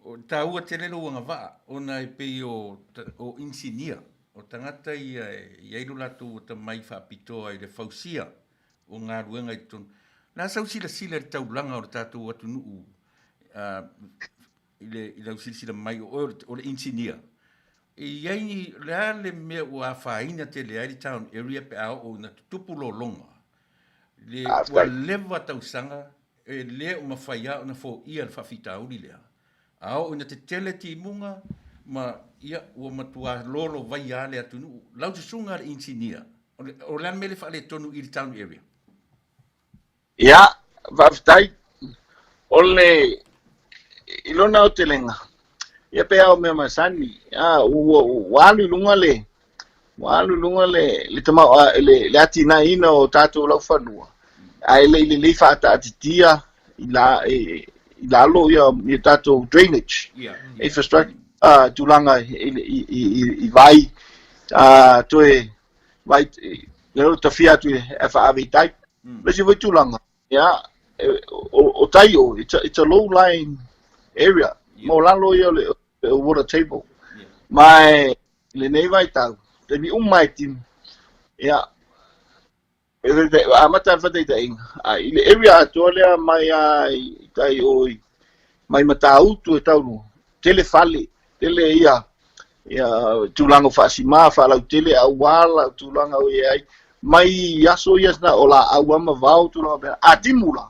O taua tele lou agavaa ona e pei o, o inisinia, o tagata ia e i ai lo latou atamai faapitoa i le fausia o galuega i totonu. O le a sau silasila i le taulaga o le tatou atunuu i le, i lau silasila mai o oe o le inisinia. E i ai ni, o le a le mea ua afaina tele ai le town area pe a oo ina tutupu lologa, le, ua leva tausaga E le o mafai lava ona foia le faafitauli lea, a oo ina tetele timuga ma, ia, ua matua lolovaia lava le atunuu. Lau susuga le inisinia, o le, o le a le mea le faaletonu i le town area?
Ia, faafetai. O le, i lona aotelega, ia pe a o mea masani, a, ua, ua alu i luga le, ua alu i luga le, le, tamao, le, le atinaeina o tatou laufanua, ae le i lelei faataatitia i, la, i, i lalo ia, ia tatou drainage yeah, yeah. infrastructure uh, tulaga i, i, i, i, i vai uh, toe vai le tafia atu e faaave i tai. Mm. Le isi foi tulaga, ia, o, o tai o, it's a, it's a low lying area. Yeah. Mo lalo ia o le, o water table. Yeah. Ma e, I lenei vaitau, taimi uma e timu, ia, e amata le faataitaiga, a i le area atoa lea mai a i tai o i, mai Matautu e tau tele fale, tele ia, ia tulaga o faasima, faalautele auala, tulaga o i ai, mai aso ia na o laau a ma vao, tulaga faapena, a timu la,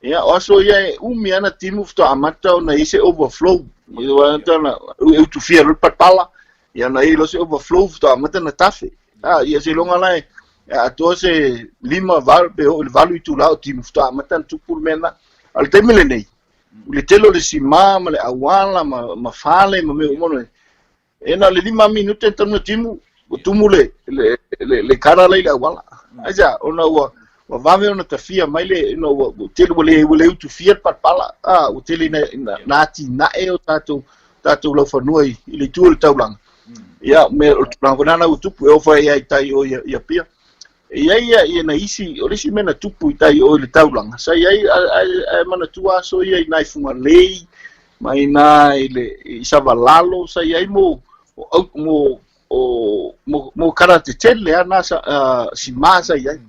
Ia, o aso ia e umi ana timu faatoa amata ona i ai se overflow. E utufia loa le palapala, ia ona i ai loa se overflow faatoa amata ona tafe. A, ia seiloga la e atoa se 5, 8 pe oo i le 8 itula o timu faatoa amata ona tupu le mea lena. A o le taimi lenei, i le tele o le sima ma le auala ma, ma fale ma mea uma, E na o le 5 minute talu ona timu, ua tumu le, le, le, le kara la i le auala. Aisea, ona ua, ua vave ona tafia mai le, ina ua, ua tele, ua le, ua le utufia le palapala, a, ua tele ina, ina, na atinae o tatou, tatou laufanua i, i le itu o le taulaga. Ia, me, o le tulaga foi lena ua tupu, e oo foi i tai o i, i Apia. E i ai ia, ia na isi, o le isi mea na tupu i tai o i le taulaga, sa i ai, ae manatua aso ia i nai Fugalei, mai ina i le i Savalalo sa i ai mo o mo o mo mo kara tetele ana sa uh, sima sa i ai.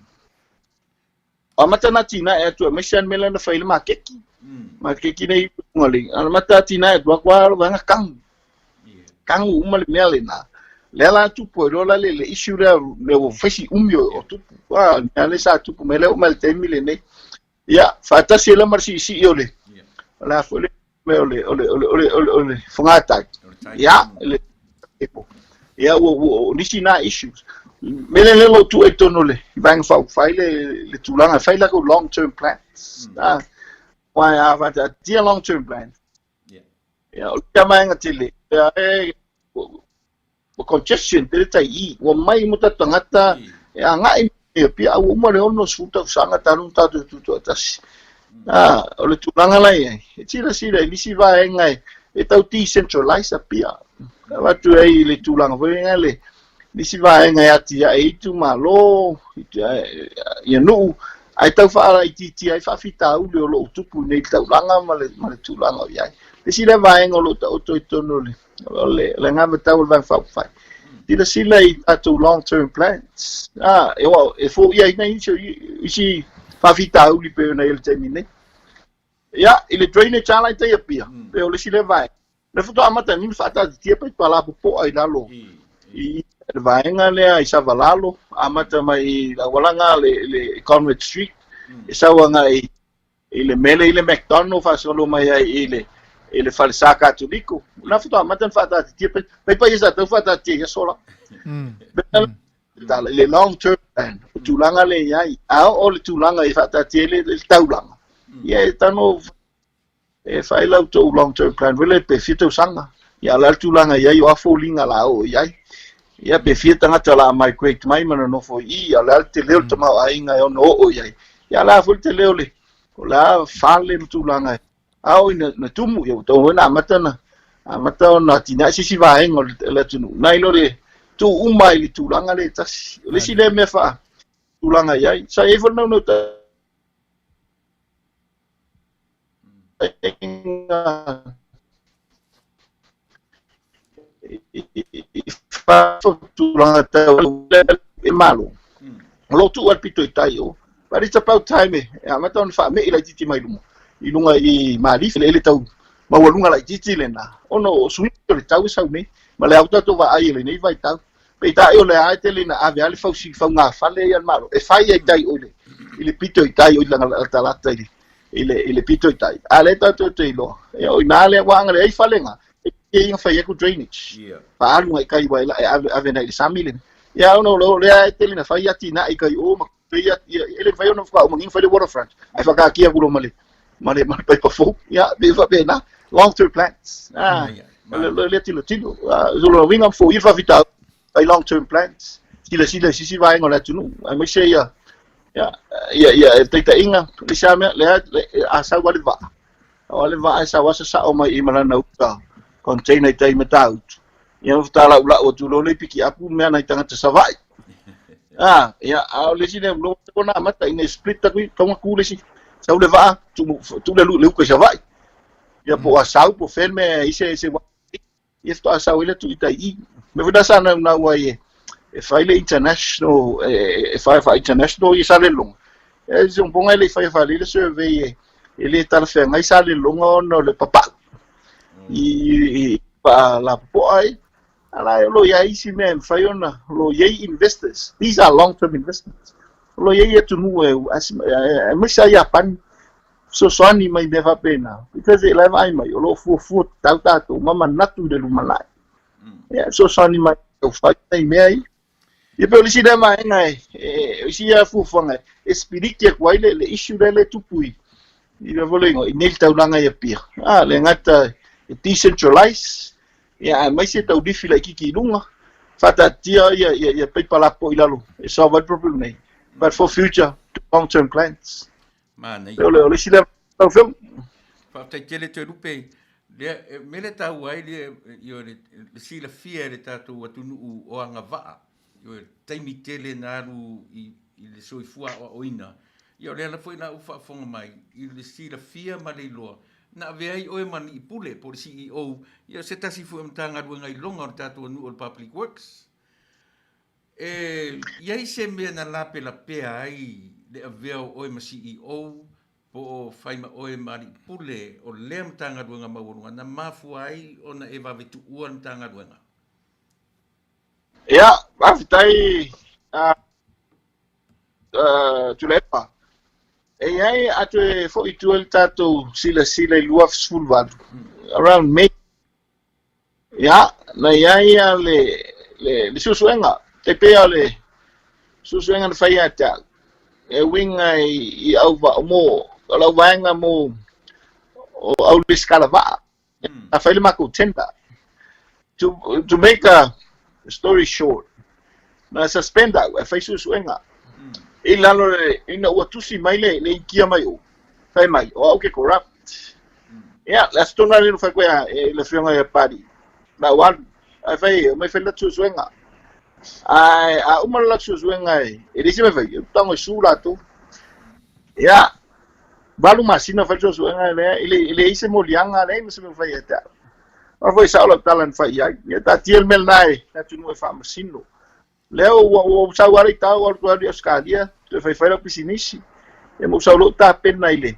Amata na atinae atu aemaise lava le mea lea na fai ai le makeki. Makeki nei i luga le amata atinae atu aku lava vaega kagu. Kagu uma le mea lena. Lea la tupu ai loa la le, le issue lea mea ua fai si umi o, o tupu. Ah, le mea lea sa tupu mai lea oo mai le taimi lenei. Ia, faatasi ai la ma le siisii o le, o le a foi le mea o le, o le, o le, o le, o le, o le fogatai. Ia, le, ia, ua, ua, o nisi na issues. Me le lelo tu e tonu le vaega faaupufai le, le tulaga, fai lakou long term plans. Ah, wai a whatatia long term plans. Ia, o le vaega tele, ia, e, ua congestion tele tai i, ua mai mo tatou tagata e agai mai Apia, a ua uma le 60 tausaga talu ona tatou tutoatasi. A, o le tulaga la i ai, e silasila i nisi vaega e, e tau decentralize Apia. Avatu ai i le tulaga foi lea le nisi vaega e atiae ai itumalo, ia nuu, ae tau faalaitiitia ai faafitauli o lo o tupu i nei taulaga ma le, ma le tulaga o i ai. Le isi lea vaega o lo o taoto i totonu o le, o le, le anavatau o le Vaega Faaupufai, silasila i tatou long term plans. Ah, e, e foiaina isi, isi faafitauli pei ona i ai le taimi nei. Ia, i le drainage lava la i tai Apia, pei o le isi lea vaega. Le faatoa amata ai ni faataatitia paipa lapopoa i lalo i le vaega lea i Savalalo, amata mai i le aualaga le, le Conrad Street, e sau agai i le mele i le McDonald faasolo mai ai i le i le falesa Katoliko. Na faatoa amata ona faataatitia paipa ia sa tau faataatitia i aso la. Tala, i le long term plan, o tulaga lea i ai. A oo le tulaga i faataatia ai le, le taulaga, ia e tano E fai la outou long term plan foi lea pe fia tausaga. Ia o le a le tulaga i ai o a foliga la oo i ai. Ia pe fia tagata la migrate mai ma nonofo i i, a o le a le tele o le tamaoaiga e ono oo i ai. Ia o le a foi le tele o le o le a fale ma tulaga e a oo ina na tumu, ia ua tatau foi ona amata ona amata ona atinae se isi vaega o le atunuu nai lo le tuu uma i le tulaga lea e tasi. O le isi lea mea faa tulaga i ai. Sa i ai foi le naunautaiga i tulaga tau e Malo. O lo o tuu lava le pito i tai o. But it's about time e amata ona faamei laitiiti mai luma i luga i Malifa, eleele tau maualuga laitiiti lena, ona o suiga o le tau e sau nei, ma le au tatou vaai i lenei vaitau. Peitai o lea e tele ina ave lava le fausi faugafale ia a le Malo e fai ai tai o i i le pito i tai o i latalata i le i le i le pito i tai. A lea tatou te iloa, ia o ina lea ua agalelei fale na, e i ina fai aku drainage. Yeah. Faaalu ngai kai wai la e ave ave nei le sami le. Ia ona o lea e tele na fai atinae i kai o ma ia ia e le mafai ona faauma fai le waterfront. Ai whakaakia kulo ma le ma le ma le paipa fou. Ia pe faapena long term plans. Ah, le le le tilo tilo. Ah, so lo winga fo i whawhita ai long term plans. Silasila i sisi vaega o le atunuu. Aemaise ia ia ia ia e taitaiga le sa mea le a sau a le vaa. O le vaa e sau a sasao mai i malana uta container i tai Matautu. Ia ma fatalaulau atu loa le piki apu mea nai tagata Savaii. Ah, ia, a o le isi lea, lo kona amata ina split aku i tonga ku le isi. Sau le vaa, tu, tu le, le uka i Savaii. Ia po a sau, po fea le mea i se, se ia faatoa sau ai le atu i tai i. Mea foi la sa naunau ai e, e fai le international, e, e fai fa international i Salelologa. E se uponga e le i faia faalelei le survey e, e le talafeagai Salelologa ona o le papau. I, i, faalapopoa ai. A la e o lo o i ai isi mea e mafai ona, o lo o i ai investors. These are long term investments. O lo o i ai atunuu e, aemaise lava Iapani, fesoasoani mai i mea faapena. Because e la e vaai mai, o lo o fuafua tatau tatou ma manatu i le lumanai. Ia, e fesoasoani mai e fai nai mea ia. Ia pei o le isi lea vaega e, e, o isi ia fuafuaga e spiliki atu ai le, le issue lea le tupu i, i le foi le i nei taulaga i Apia. Ah, le gata e decentralize, ia aemaise taulifi laitiiti i luga, faataatia ia, ia, ia paipa lapopoa i lalo e solve ai le problem nei. But for future, long term plans.
Manaia.
O le, o le isi lea lau Afioga.
Faafetai tele Toelupe. Lea, e, mea lea taua ai le, ioe, le, le silafia e le tatou atunuu o agavaa, ioe, taimi tele na alu i, i le soifua aoaoina. Ia o le ala foi la ua faafofoga mai i le silafia ma le iloa. Na avea ai oe ma alii pule po o le CEO ia o se tasi foi o Matagaluega iloga o le tatou anuu o le Public Works. E i ai se mea na lapelapea ai le avea o oe ma CEO po o fai ma oe ma alii pule o lea Matagaluega maualuga na mafua ai ona e vave tuua le Matagaluega?
Ia, faafetai Tuilaepa. E i ai, a toe foi i tua le tatou silasila i 2018, around May, ia, na i ai a le, le, le suesuega, e pei o le suesuega na fai ia te au, e uiga i, i au, mo, o lau vaega mo, o au lesitala vaa. Na fai le matou tender. To, to make a story short, na suspend au e fai suesuega. I lalo le, ina ua tusi mai le, le ikia mai o, fai mai, o au ke corrupt. Ia, le aso tonu lava lea na fai koe a, e le afioga ia Pari. Na ou alu, ae fai, omai fai le latou suesuega. Ae, a uma le latou suesuega e, e leai se mea e fai, e tago e sue latou. Ia, 8 masina o fai le suesuega lea, e le, e leai se moliaga, leai ma se mea o fai ia te au. Aua foi e sao lau tala na fai i ai. Ia taatia le mea lena e le atunuu e faamasino. Lea ua, ua ou sau lava le tau alu alu i Ausetalia, toe faifai lau pisinisi. Ia ma ou sau loa ou tapena i le,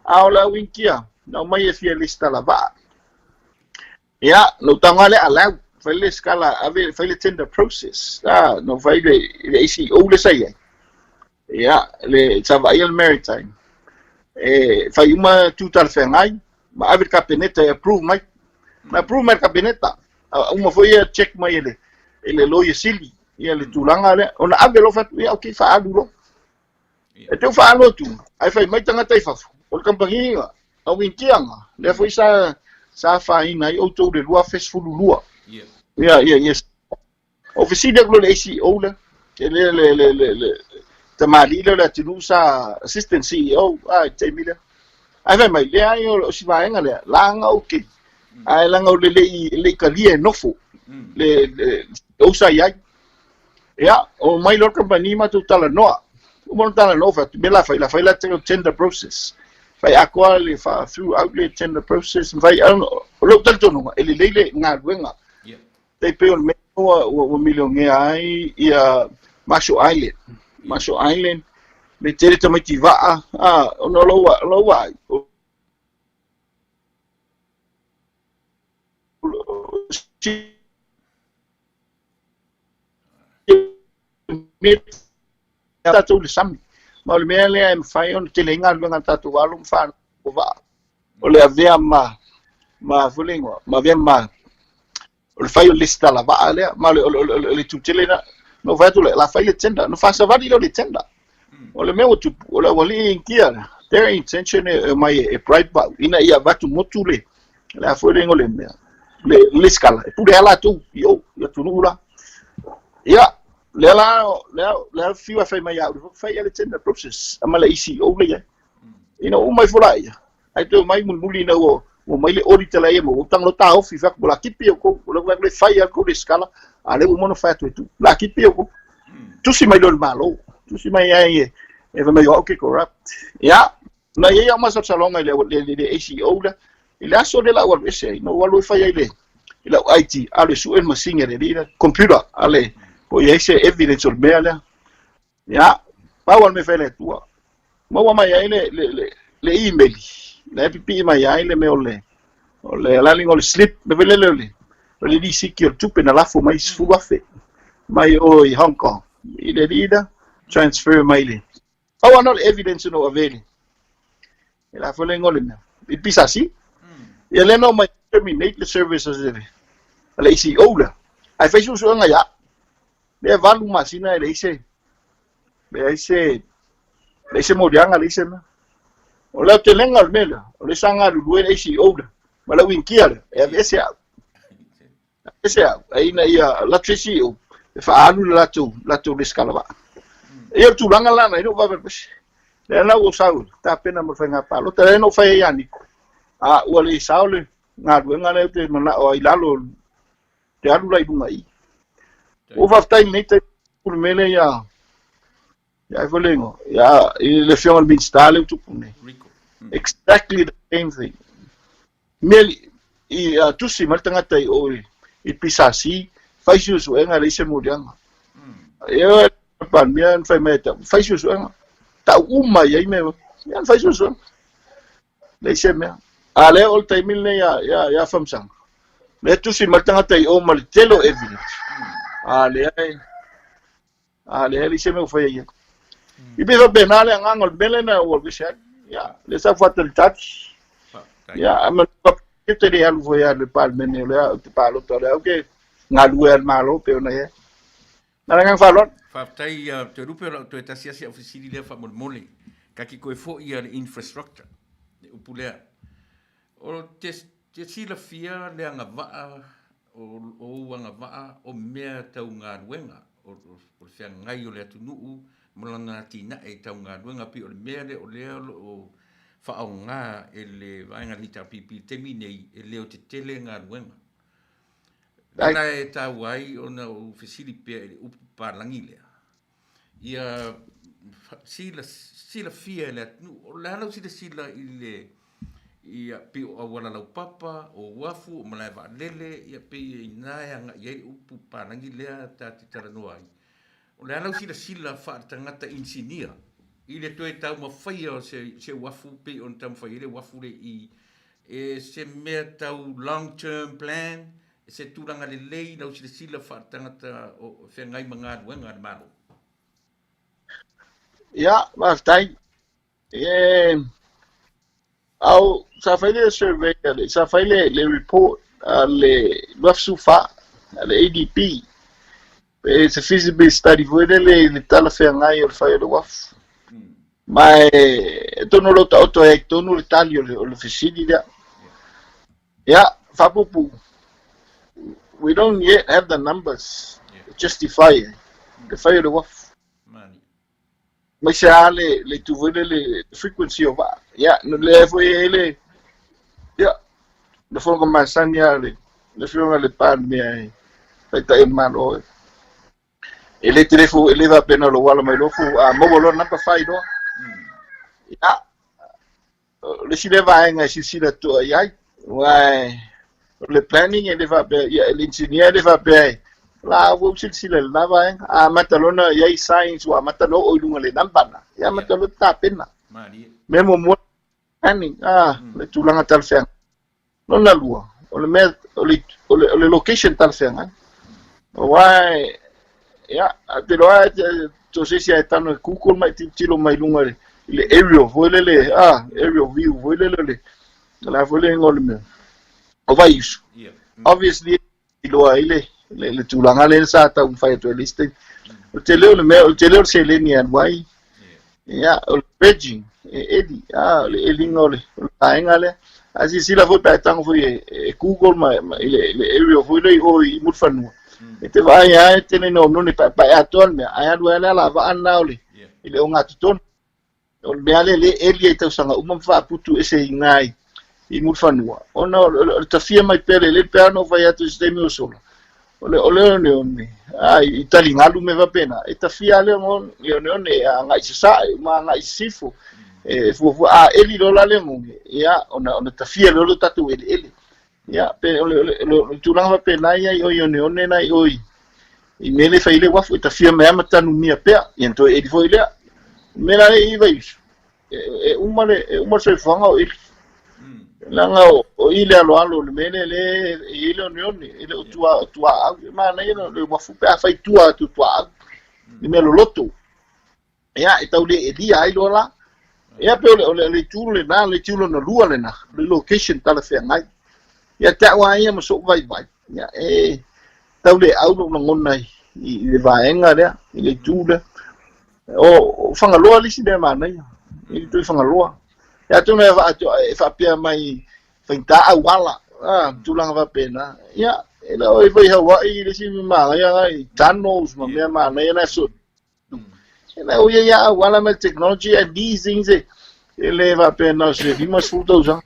a o le au Initia, na omai e fia lesitala vaa. Ia, na ou tago lava lea allow, fai le lesitala, ave, fai le tender process. A, na ou fai i le, i le ACEO lea sa i ai. Ia, le, sa vaaia le Maritime. E fai uma tu talafeagai, ma ave le Kapeneta e approve mai. Na approve mai le Kapeneta. A uma foi ia check mai e le, e le Loia Sili, ia le tulaga lea. Ona ave loa fai atu, ia okay, faaalu loa. E te u faaalu atu, ae fai mai tagata i fafo, o le kamupani ga, au Initia ga, lea foi sa, sa afaina ai outou i le 2012. Ia, ia, ia. Ou fesili atu loa i le ACEO lea, e le, le, le, le, le tamalii lea o Leatinuu sa assistant CEO a i le taimi lea. Ae fai mai, leai o si vaega lea, laga okay. Ae leaga o le le i, le i talia e nofo, le, le CEO sa i ai. Ia, omai loa le kamupani matou talanoa. Uma ona talanoa, fai atu, mea la fai, la fai la tender process. Fai atoa le fa throughout le tender process, ma fai, o lou talitonuga, e lelei le galuega. Tai pei o le mea ua, ua, ua milionea ai ia Marshall Island. Marshall Island, me tele tamaiti vaa, a, ona o lou, lou vaai, o, mea tatou i le sami. Ma o le mea lea e mafai ona tele ai galuega a tatou alo ma fanau o vaa. O le avea ma, ma foi le igoa, ma avea ma, o le fai o le lesitala vaa lea, ma o le, o le, o le, o le itu tele lena. Na ou fai atu lea, la fai le tender, ona faasavali lea o le tender. O le mea ua tupu, o le aualii Initia lea, their intention e omai e bribe au, ina ia avatu motu le, le a foi le igoa o le mea, le lesitala, e pule lava latou i o, i atunuu la. Ia, lea la, lea, lea fiu e fai mai ia au, fai ia le tender process, ma le ACEO lea i ai. Ina ua uma ifo laia, ae toe omai mulimuli ina ua omai le auditor laia ma ua tago loa taofi, fai atu, la kipi outou, o lea ua le fai lava le lesitala, a o lea ua uma ona fai atu e tuu, la kipi outou. Tusi mai loa i le Malo, tusi mai ai e, e fai mai o au ke corrupt. Ia, na i ai au masalosaloga i le, le, le ACEO lea, i le aso lea la ou alu ese ai, na ou alu e fai ai le, i lau IT, alu e sue le masini a le alii lea, computer, a le, po o i ai se evidence o le mea lea. Ia, pau lava le mea e fai e le Atua, maua mai ai le, le, le, le email, la e pipii mai ai le mea o le, o le alaliga o le slip, le mea lele o le, o le lisiti o le tupe na lafo mai 10,000 mai o i Hong Kong, i le alii lea, transfer mai le, pau lava na o le evidence na ou ave i le, e la foi le igoa o le mea, i PSC. Ia lea na omai terminate le service a le, a le ACEO lea, ae fai suesuega ia au. Lea 8 masina e leai se, leai se, leai se moliaga, leai se mea. O le aotelega o le mea lea, o lea sa galulue le ACEO lea, ma le au Initia lea, e aveese au. Aveese au, ai ina ia alu atu se CEO e faaalu le latou, latou lesitala vaa. Ia o le tulaga la na i lou vave alu ese. Lea la ua ou sau, tapena mo le faiga palota, lea na ou fai ai ia Niko. A ua le sao le galuega lea ou te manao ai i lalo te alu la i luga i. Ua faafetai i lenei taimi le mea lea ia ia foi le igoa ia i le afioga i le Minisita lea ua tupu nei. Exactly the same thing. Mea i tusi mai le tagata i o i le PSC, fai suesuega e leai se moliaga. Ia le Palemia na fai mai ia te au, fai suesuega. Tau uma i ai mea, ia na fai suesuega. Leai se mea. A lea o le taimi lenei ia, ia, ia Famasaga, lea tusi mai le tagata i o ma le tele o evidence. A lea e, A lea e leai se mea ua faia i ai. I pei faapena le agaga o le mea lea na ou alu ese ai. Ia, lea sa ou faatalitali. Ia, a ma ou te le alu foi lava i le Palemene o lea ou te palota, o lea ou te galue lava i le Malo pei ona i ai. Ma le agaga faaaloalo.
Faafetai Toelupe, o lau toe tasi lava si au fesili lea faamolemole. Ta te toe foi i le infrastructure, le upu lea. O te silafia le agavaa o ou agavaa o mea tau galuega, o le feagai o le atunuu ma lana atinae tau galuega, pei o le mea lea o lea o lo o faaaoga e le vaega a le HRPP i le taimi nei, e leotetele galuega. O le ala e taua ai ona ou fesili pea i le upu papalagi lea, ia silafia e le atunuu. O le a lau silasila i le ia pei o auala laupapa, o uafu, o malae vaalele, ia pei e ina e agai ai le upu papalagi lea ta te talanoa ai. O le a lau silasila faaletagata inisinia i le toe taumafaia o se uafu pei ona taumafai ai le uafu lea i e se mea tau long term plan, se tulaga lelei lau silasila faaletagata o feagai ma galuega a le Malo?
Ia, faafetai. E, au, sa fai le survey, sa fai le, le report a le 2014 a le ADB. It's a feasibility study foi lele i le talafeagai o le fai o le uafu. Ma e tonu o lo o taoto ai i totonu le tali o le, o le fesili lea. Ia, faapuupuu, we don't yet have the numbers to justify le fai o le uafu. Aemaise lava le, le itu foi lele, le frequency o vaa. Ia, no lea foi e i ai le, ia, le fonoga masani lava a le, le Afioga i le Palemia e Taitai o le Malo. E, e le tele fou, e le faapena o lou ala mai loa fou, a maua loa number fai loa. Ia, o le isi lea vaega e silasila totoa i ai, aua o le planning e le faapea, ia, le engineer e le faapea e, la ua ou silasila i lena vaega. A amata loa ona i ai signs ua amata ona oo i luga o le number lena, ia amata loa tapena. Mea muamua, planning, ah, le tulaga talafeagai. Lona lua, o le mea, o le, o le, o le location talafeagai. Aua e, ia, a te loa e to se isi a e tano e Google mai tilotilo mai luga i le aerial foi lele, ah, aerial view foi lele o le, o le a foi le igoa o le mea, o Vaiusu. Obviously, iloa ai le, le, le tulaga lea sa taumafai atu ai le isi taimi. O le tele o le mea, o le tele o le seleni e alu ai, ia, o le dredging, e eli, a, o le eliga o le, o le vaega lea. A silasila foi pe a e tago foi e, e Google ma, ma i le, le area foi lea i o i Mulifanua, e te vaai lava e tele ina oneone paepae atoa le mea, ae alu ai lava le alavaa lena o le, i le ogatotonu. O le mea lea lea e eli ai tausaga uma ma faaputu ese i ina i Mulifanua, ona o le tafia mai pea le lele, pe ana ou fai atu i se taimi ua sola, o le o le oneone, a, i taligalu mea faapena, e tafia lava le oneone e agai i sasae ma agai i sisifo, e fuafua, a eli loa la le oneone, ia, ona, ona tafia loa lea o tatou eleele. Ia, pe o le, o le, o le tulaga faapena ia i o i oneone na i o i, i mea le fai le uafu, e tafia mai lava ma tanumia pea, ia ona toe eli foi lea. O le mea la lea i Vaiusu, e, e uma le, e uma le soifuaga o eli. Leaga o, o i le aloalo o le mea lea le e i ai le oneone, e le o tua, tuaau. E manaia le uafu pe a fai tua atu tuaau, i mea loloto. Ia, e tau le elia ai loa la. Ia, pe o le, o le, o le itu lena, le itu lona lua lena, le location talafeagai. Ia, te au lava ia ma so'u vaivai, ia, e tau le au lou lagona i, i le vaega lea, i le itu lea. O, o Fagaloa le isi mea manaia, i le itu i Fagaloa. Ia, atonu e, e faapea mai faigata auala, a, tulaga faapena. Ia, e le o e fai Hawaii le isi mea manaia, i tunnels ma mea manaia na e feso'o E le o ia ia auala ma le technology and these things e, e le faapea na o se 50 tausaga.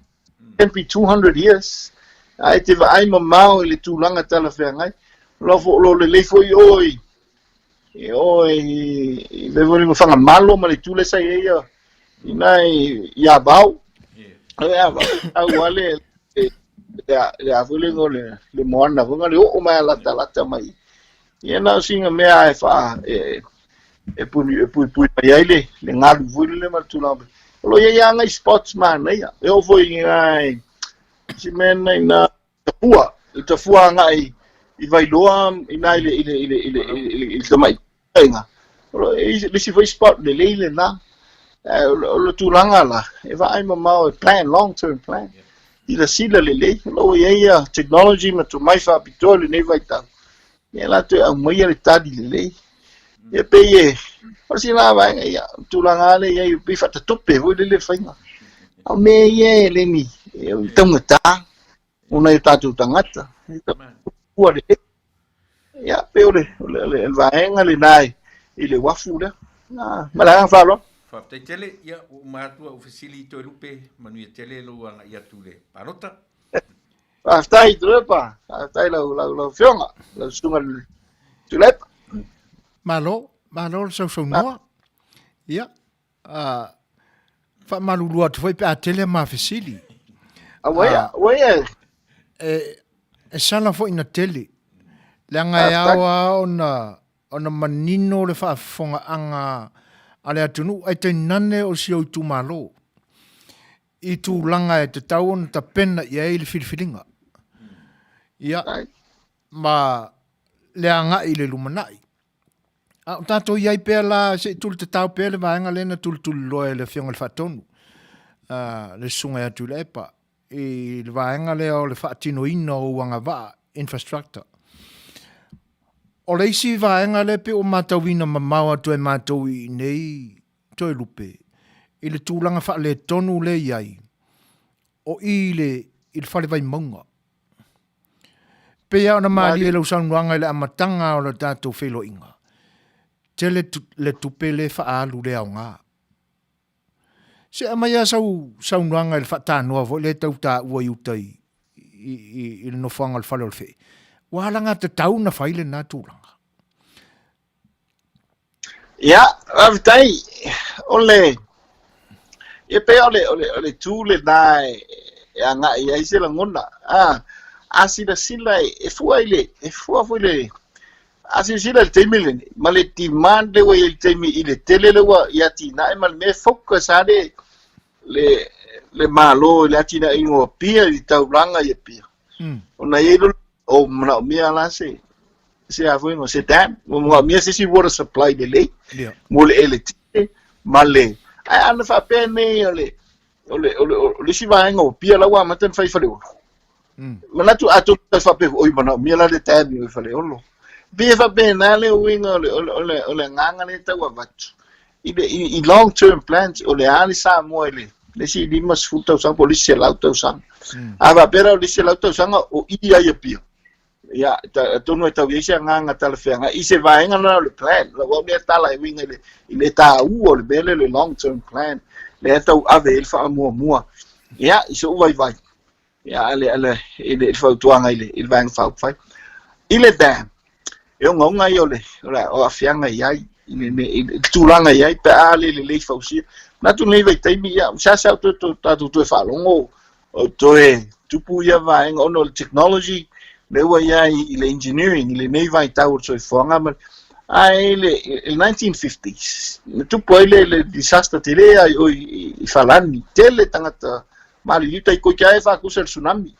Can be 200 years. Ae te vaai mamao i le tulaga talafeagai. O lo o lo lelei foi o i i o i i le foi le Fagamalo ma le itu lea sa i ai ia i na i Avao. E Avao, auale e Le a foi le igoa o le moana foi le oo mai a latalata mai. Ia na o sina mea e faa e e puni e puipui mai ai le le galu foi lele ma le tulaga. O lo o i ai lava nai spots manaia. E oo foi i nai si mea nei na Tafua, le Tafua agai i Vailoa i na i le i le i le i le i le tamaitaiga. O lo e le isi foi spot lelei lena. O le tulaga la, e vaai mamao e plan, long term plan. Silasila lelei, o lo o i ai ia technology ma tomai faapitoa i lenei vaitau. Ia latou e aumaia le tali lelei. Ia pei e, o sina vaega, ia, tulaga lava lea i ai, pei faatatope foi lele faiga. A o mea ia e le ni, e taugata o nai o tatou tagata. Ua lelei. Ia, pei o le, o le, le vaega lena i le uafu lea. Ah, ma le agaga faaaloalo.
Faafetai tele, ia, ua uma atu au fesili i Toelupe, manuia tele lou agai atu i le palota.
Faafetai Tuilaepa, faafetai lau lau lau afioga, lau susuga i le Tuilaepa.
Malo, malo le sausaunoa. Ia, uh, faamalulu atu foi pe a tele ma fesili.
A ua ia, ua ia.
E, e sala foi na tele. Leaga e ao lava ona, ona manino le faafofogaaga a le atunuu, ae tainane o si ou itumalo. I tulaga e tatau ona tapena i ai le filifiliga. Ia, ma le agai i le lumanai. A o tatou i ai pea la, se i tulitatao pea le vaega lea na tulituliloa e le Afioga i le Faatonu, le Susuga ia Tuilaepa, i le vaega lea o le faatinoina o ou agavaa, infrastructure. O le isi vaega lea pei ua matauina mamao atu e matou i inei Toelupe, i le tulaga faaletonu lea e i ai, o i i le, i le fale Vaimauga. Pei lava ona malie lau saunoaga i le amataga o le tatou feiloaiga, tele le tupe lea e faaalu le aoga. Se aumai lava sau saunoaga i le faatanoa foi lea e tau taua i uta i, i, i, i le nofoaga o le fale o le fee. Ua alagatatau ona fai lena tulaga.
Ia, faafetai. O le ia pei o le o le o le tu lena e, e agai ai se lagona. A a silasila e, e fua i le e fua foi le a silasila i le taimi lenei ma le demand le ua i ai i le taimi i le tele le ua i atinae ma le mea e focus lava le le le Malo i le atinaeina o Apia i le taulaga i Apia. Ona i ai lea o manaomia la se se a foi se dam, ua manaomia se isi water supply lelei mo le eletise ma le ae ana faapea nei o le o le o le o le isi vaega o Apia la ua amata ona fai i Faleolo. Manatu atonu e faapea oi manaomia la le dam i Faleolo. Pei e faapena le uiga o le o le o le o le agaga lea e tau avatu i le i long term plans o le a le Samoa i le le isi 50 tausaga po o le isi 100 tausaga. A faapea la o le isi 100 tausaga o i ai Apia, ia atonu e tau i ai se agaga talafeagai i se vaega lena o le plan. Lau au lea tala e uiga i le i le taua o le mea lea o le long term plan lea e tau ave i ai le faamuamua. Ia, i so'u vaivai, Ia, a le, a le, i le fautuaga i le, i le Vaega Faaupufai. I le dam, e ogaoga ia o le, o le o aafiaga i ai, i le, i le tulaga i ai, pe a le lelei fausia. Manatu lenei vaitaimi, ia, seasea o toe, toe, tatou toe faalogo o toe tupu ia vaega ona o le technology lea ua i ai i le engineering i lenei vaitau o le soifuaga ma ae i le, i le 1950s na tupu ai le, le disaster tele ai o i, i Falani tele tagata Maliliu tai koike ae faakusa le tsunami.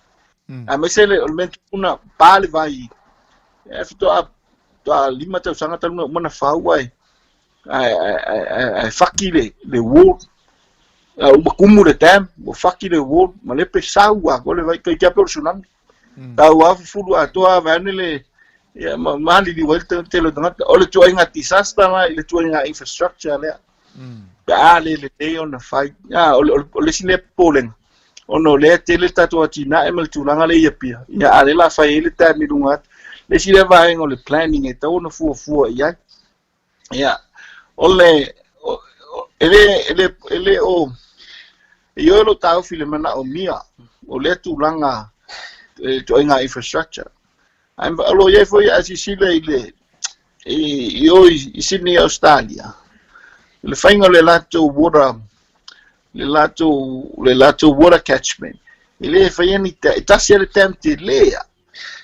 Mm. Aemaise le o le mea tupu na pa le vai. E faatoa toa 5 tausaga talu na uma na fau ai. Ai ai ai ai faki le le wall. A uma kumu le dam, ua faki le wall, ma le pe sau a ko le vai kai kia pe o le tsunami. Mm. Tau a fufulu atoa vaeane le ia ma maliliu ai le tele o tagata. O le tuaiga disaster la i le tuaiga infrastructure lea. Mm. Pe a le lelei ona fai. A, o, o, o le isi lea popolega, ona o lea e tele le tatou atinae ma le tulaga lea i Apia, ia a lea la fai ai le dam i luga atu. Le isi lea vaega o le planning e tatau ona fuafua i ai. Ia, o le, o, e le, e le, e le o, e ioe lou taofi i le manaomia o lea tulaga e ituaiga infrastructure. Ae o lo o i ai foi a silasila i le i o i Sydney Australia, le faiga o le latou water le latou le latou water catchment. E le faia ni e tasi le dam tele ia.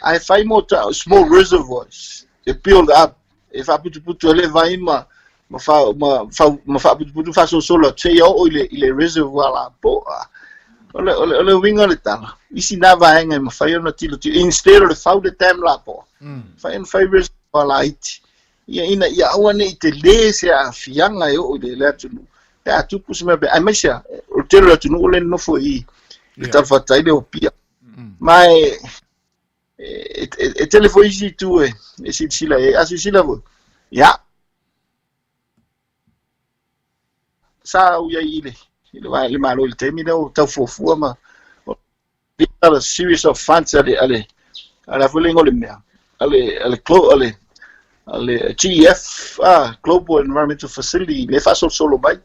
Ae fai mo ta small reservoirs e build up e faaputuputu ai le vai ma ma fa ma fa ma faaputuputu faasolosolo atu seia oo i le i le reservoir lapoa. O le o le o le uiga o le tala, isi na vaega e mafai ona tilotilo instead o le fau le dam lapoa. Fai ona fai reservoir laiti. Ia ina ia aua ne i telē se aafiaga e oo i le atunuu pe a tupu se mea pea, aemaise lava o le tele o le atunuu lea e nonofo i i le talafatai lea o Apia. Ma e, e, e, e tele foi isi itu e, e silasila i ai. A silasila foi, ia, sa ou i ai i le, i le, i le Malo i le taimi lea o tau fuafua ma a series of funds a le a le a le foi le igoa o le mea a le a le a le a le GEF ah, Global Environmental Facility le faasolosolo mai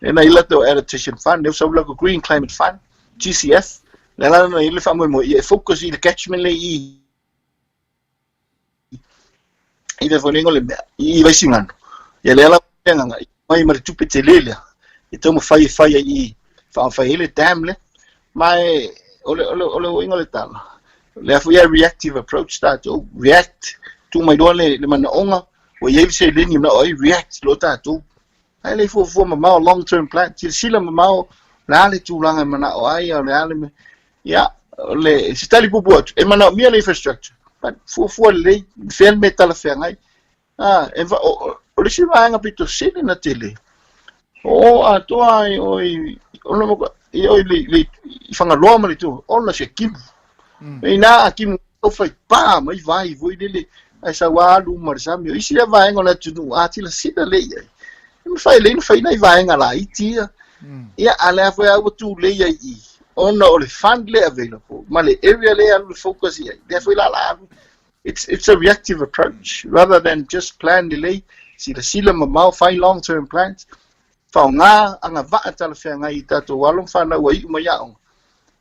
le na i latou adaptation fund le sau latou Green Climate Fund GCF le la na i le faamoemoe ia e focus i le catchment le i i le foi le igoa o le mea i Vaisigano ia lea la le agaga mai ma le tupe tele lea e taumafai e fai ai i faafai ai le dam lea ma e o le o le o le uiga o le tala lea foi e reactive approach tatou react tuu mai loa le, le manaoga ua i ai le seleni manao ai react loa tatou ae le fuafua mamao long term plan silasila mamao le a le tulaga e manao ai o le a le ia o le se tali puupuu atu e manaomia le infrastructure but fuafua lelei fea le mea e talafeagai Ah, e va, o, o le isi vaega pito sili na tele, o atoa ai o i, o le, i o i le, le, i Fagaloa ma le itu, ona se kimu. Mm. Ina a kimu o fai pa mai vai voi lele, ai sau alu ma le sami. O isi lea vaega o le atunuu, a silasila lelei i ai. E mafai lelei ona fai nai vaega laiti ia. Mm. Ia, a lea foi a ua tulei ai i, ona o le fund lea available, ma le area lea alu le focus i ai, lea foi la la alu It's, it's a reactive approach rather than just plan lelei, silasila mamao, fai long term plans, faaaoga agavaa talafeagai i tatou alo ma fanau ua iu mai aoga,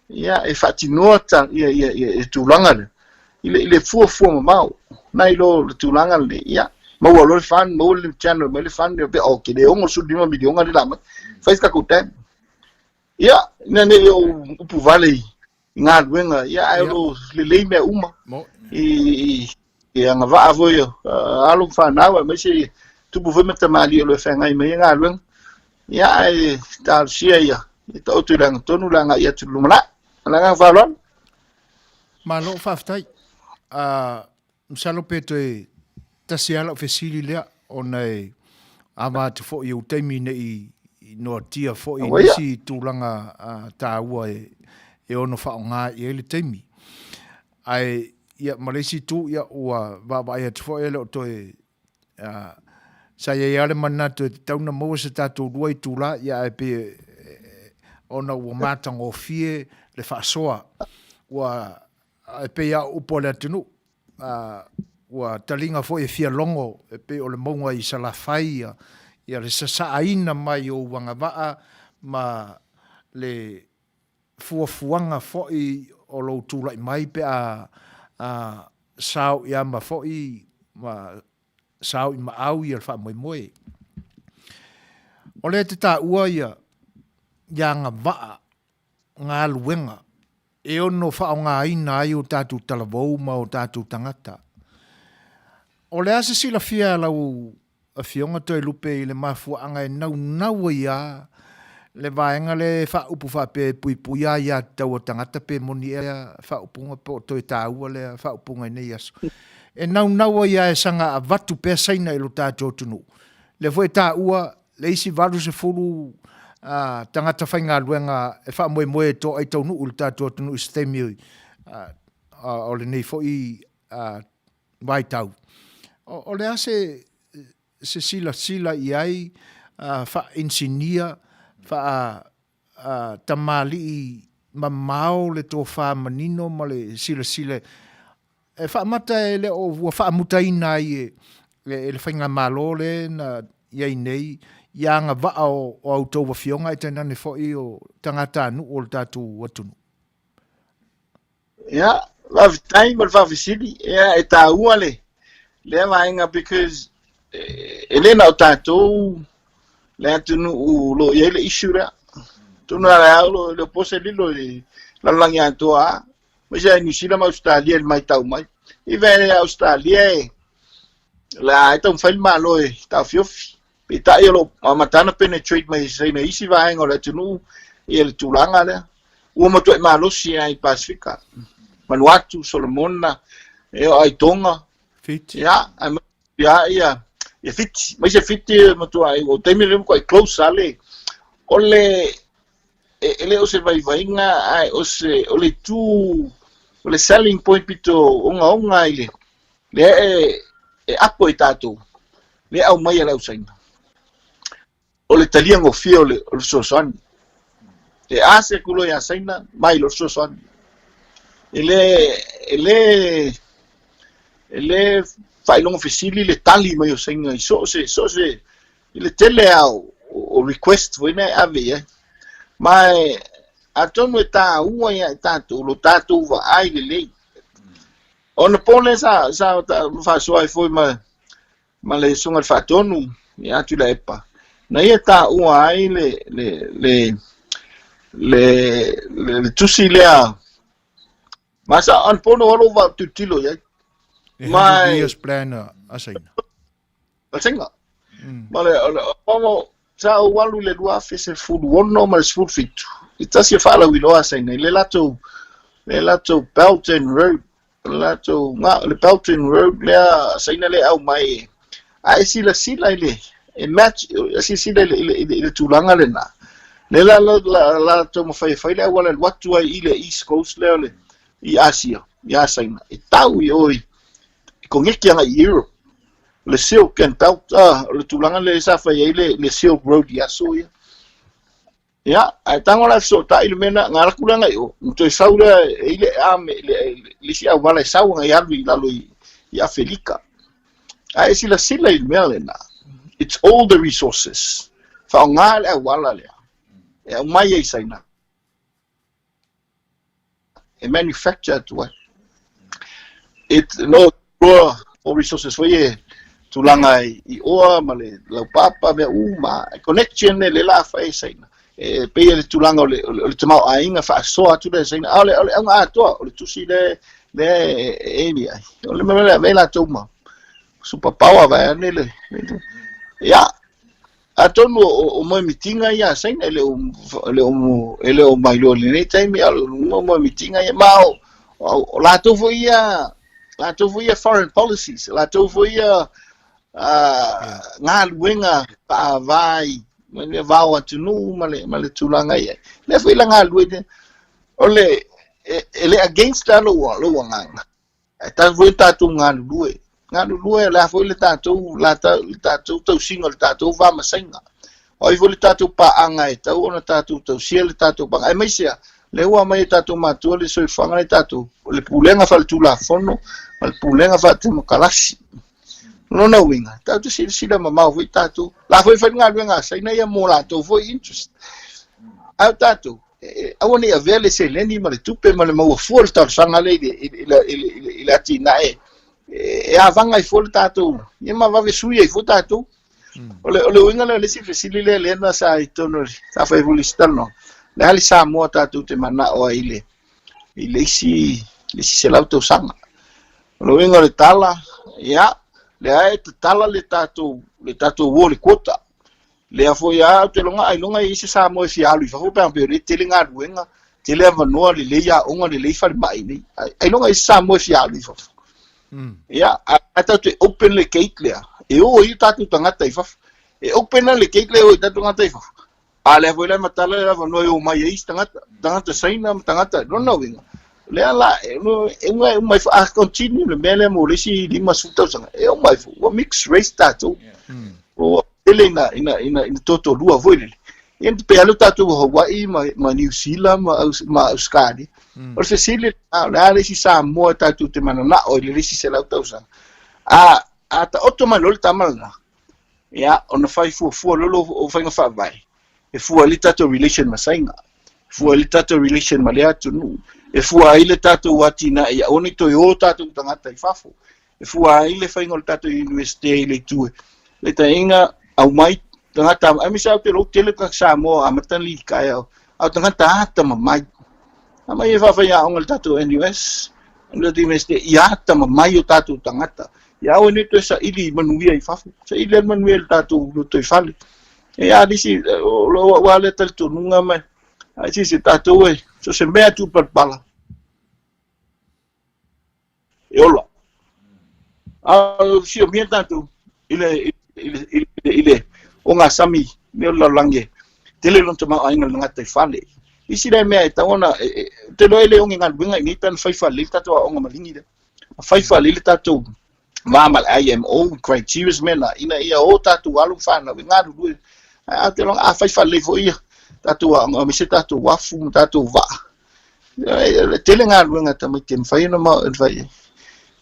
ia, e faatinoa ta, ia, ia, ia, ia tulaga lea, i le, i le fuafua mamao, nai lo le tulaga lenei, ia, maua loa le fund, maua le channel mai le fund, pe, oh, ke le 65 miliona le la mai, fai se tatou dam. Ia, ina ne i ou upu vale i, i galuega, ia, ae o lo o lelei mea uma i, i agavaa foi o alo ma fanau, aemaise tupu foi ma tamalii o lo o feagai mai ai galuega. Ia, ae talosia ia, ia taoto i le agatonu le agai atu i le lumanai. Ma le agaga faaaloalo.
Malo faafetai. Uh, Masalo pe toe tasi lava lau fesili lea ona e ava atu foi i ou taimi ne i noatia foi i nisi tulaga taua e ono faaaoga i ai le taimi. Ae ia ma le isi itu ia ua vaavaai atu foi e le o toe sa i ai lava le manatu e tatau ona maua se tatou 2 itula ia ae pei ona ua matagofie le faasoa ua E pei lava o upu a le atunuu, ua taliga foi e fia logo e pei o le mauga i Salafai ia le sasaaina mai o ou agavaa ma le fuafuaga foi o lou tulai mai pe a sao i ama foi ma sao i maau ia le faamoemoe. O lea e te taua ia agavaa galuega e ono faaaogaina ai o tatou talavou ma o tatou tagata. O le a se silafia a lau Afioga Toelupe i le mafuaaga e naunau ai a le vaega lea e faaupu faapea e puipuia aiatatau a tagata pe moni ea faaupuga po o toe taua lea faaupuga i nei aso. E naunau ai a e saga avatu pea Saina i lo tatou atunuu. Lea foi e taua le isi 80 tagata faigaluega e faamoemoe e toai taunuu i le tatou atunuu i se taimi o lenei foi vaitau. O le a se silasila i ai faa-inisinia, faa tamalii mamao le tofa manino ma le silasila e faamata e le o ua faamutaina ai e le faigamalo lea na i ai nei ia agavaa o a outou afioga ae tainane foi o tagatanuu o le tatou atunuu.
Ia, faafetai mo le faafesili. Ia, e taua le lea vaega because e le na o tatou le atunuu o lo o i ai le issue lea. Atonu lava o le o po se lilo i lalolagi atoa lava, aemaise lava i Niu Sila ma Ausetalia i le matau mai. Even i Ausetalia e o le a taumafai le Malo e taofiofi, peitai o lo o amata ona penetrate mai e Saina i isi vaega o le atunuu ia le tulaga lea. Ua matuai malosi lava i Pasefika, Vanuatu, Solomona, e oo lava i Tonga,
Fiti.
Ia, ia, ia, ia Fiti, aemaise Fiti e matuai, o taimi lenei ua matuai close lava le, o le, e le o se vaivaiga ae o se, o le itu, o le selling point pito ogaoga i le, lea e, e apo e tatou, lea e aumai e le au Saina. O le talia gofie o le, o le fesoasoani. E ase atu loa ia Saina, mai loa le fesoasoani. E le, e le, e le faailoga fesili le tali mai o Saina i so o se, so o se, i le tele lava o, o request foi na e ave i ai. Ma e, atonu e taua ia i tatou, lo tatou vaai lelei. Ona po lea sa, sa faasoa ai foi ma, ma le Susuga i le Faatonu ia Tuilaepa, na ia taua ai le, le, le, le, le, le tusi lea. Ma sa anapo na ua lou vatilotilo i ai.
E 100 years plan a Saina.
A Saina. Ma le, o le, o, sa ou alu i le 2016 ma le 17, i tasi e faalauiloa a Saina i le latou, le latou Belt and Road, le latou, nga, le Belt and Road lea a Saina lea e aumai, a e silasila i le, e match, e silasila i le, i le, i le, i le tulaga lena, lea la, la, la, la taumafai e fai le auala e alu atu ai i le East Coast lea o le, i Asia, ia Saina, e tau i o i, i koneki agai i Europe. Le Silk and Belt, ah, o le tulaga lea sa fai ai le, le Silk Road i aso ia. Ia, ae tago la e fesootai le mea na, na alu atu lea agai i o, na toe sau lea e i le ame, le, le isi auala e sau agai alu i lalo i, i Afelika. Ae e silasila i le mea lena, it's all the resources. Faaaoga le auala lea, e aumai ai i Saina. E manufacture atu ai. It, no, loa o resources foi e tulaga i oa ma le laupapa mea uma, e connection e le la fai e Saina. E pei e le tulaga o le, o le, o le tamaoaiga faasoa atu lea e Saina. A o le, o le auga atoa, o le tusi le, le e emi ai. O le mea lea avea latou ma super power vaeane le, le, ia, Atonu o moemitiga ia a Saina e le o, e le o, e le o mailoa i lenei taimi, a o moemitiga ia, ma o, o latou foi ia, latou foi ia foreign policies, latou foi ia galuega faava i ma le vao atunuu ma le, ma le tulaga i ai. Lea foi la galulue, o le, e le against la lou, lou agaga. Ae tatau foi ona tatou galulue. Galulue, o le a foi le tatou, la, le tatou tausiga o le tatou va ma Saina. O ai foi le tatou paaga e tatau ona tatou tausia le tatou paaga. Aemaise lava, lea ua aumai e tatou matua le soifuaga lea tatou, o le pulega faaletulafono ma le pulega faatemokarasi. O lona uiga, tatou te silasila mamao foi tatou. O la foi e fai le galuega a Saina ia mo latou foi interest. Ae o tatou, aua ne i avea le seleni ma le tupe ma le maua fua le talosaga lea i le atinae e avaga ai fua le tatou, ia ma vave sui ai fua tatou. O le, o le uiga lea o le isi fesili lea lea na sa i totonu, sa fai foi le isi talanoaga, o le a le Samoa tatou te manao ai i le, i le isi, le isi 100 tausaga. O le uiga o le tala, ia, lea e tatala le tatou, le tatou uo i le quota. Lea foi a ou te iloga ailoga e i ai se Samoa e fia alu i fafo pe a faapea o lea e tele galuega, tele avanoa, lelei aoga, lelei falemai i inei. Ailoga e i ai se Samoa e fia alu i fafo. Ia, a tatou te open le gate lea, e o ai o tatou tagata i fafo. E open la le gate lea e o ai o tatou tagata i fafo. A lea foi la e matala le avanoa e o mai ai isi tagata, tagata Saina ma tagata, lona uiga, lea la, e uma e uma ifo, a continue le mea lea mo le isi 50 tausaga, e uma ifo, ua mixed race tatou. Ua tele ina, ina, ina, ina totolua foi lele. Ia pe alu tatou i Hawaii ma, ma New Zealand ma, ma Australia. O le fesili, a, o le a le isi Samoa tatou te mananao i le isi 100 tausaga. A, a taoto mai loa le tama lena, ia, ona fai fuafua loa lea o faiga faavae, e fua ai le tatou relation ma Saina, e fua ai le tatou relation ma lea atunuu, e fua ai le tatou atinae ia aua ne i toe o tatou tagata i fafo, e fua ai le faiga o le tatou Universite i le itu e le taina aumai tagata, aemaise lava ou te iloa ua tele tagata Samoa amata ona litaea, a o tagata atamamai. Aumai e faafaiaoga i le tatou NUS, le tatou University ia atamamai o tatou tagata. Ia aua ne i toe saili manuia i fafo, saili lava manuia i le tatou lotoifale. E a nisi, o lou lava lea talitonuga ma ai se tatou e, so se mea e tuupalapala, e ola. A o siomia tatou i le, i le, i le, i le ogasami mea o le lalolagi e tele lona tamaoaiga i le gataifale. Isi lea mea e tatau ona, ou te iloa e le oge galuega i inei pe ana fai faalelei le tatou aoga maligi lea. A fai faalelei le tatou va ma le IMO, criterias mea na, ina ia o tatou alo ma fanau e galulue. Ae ou te iloa a fai faalelei foi ia tatou aoga, aemaise tatou uafu ma tatou vaa, E tele galuega a tamaiti e mafai ona fai ai.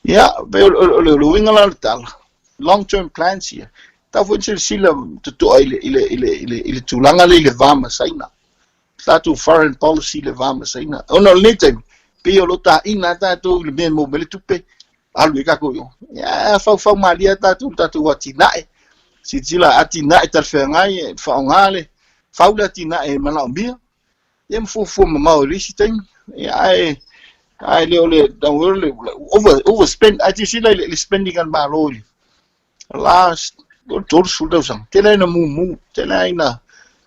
Ia, pei o le uiga la o le tala, long term plans ia, tatau foi ona silasila totoa i le, i le, i le, i le, i le tulaga lea i le va ma Saina. Tatou foreign policy i le va ma Saina. Ona o lenei taimi, pei o lo o taina lava tatou i le mea e maua mai le tupe, alu ai tatou i o. Ia, faufau malie lava tatou i le tatou atinae. Silasila atinae talafeagai, faaaoga le, fau le atinae e manaomia. Ia ma fuafua mamao i le isi taimi. Ia, ae, ae le o le, o le over, overspend, ae silasila i le spending a le Malo i le last, o le 30 tausaga, tele ina mumu, tele ina,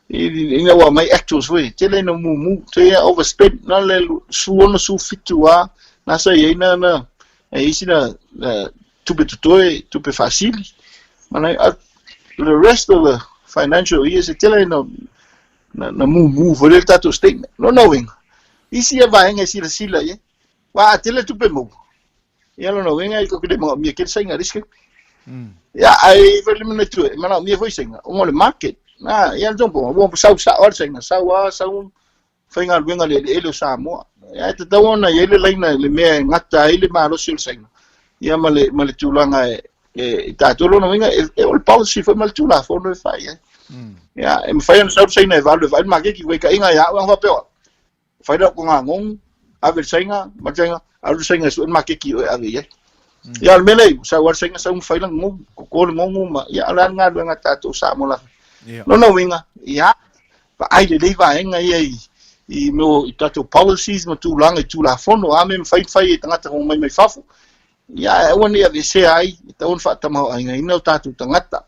ina ua aumai actuals foi, tele ina mumu, tele overspend, na le 16, 17 lava, na sa i ai na, na, e isi na, na tupe totoe, tupe faasili, mana, the rest of the financial years, e tele ina na, na mumu foi le tatou statement. Lona uiga, isi ia vaega e silasila i ai, aua a tele tupe maua, ia lona uiga e tatou te le manaomia tele saina risk. Ia, ae fai le manatu e manaomia foi saina, ona o le market. Na, ia le tombo, ua sau sao lava le saina, sau lava, sau faigaluega le eleele o Samoa. Ia, e tatau ona i ai le laina i le mea e gata ai le malosi o le saina, ia ma le, ma le tulaga e, e tatou lona uiga e, e o le policy foi ma le tulafono e fai ai. Ia, e mafai ona sau le saina e valu e vaai le maketi, ua itaina ia au ana faapea, fai lau toga-gogu, ave le saina, ma le saina, alu le saina e sue le maketi o e ave i ai. Ia, o le mea lea, sau lava le saina, sau ma fai lana gogu, toto le gogu ma, ia, o le a le galuega a tatou Samoa lava. Lona uiga, ia, vaai lelei vaega ia i, i mea i tatou policies ma tulaga i tulafono, a mea e mafai ona fai e tagata omai mai fafo, Ia, ae aua ne i aveesea ai, e tatau ona faatamaoaigaina o tatou tagata,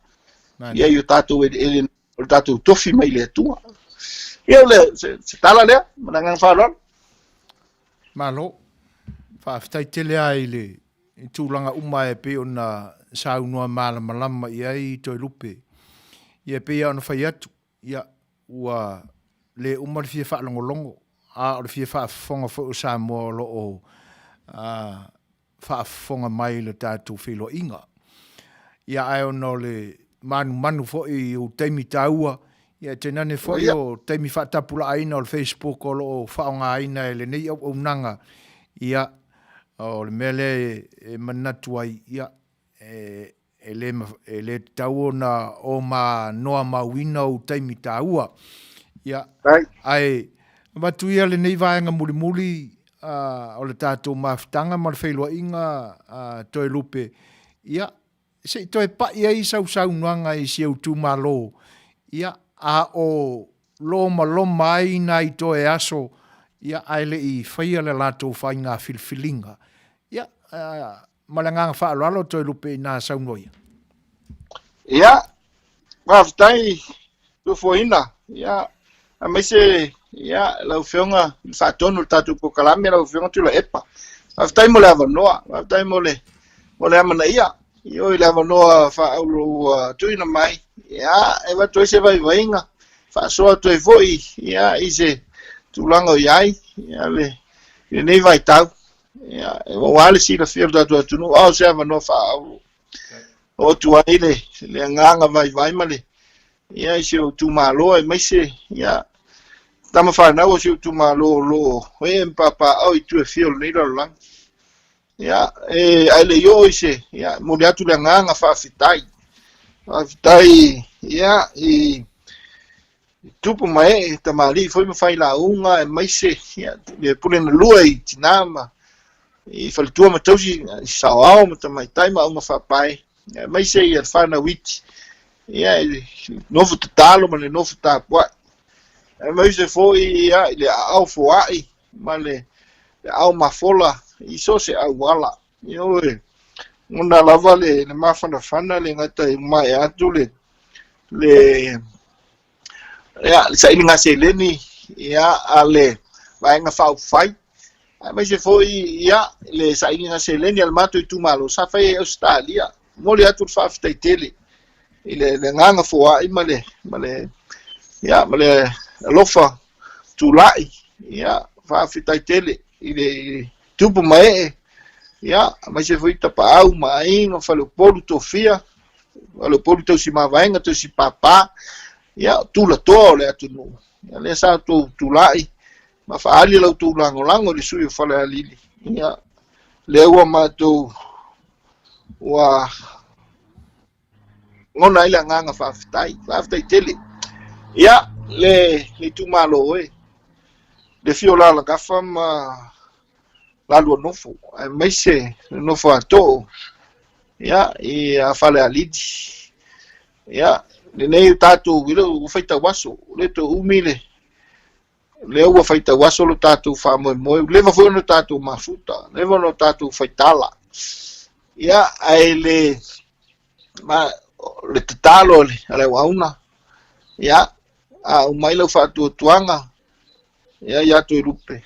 ia i o tatou eleele, o le tatou tofi mai le Atua. Ia, o le, se, se tala lea, ma le agaga faaaloalo.
Malo. Faafetai tele lava i le i tulaga uma e pei ona saunoa malamalama i ai Toelupe. Ia e pei lava ona fai atu, ia, ua le uma le fia faalogologo, a o le fia faafofoga foi o Samoa o lo o faafofoga mai i le tatou feiloaiga. Ia, ae ona o le manumanu foi i ou taimi taua, ia, tainane foi o taimi faatapulaaina o le Facebook o lo o faaaogaina e lenei auaunaga, ia, o le mea lea e manatu ai, ia, e, E le, e le tatau ona o ma noa mauina ou taimi taua. Ia, ae avatu ia lenei vaega mulimuli uh, o le tatou mafutaga ma le feiloaiga uh, Toelupe. Ia, se i toe pai ai sau saunoaga i si ou itumalo. Ia, a o lomaloma ai nai toe aso, ia, ae le i faia le latou faiga filifiliga. Ia, uh, Ma le agaga faaaloalo Toelupe inā saunoa ia.
Ia, faafetai Tofoina, ia, aemaise ia lau Afioga i le faatonu o le tatou polokalame lau Afioga Tuilaepa. Faafetai mo le avanoa, faafetai mo le mo le amanaia ioe i le avanoa faaauro ua tuuina mai, ia, e avatu ai se vaivaiga, faasoa atu ai foi ia i se tulaga o i ai ia le i lenei vaitau. Ia, aua le silafia o le tatou atunuu, a o se avanoa faaauro. Oo atu ai le, le agaga vaivai ma le, ia, i si ou itumalo, aemaise, ia, tama fanau o si ou itumalo o lo o ee ma papaaao i itu e fia o lenei lalolagi. Ia, e, ae le i oo i se, ia, momoli atu le agaga faafetai. Faafetai, ia, i, tupu ma ee, tamalii foi ma failauga aemaise ia, le pule na lua i tinā ma i faletua ma tausi, i saoao ma tamaitai ma auga faapae, aemaise ia le whanau iti, ia, i le nofo tatalo ma le nofo tapuai. Aemaise foi ia, i le aao foai, ma le aao mafola i so o se auala. Ioe, ona lava le mafanafana le gata e maea atu le le ia, le sailiga seleni ia, a le Vaega Faaupufai, aemaise foi ia, le sailiga seleni a le matou itumalo sa faia i Ausetalia. Momoli atu le faafetai tele i le le agaga foai ma le ma le ia ma le alofa tulai ia faafetai tele i le tupu ma ee ia aemaise foi tapaau ma aiga faleupolu tofia faleupolu tausi mavaega tausi papa ia tulatoa o le atunuu ia lea sa outou tulai ma faaali la outou lagolago i le sui o Falealili ia lea ua matou ua gona ai le agaga faafetai, faafetai tele. Ia, le, le itumalo e, le fio o Lalagafa ma lalua nofo, aemaise le nofo a too, ia, i a Falealili. Ia, lenei o tatou, i le ua faitau aso, le to umi le, lea ua faitau aso lo tatou faamoemoe, ua leva foi ona tatou mafuta, leva ona tatou faitala. Ia, ae le, ma, le tatalo a le, a le auauna, ia, a aumai lau faatuatuaga, ia, ia Toelupe,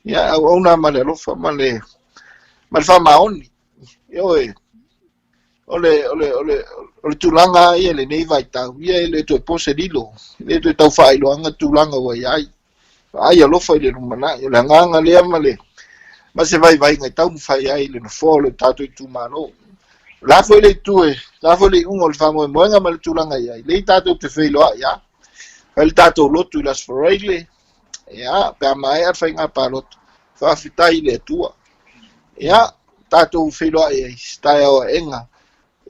ia, auauna ma le alofa ma le, ma le faamaoni, ioe, o le, o le, o le, o le tulaga ia i lenei vaitau, ia e le toe po se lilo, e le toe tau faailoaga tulaga ua i ai. Vaai alofa i le lumanai, o le agaga lea ma le, ma se vaivaiga e taumafai ai le nofoa o le tatou itumalo. O le a foi le itu e, o le a foi le iuga o le faamoemoega ma le tulaga i ai, lea tatou te feiloai lava. Fai le tatou lotu i le Aso Faraile, ia, pe a maea le faiga palota, faafetai i le Atua. Ia, tatou feiloai ai se taeao aega.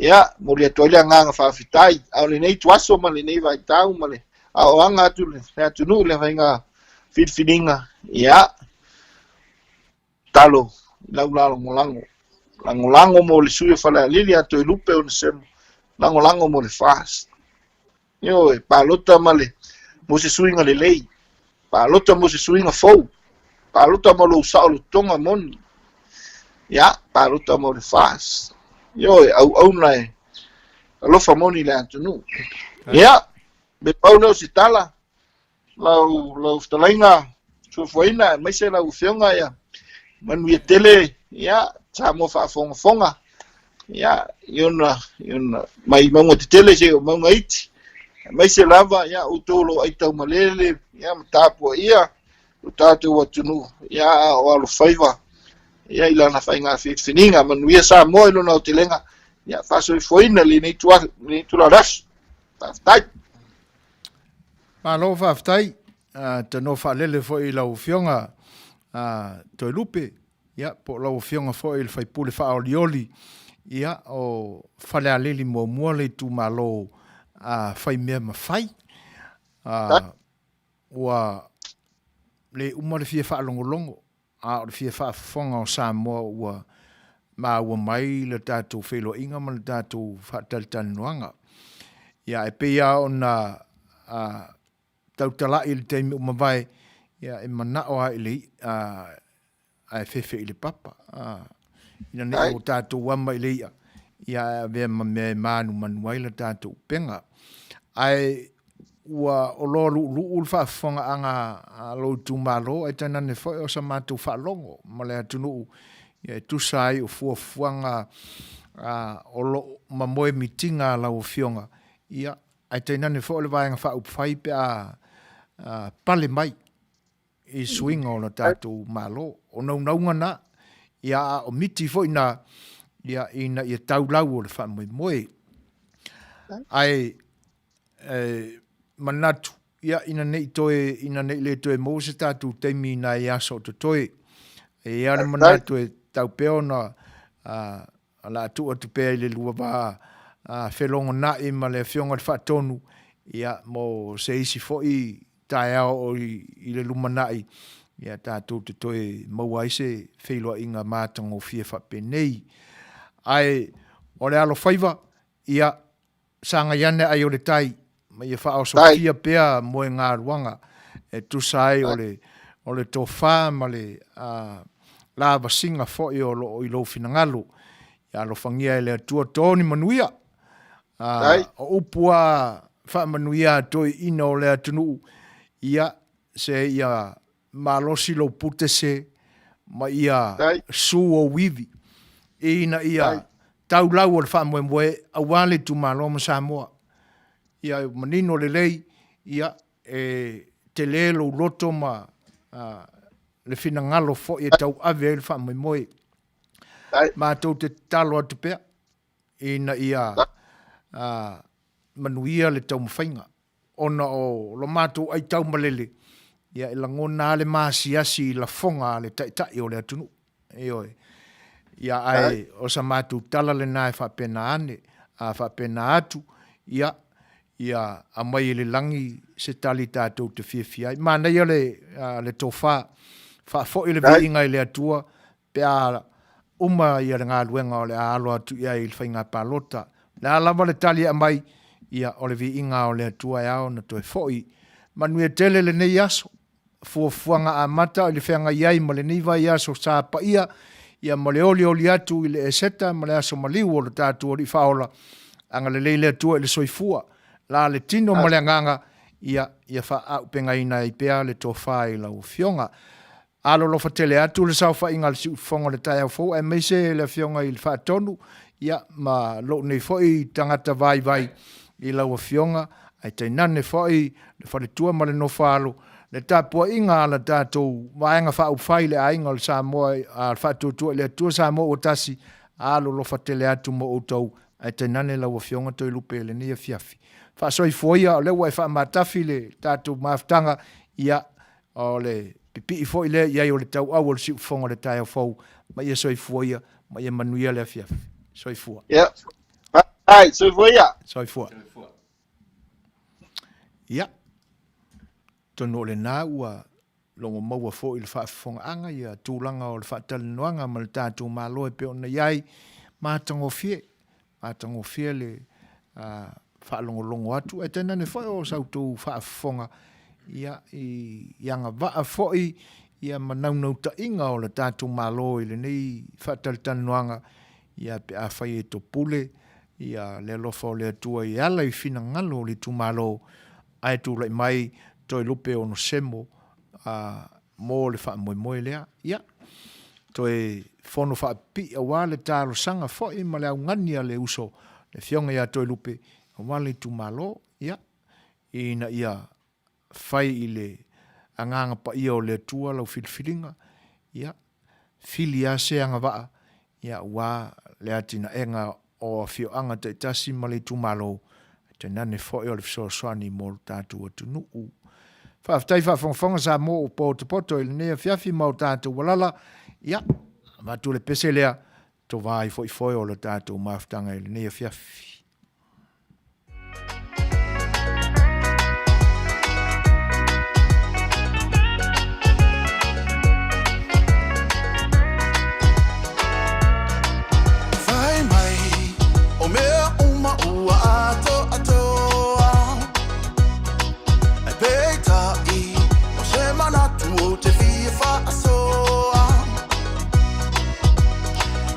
Ia, momoli atu ai le agaga faafetai. A o lenei ituaso ma lenei vaitau ma le aoaoga atu le atunuu i le faiga filifiliga, ia, tatalo i lau lagolago. Lagolago mo le sui o Falealili ia Toelupe Onesemo, lagolago mo le FAST. Ioe, palota ma le, mo se suiga lelei, palota mo se suiga fou, palota mo lou saolotoga moni, ia, palota mo le FAST. Ioe, auauna e alofa moni i le atunuu. Ia, me pau lea o se tala, lau, lau fetalaiga fuafuaina, aemaise lau afioga, ia, manuia tele, ia, Samoa faafogafoga, ia, i ona, i ona, mai mauga tetele seia oo mauga iti, aemaise lava, ia, outou o lo o aitaumalele, ia, ma tapuaia lo tatou atunuu, ia, a o alofaiva, ia, i lana faiga filifiliga. Manuia Samoa i lona aotelega, ia, faasoifuaina lenei lenei itula o le aso. Faafetai.
Malo faafetai, tanoa faalele foi i lau Afioga Toelupe, ia, po o lau Afioga foi i le faipule faaolioli, ia, o Falealili muamua le itumalo a faimea ma fai. Ua le uma le fia faalogologo, a o le fia faafofoga o Samoa ua maua mai le tatou feiloaiga ma le tatou faatalitalinoaga. Ia, e pei lava ona tautalai i le taimi ua mavae, ia, e manao lava i le i'a ae fefe i le papa. Ina ne i o tatou ama i le i'a, ia ae avea ma mea e manumanu ai le tatou upega. Ae ua oloa luuluu le faafofogaaga a lou itumalo, ae tainane foi o sa matou faalogo ma le atunuu ia e tusa ai o fuafuaga o lo o mamoe mitiga a lau Afioga, ia, ae tainane foi o le Vaega Faaupufai pe a pale mai i suiga o le tatou Malo. O naunauga na, ia a o miti foi na, ia ina ia tau lau o le faamoemoe. Ae e manatu, ia ina ne i toe, ina ne i le toe maua se tatou taimi i nai aso o totoe. E i ai le manatu e tau pea ona O le a tuu atu pea i le lua va felogonai ma le Afioga i le Faatonu, ia, mo se isi foi taeao o i le lumanai, ia, tatou te toe maua ai se feiloaiga matagofie faapenei. Ae o le alofaiva, ia, sagai ane ai o le tai, ma ia faaosofia pea moegaluaga e tusa ai o le, o le tofa ma le lavasiga foi o lo o i lou finagalo. Ia alofagia e le Atua to ni manuia. O upu a faamanuia a toeaiina o le atunuu, ia se ia malosi lou pute se ma ia su ou ivi ina ia tau lau o le faamoemoe aua le itumalo ma Samoa. Ia manino lelei, ia e tele lou loto ma le finagalo foi e tauave ai le faamoemoe. Matou te tatalo atu pea ina ia manuia le taumafaiga ona o lo matou aitaumalele, ia e lagona lava le maasiasi i lafoga a le Taitai o le atunuu. Ioe. Ia ae o sa matou tala lena e faapena ane, a faapena atu, ia, ia aumai e le lagi se tali tatou te fiafia ai. Manaia le, le tofa, faafoi le viiga i le Atua pe a uma ia le galuega o le a alo atu i ai i le faiga palota. O le a lava le tali e aumai, ia o le viiga o le Atua e ao ona toe foi. Manuia tele lenei aso, fuafuaga amata i le feagai ai ma lenei vaiaso sa paia, ia ma le olioli atu i le Eseta ma le aso maliu o lo tatou Alii Faaola. Agalelei le Atua i le soifua, la le tino ma le agaga, ia, ia faaaupegaina ai pea le tofa i lau Afioga. Alolofa tele atu le saofaiga a le Siufofoga o le taeao fou aemaise le Afioga i le Faatonu, ia, ma lou nei foi tagata vaivai i lau Afioga, ae tainane foi le faletua ma le nofo-a-alo, le tapuaiga a la tatou Vaega Faaupufai le Aiga o le Samoa a le Faatuatua i le Atua Samoa ua Tasi, alolofa tele atu mo outou, ae tainane lau Afioga Toelupe i lenei afiafi. Faasoifua ia, o lea ua e faamatafi le tatou mafutaga, ia, O le pipii foi lea i ai o le tauau o le siufofoga o le taeao fou, ma ia soifua ia, ma ia manuia le afiafi. Soifua.
Ia. Ai, soifua ia.
Soifua. Ia. Atonu o lena ua logo maua foi i le faafofogaaga ia tulaga o le faatalanoaga ma le tatou Malo e pei ona i ai, matagofie. Matagofie le faalogologo atu, ae tainane foi o sa outou faafofoga ia, i agavaa foi ia ma naunautaiga o le tatou Malo i lenei faatalatalanoaga, ia pe afai e topule ia le alofa o le Atua e ala i finagalo o le itumalo, ae tulai mai Toelupe Onosemo mo le faamoemoe lea. Ia, toe fono faapipii aua le talosaga foi ma le augani a le uso, le Afioga ia Toelupe, aua le itumalo, ia, ina ia fai i le Agaga Paia o le Atua lau filifiliga, ia, fili lava se agavaa, ia, aua le atinaega o afioaga taitasi ma le itumalo, tainane foi o le fesoasoani mo lo tatou atunuu. Faafetai faafogafoga Samoa ua potopoto i lenei afiafi ma o tatou alala, ia, avatu le pese lea, tovā ai foi foe o le tatou mafutaga i lenei afiafi.
Fai mai o mea uma ua atoatoa Ae peitai o se manatu ou te fia faasoa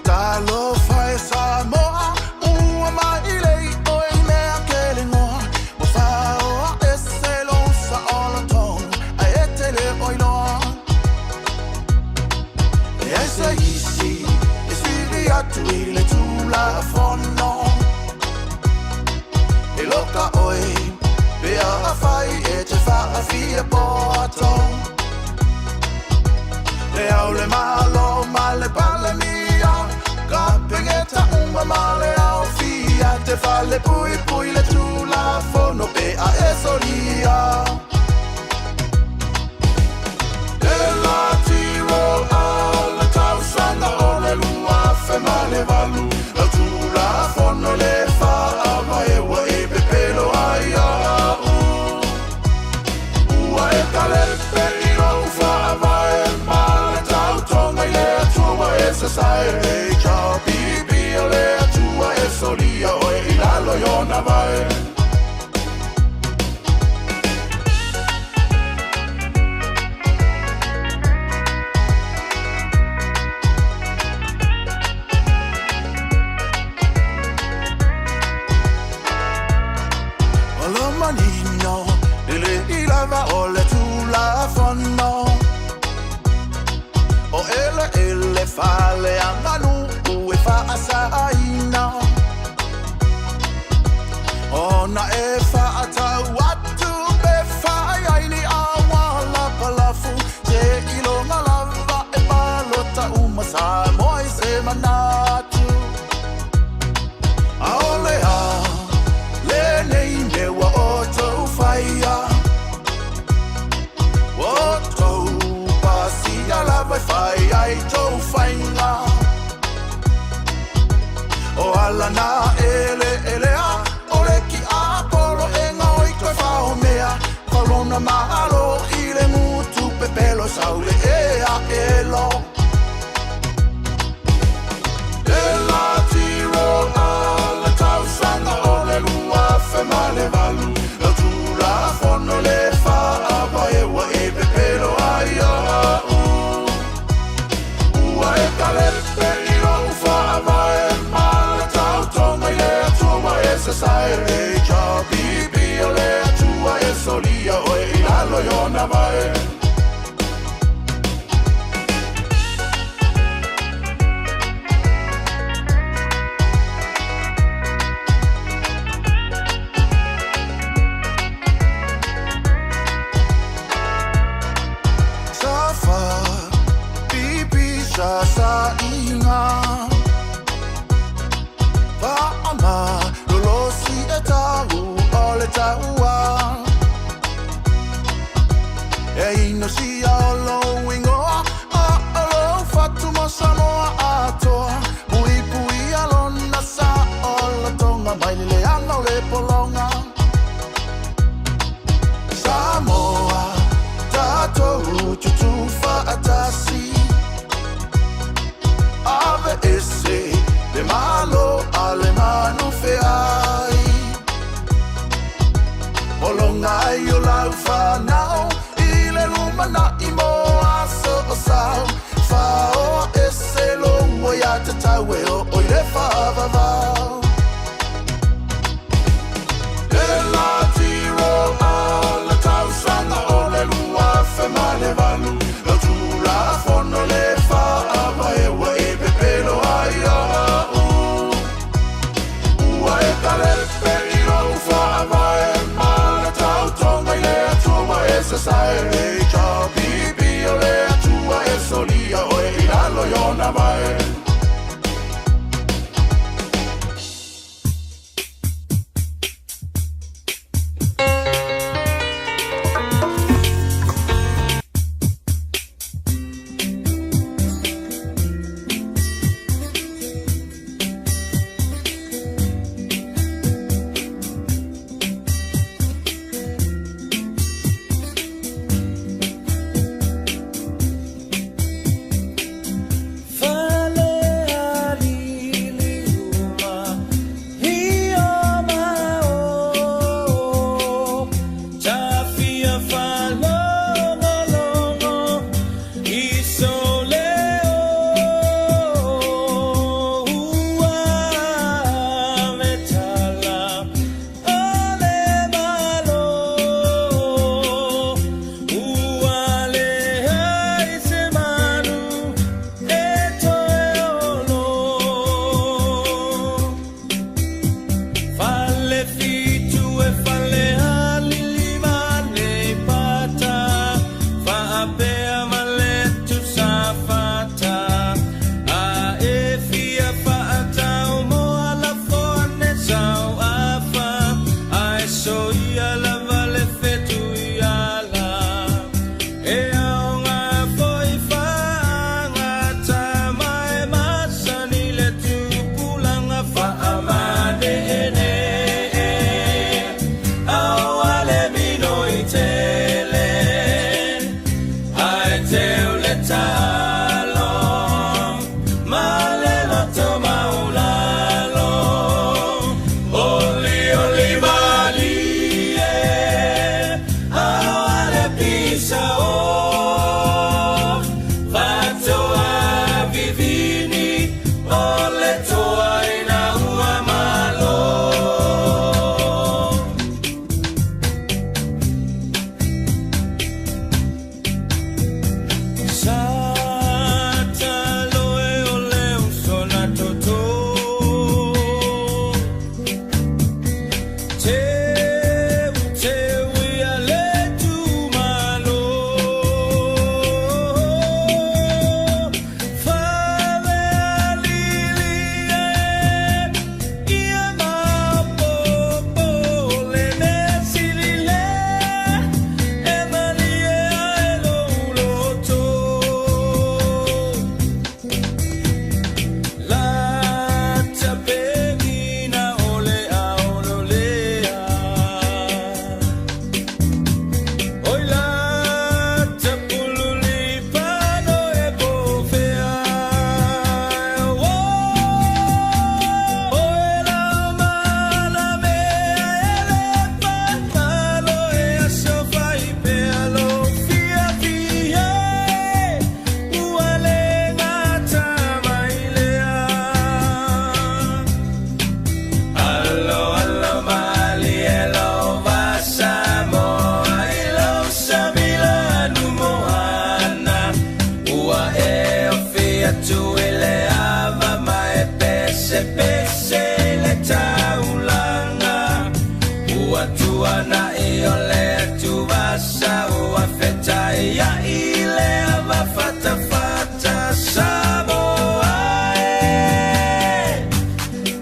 Talofa e Samoa ua mai lei oe i mea kelegoa Ua faoa ese lou saolotoga ae e te le o iloa Leai se isi e sili atu i le Tulafono E loka oe pe afai e te faafia poto Le ao le Malo ma le Palemia Kapeneta uma ma le aofia Te fale puipui le Tulafono pe a e solia E la tiro a le tausaga o le 2008 Lau Tulafono le Faavae ua e pepelo ai au Ua e kalepe i lou faavae ma le tautoga i le Atua ua e sasae HRPP o le Atua e solia oe i lalo i ona vae. manino lelei lava o le Tulafono. O eleele faaleaganuu e faasaina, ona e faatau atu pe fai ai ni auala palafu, seiloga lava e palota uma Samoa i se manatu. Aole a lenei mea ua outou faia, ua outou pasia lava e fai ai tou faiga. O ala na eleelea o le kiapolo e gaoi toe fao mea, fau lona malo i le gutu pepelo sau le ea elo. Le latiro a le tausaga o le 2008, lau Tulafono le Faavae ua e pepelo ai iaʻu. Ua e kalepe i lou faavae ma le tautoga i le Atua ua e sasae. HRPP o le Atua e solia oe i lalo i ona vae. Safa pipi sasaiga faamalolosi e tau o le taua e inosia o lou igoa a o lou fatu mo Samoa atoa puipuia lona saolotoga mai le leaga o le pologa. Samoa tatou tutu faatasi ave ese le malo a le manu feai pologa ai o lau fanau i le lumanai mo aso o sau faoa ese lou aiatatau e oo i le faavavau. Le latiro a le tausaga o le 2008, lau Tulafono le Faavae ua e pepelo ai iaʻu. Ua e kalepe i lou faavae ma le tautoga i le Atua ua e sasae. HRPP o le Atua e solia oe i lalo i ona vae. tuanai o le Atua sa ua fetaiai le ava fatafata Samoa e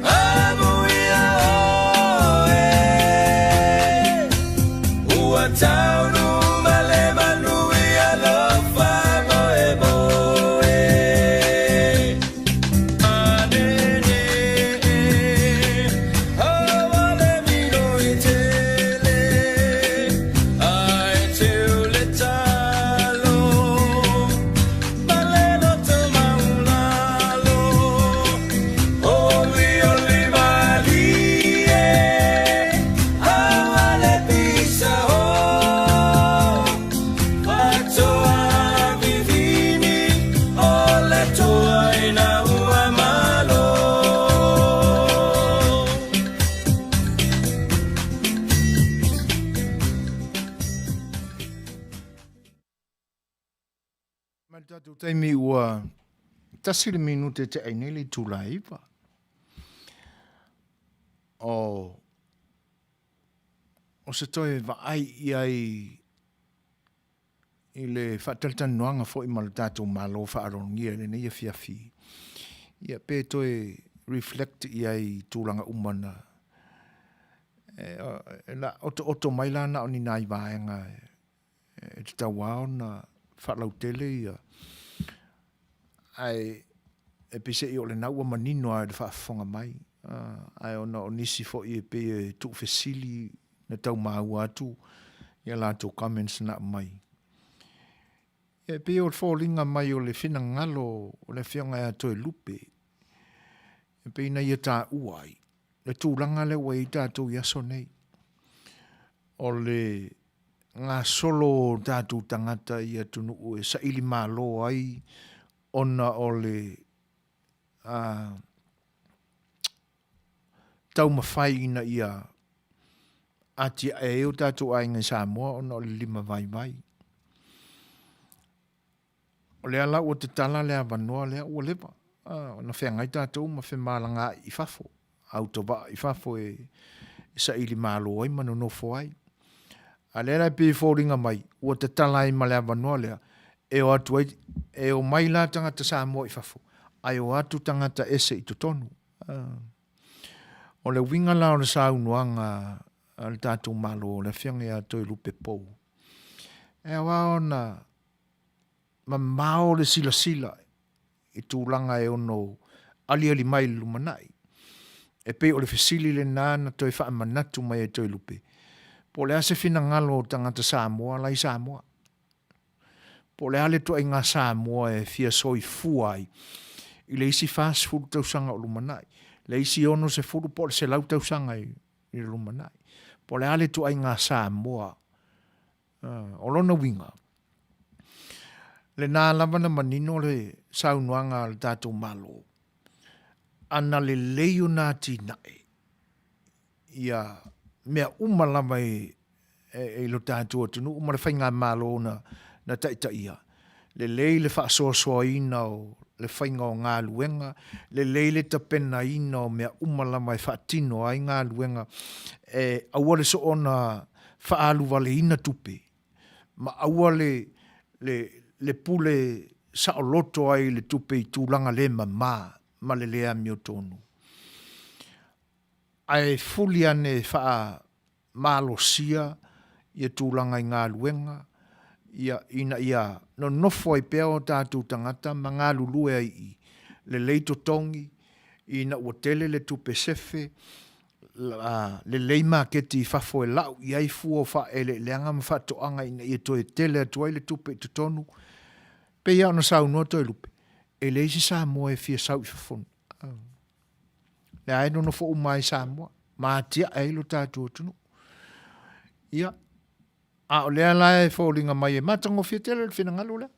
Amuia oe Ua taunuu ma le manuia lou faamoemoe.
Mai le tatou taimi ua tasi le minute te ai nei le itula e iva. O, o se toe vaai i ai i le faatalatalanoaga foi ma le tatou Malo faaaloalogia i lenei afiafi, ia pe toe reflect i ai i tulaga uma na e la otooto mai la na o ni nai vaega e tatau lava ona faalautele ia ae e peiseai o lena ua manino lava i le faafofoga mai ae ona o nisi foi e pei e tuufesili na tau maua atu ia latou comments na aumai. E pei o le foliga mai o le finagalo o le Afioga ia Toelupe, e pei na ia taua ai le tulaga lea ua i ai tatou i aso nei, o le gasolo o tatou tagata i atunuu e saili malo ai ona o le taumafai ina ia atiae ai o tatou aiga i Samoa ona o le limavaivai. O lea la ua tatala le avanoa lea ua leva ona feagai tatou ma femalagaai i fafo, autavaa i fafo e saili malo ai ma nonofo ai. A lea la e pei e foliga mai ua tatala ai ma le avanoa lea e o atu ai, e omai la tagata Samoa i fafo, ae o atu tagata ese i totonu. O le uiga la o le saunoaga a le tatou Malo, le Afioga ia Toelupe Pou, e ao lava ona mamao le silasila i tulaga e ono aliali mai i le lumanai. E pei o le fesili lena na toe faamanatu mai e Toelupe, po o le a se finagalo o tagata Samoa la i Samoa. Po o le a le ituaiga Samoa e fia soifua ai i le isi 40 tausaga o lumanai, le isi 60 po o le 100 tausaga i le lumanai. Po o le a le ituaiga Samoa. O lona uiga, lena lava na manino le saunoaga a le tatou Malo, ana lelei ona atinae ia mea uma lava i i lo tatou atunuu ma le faigamalo na na taitaia, lelei le faasoasoaina o le faiga o galuega, lelei le tapenaina o mea uma lava e faatino ai galuega, e aua le soona faaaluvaleina tupe, ma aua le le le pule saoloto ai i le tupe i tulaga le mama ma le le amiotonu. Ae fuli ane e faa malosia ia tulaga i galuega, ia, ina ia nonofo ai pea o tatou tagata ma galulue ai i lelei totogi, ina ua tele le tupe sefe, lelei maketi i fafo e lau i ai fua o faaeleeleaga ma faatoaga ina ia toe tele atu ai le tupe i totonu. Pei lava ona saunoa Toelupe, e leai se Samoa e fia sau i fafo. Lea e nonofo uma ai i Samoa ma atiae ai lo tatou atunuu. Ia, a o lea la e foliga mai e matagofie tele le finagalo lea.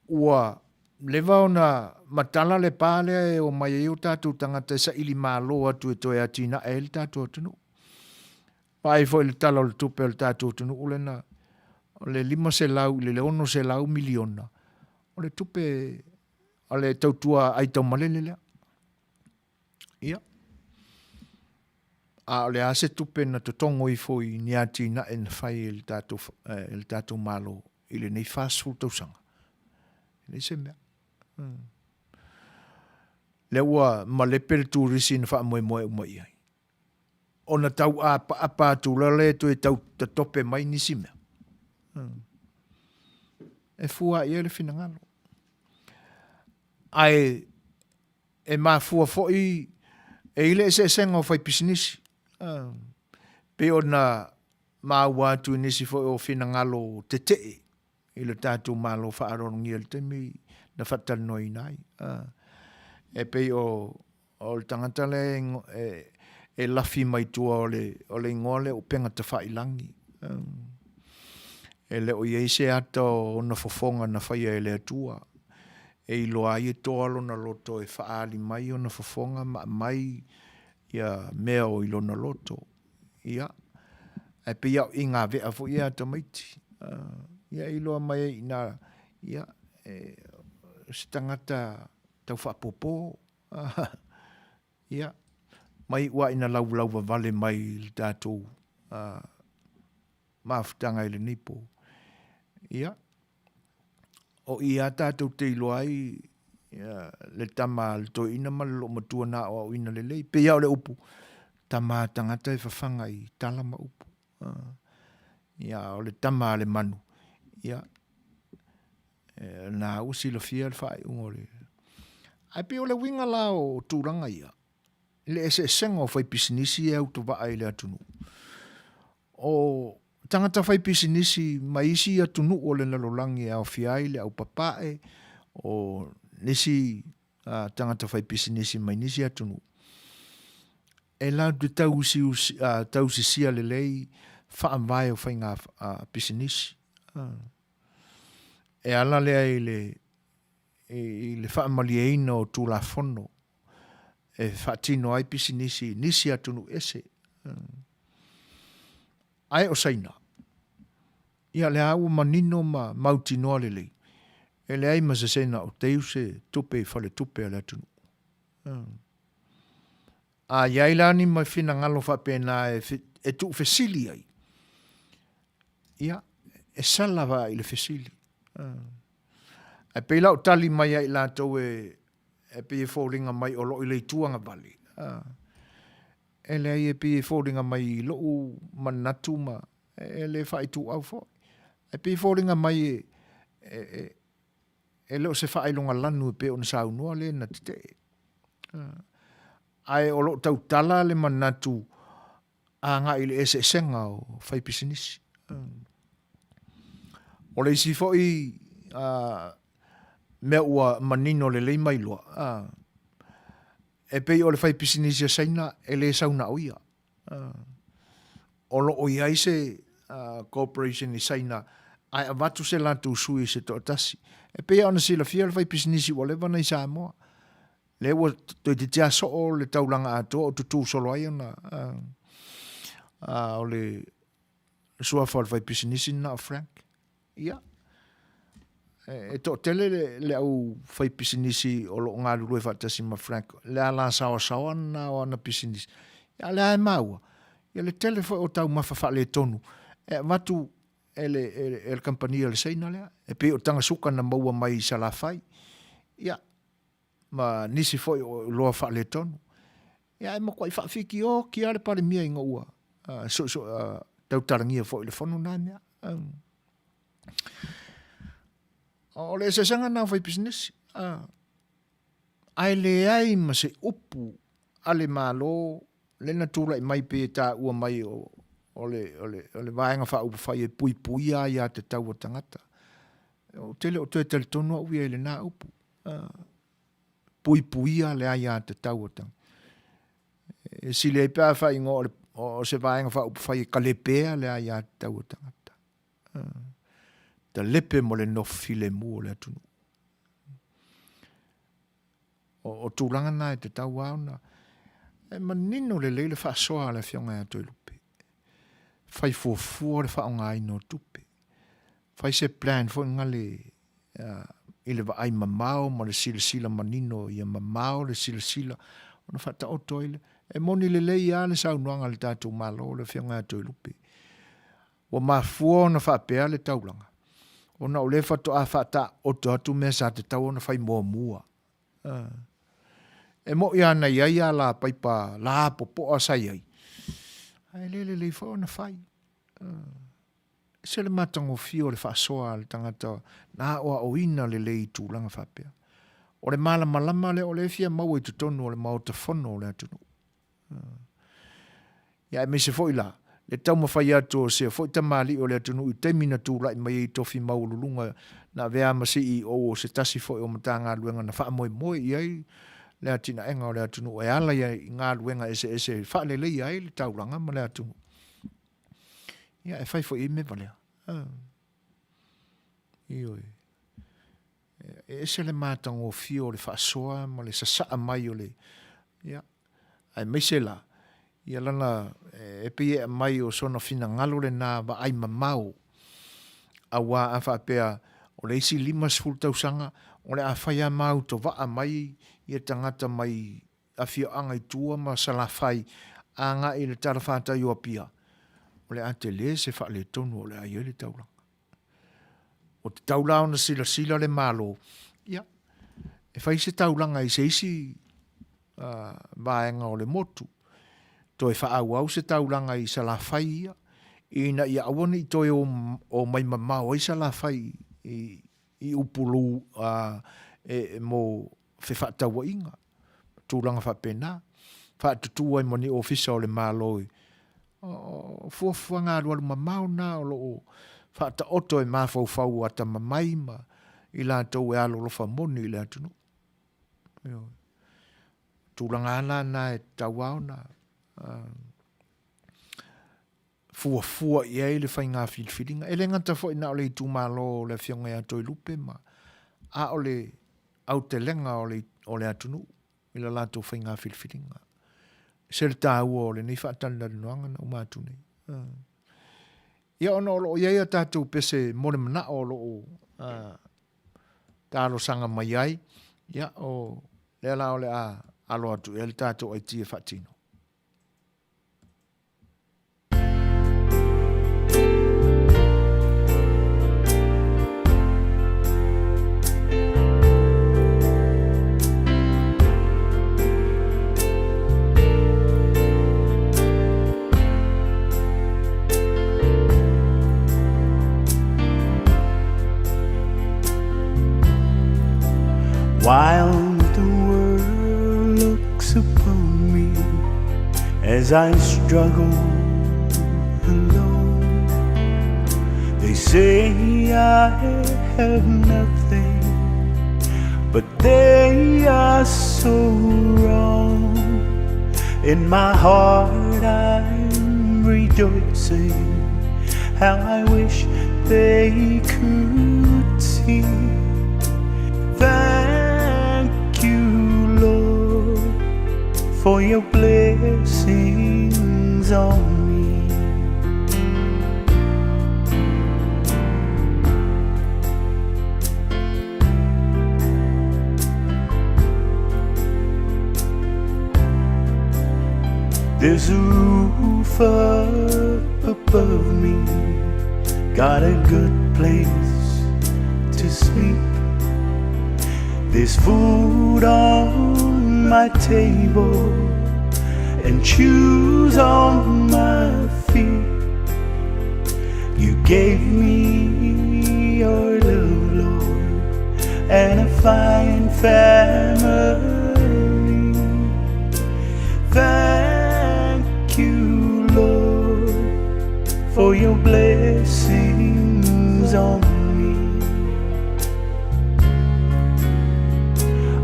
Ua leva ona matala le pa lea e omai ai o tatou tagata e saili malo atu e toe atinae ai le tatou atunuu. Vaai foi i le Tala o le Tupe a le tatou atunuu lena, o le 500 i le 600 miliona, o le tupe a le tautua aitaumalele lea. Ia. A o le a se tupe na totogo ifo i ni atinae na fai e le tatou, e le tatou Malo i lenei 40 tausaga? E leai se mea. Hmm. Lea ua malepe le turisi na faamoemoe uma i ai. Ona tau apaapa atu loa lea e toe tau tatope mai nisi mea. Hmm. E fua i ai le finagalo. Ae e mafua foi e i le eseesega o faipisinisi. Pei ona maua atu i nisi foi o finagalo tetee i le tatou Malo faaaloalogia i le taimi na faatalanoaina ai. E pei o o le tagata lea e, e lafi mai tua o le, o le igoa lea o upega tafailagi. E le o i ai se ata o ona fofoga na faia e le Atua e iloa ai e toa lona loto e faaali mai ona fofoga ma aumai ia mea o i lona loto. Ia, ae pei lava o ingave'a foi ia a tamaiti. Ia e iloa mai ai i ina, ia, e, o se tagata tau faapopo. Ia, mai ua ina laulauvavale mai i le tatou mafutaga i lenei po. Ia, o i a tatou te iloa ai ia, le tama a le toeaina ma le loomatua na aoaoina lelei. Pei lava o le upu, tama a tagata e fafaga i tala ma upu. Ia, o le tama a le manu, ia, na ua silafia le faaiuga o le... Ae pei o le uiga la o tulaga ia, i le eseesega o faipisinisi e autovaa i le atunuu. O tagata faipisinisi mai isi atunuu o le lalolagi e aofia ai le au papae, o nisi tagata faipisinisi mai nisi atunuu, e latou te tausisia lelei faavae o faiga pisinisi. E ala lea i le i le faamalieina o Tulafono e faatino ai pisinisi i nisi atunuu ese. Ae o Saina, ia lea ua manino ma mautinoa lelei, e leai ma se Saina o teu se tupe i faletupe a le atunuu. A i ai la ni finagalo faapena e tuufesili ai, ia, e sala lava i le fesili. Ae pei la o tali mai ia i latou e, e pei e foliga mai o lo o i le itu agavale, e leai e pei e foliga mai i lou manatu ma e le faaituau foi. Ae pei e foliga mai e, e, e, e le o se faailoga lanu e pei ona saunoa le na tetee. Ae o lo o tautala le manatu agai i le eseesega o faipisinisi. O le isi foi mea ua manino lelei ma iloa, e pei o le faipisinisi a Saina e le sau na o ia. O lo o i ai se corporation i Saina ae avatu se latou sui se toatasi. E pei lava ona silafia le faipisinisi ua leva ona i Samoa. Lea ua toeitiiti lava soo le taulaga atoa o tutū solo ai ona o le suafa o le faipisinisi lena o Frank. Ia, e toatele le, le au faipisinisi o lo o galulue faatasi ma Frank, le alasaoasaoa lena o ana pisinisi. Ia, a o lea e maua, ia le tele foi o taumafa faaletonu e avatu e le, e le, e le kamupani a le Saina lea, e pei o taga suka na maua mai i Salafai. Ia, ma nisi foi o oloa faaletonu. Ia ae matuai faafitioki lava le Palemia ina ua tautalagia foi i le fono na mea. O le eseesega lena o faipisinisi. Ae leai ma se upu a le Malo lea na tulai mai pei e taua mai o, o le, o le, o le Vaega Faaupufai e puipuia aiatatau a tagata. Ou te le o toe talitonu au ia i lena upu. Puipuia le aiatatau a tagata. E sili ai pe a faaigoa o, le, o se Vaega Faaupufai e talepea le aiatatau a tagata. Talepe mo le nofo filemu o le atunuu. O, o tulaga na e tatau lava ona e manino lelei le faasoa a le Afioga ia Toelupe. Fai fuafua le faaaogaina o tupe. Fai se plan foi gale uh, i le vaai mamao ma le silasila manino ia mamao le silasila ona faataoto ai le. E moni lelei lava le saunoaga a le tatou Malo, le Afioga ia Toelupe. Ua mafua ona faapea le taulaga, ona o lea faatoa faataoto atu mea sa tatau ona fai muamua. E moʻi lava na i ai ala paipa lapopoa sa i ai, ae le lelei foi ona fai. Ese le matagofie o le faasoa a le tagata na aoaoina lelei i tulaga faapea. O le malamalama lea o lea e fia maua i totonu o le Maota Fono o le atunuu. Ia aemaise foi la, le taumafai atu o sea foi tamalii o le atunuu i taimi na tulai mai ai i tofi maualuluga na avea ma CEO o se tasi foi o Matagaluega na faamoemoe i ai le atinaega o le atunuu e ala i galuega eseese e faaleleia ai le taulaga ma le atunuu. Ia e fai foi i ai mea valea. Ioe. E ese le matagofie o le faasoa ma le sasaa mai o le, ia, aemaise la, ia lana, e pei e aumai o sona finagalo lena vaai mamao, aua a faapea o le isi 50 tausaga o le a fai lava ma autovaa mai ia tagata mai afioaga i tua ma Salafai agai i le talafatai o Apia, o le a tele se faaletonu o le a i ai le taulaga. Ua tatau la ona silasila le Malo, ia, e fai se taulaga i se isi vaega o le motu, toe faaauau se taulaga i Salafai ia, ina ia aua ne i toe omai mamao ai Salafai i Upolu mo fefaatauaiga, tulaga faapena, faatutu ai ma ni ofisa o le Malo i o fuafuaga alualu mamao na o lo o faataoto e mafaufau atamamai ma i latou e alolofa moni i le atunuu. Ioe. Tulaga lava la na e tatau lava ona fuafua i ai le faiga filifiliga. E le gata foi na o le itumalo o le Afioga ia Toelupe ma, a o le aotelega o le, o le atunuu i la latou faiga filifiliga. Se le taua o lenei faatalitalinoaga na uma atu nei. Ia ona o lo o i ai a tatou pese mo le manao o lo o talosaga mai ai, ia o lea la o le a alo atu i ai le tatou IT e faatino.
While the world looks upon me as I struggle alone, they say I have nothing, but they are so wrong. In my heart I'm rejoicing. How I wish they could see. Thank you, Lord, for your blessings on me. There's a roof up above me, got a good place to sleep. There's food on my table and shoes on my feet. You gave me your love, Lord, and a fine family. Thank you, Lord, for your blessings on me.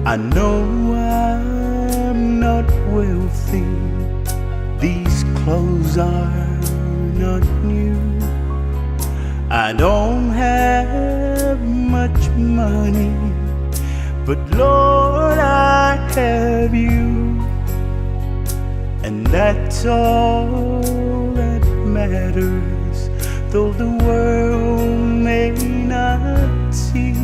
I know I'm not wealthy, these clothes are not new. I don't have much money, but Lord, I have you. And that's all that matters, though the world may not see.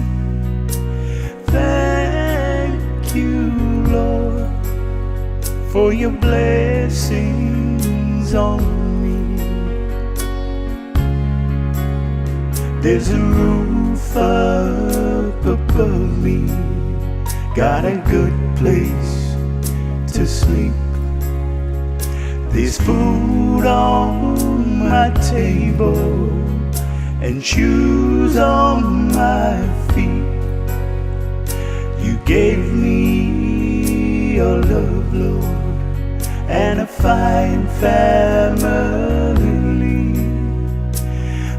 Thank you, Lord, for your blessings on me. There's a roof up above me, got a good place to sleep. There's food on my table and shoes on my feet. You gave me your love, Lord, and a fine family.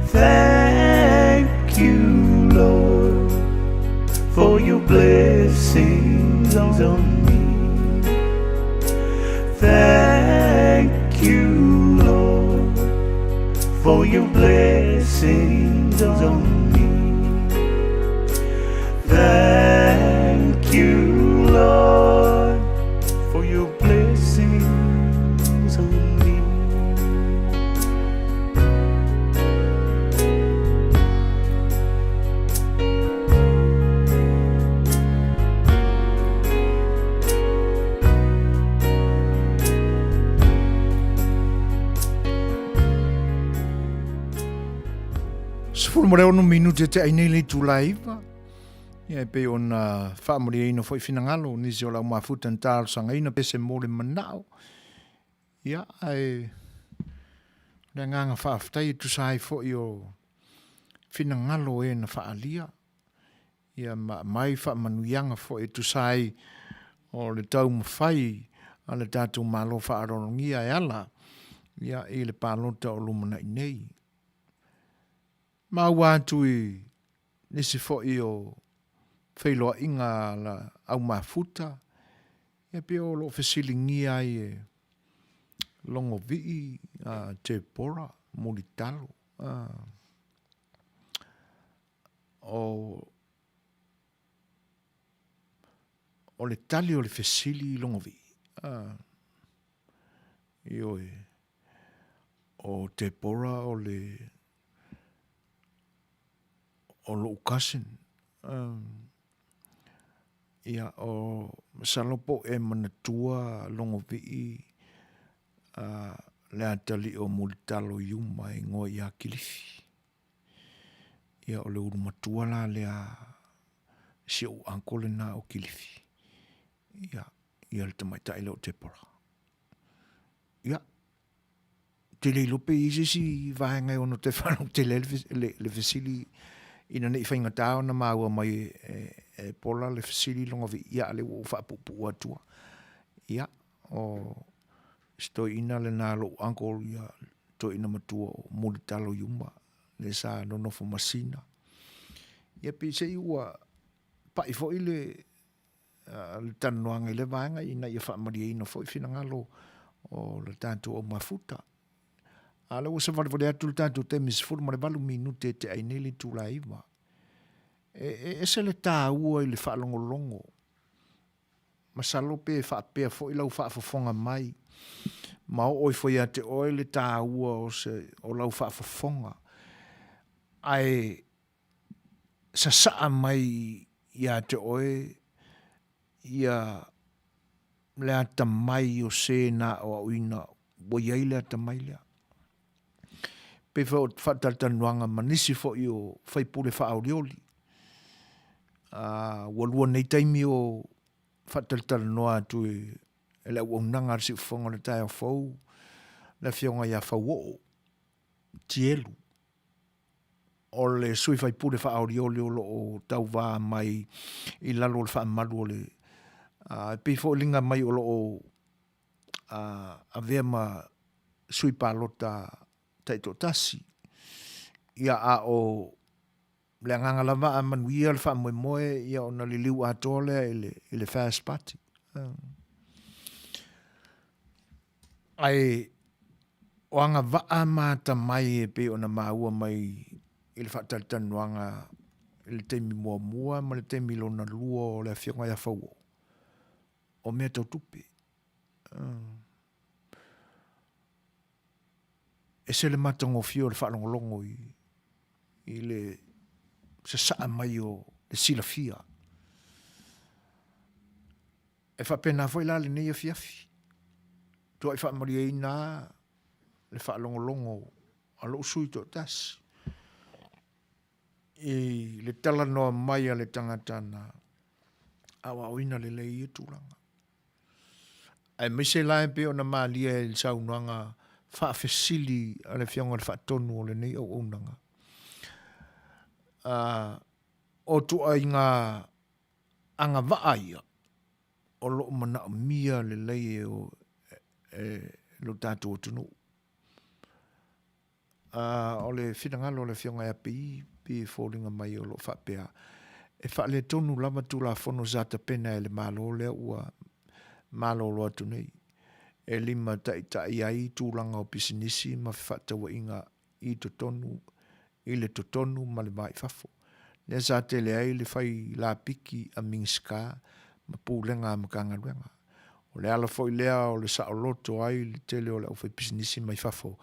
Thank you, Lord, for your blessings on me. Thank you, Lord, for your blessings on me. Thank you, Lord, for your blessings on me.
16 minute te ai nei le itula e 9. Ia e pei ona faamalieina foi finagalo o nisi o lau mafuta na talosagaina pe se mo le manao. Ia, ae o le agaga faafetai e tusa ai foi o finagalo e na faalia, ia ma aumai faamanuiaga foi e tusa ai o le taumafai a le tatou Malo faaaloalogia e ala ia i le palota o lumanai nei. Maua atu i nisi foi o feiloaiga a le au mafuta, ia pei o lo o fesiligia ai e Logovii a Tepora Mulitalo a o o le tali o le fesili i Logovii a ioe o Tepora o le o lo'u cousin ia o masalo po o e manatua Logovii le atalii o Mulitalo Iuma e igoa ia Kilifi. Ia o le ulu matua la lea si ou uncle lena o Kilifi. Ia, ia le tamaitai lea o Deborah. Ia, te le iloa pe i ai se isi vaega e ono toe faalautele ai le, le fesili ina ne i faigata ona maua mai e, e, e Pola le fesili lona vii, ia a lea ua ou faapuupuu atua. Ia, o si toeaina lena lou uncle, ia, toeaina matua o Mulitalo Iuma, le sa nonofo masina. Ia pei se i ua pai foi le, le talanoaga i lea vaega ina ia faamalieina foi finagalo o le tatou au mafuta. A lea ua savalivali atu le tatou taimi 18 minute e tea ai nei le itula e 9. E, e ese le taua i le faalogologo. Masalo pe faapea foi lau faafofoga mai ma oo ifo ia te oe le taua o, se, o lau faafofoga. Ae sasaa mai ia te oe ia le atamai o se na aoaoina ua i ai le atamai lea. Pei foi o faatalatalanoaga ma nisi foi o faipule faaolioli. Ua lua nei taimi o faatalatalanoa atu e le auaunaga a le Siufofoga o le Taeao Fou, le Afioga ia Fauoo Tielu, o le sui faipule faaolioli o lo o tauva mai i lalo o le faamalu o le e pei foi liga mai o lo o avea ma sui palota taitoatasi. Ia a o le agaga lava a manuia le faamoemoe ia ona liliu atoa lea i le, i le First Party. Ae o agavaa ma atamai e pei ona maua mai i le faatalatalanoaga i le taimi muamua ma le taimi lona lua o le Afioga ia Fauoo, o mea tau tupe. Ese le matagofie o le faalogologo i, i le sasaa mai o le silafia. E faapena foi la lenei afiafi. Matuai faamalieina lava le faalogologo a lou sui toatasi i le talanoa mai a le tagata na aoaoina lelei i ia tulaga. Aemaise la e pei ona malie i le saunoaga faafesili a le Afioga i le Faatonu o lenei auaunaga, o ituaiga agavaa ia o lo o manaomia lelei e lo tatou atunuu. O le finagalo o le Afioga ia Pei, pei e foliga mai o lo o faapea, e faaletonu lava Tulafono sa tapena e le Malo lea ua malolo atu nei, e limataitai ai tulaga o pisinisi ma fefaatauaiga i totonu i le totonu ma le va i fafo, lea sa tele ai le fai lapiki a Minisita ma Pulega a Matagaluega. O le ala foi lea o le saoloto ai le tele o le aufaipisinisi mai fafo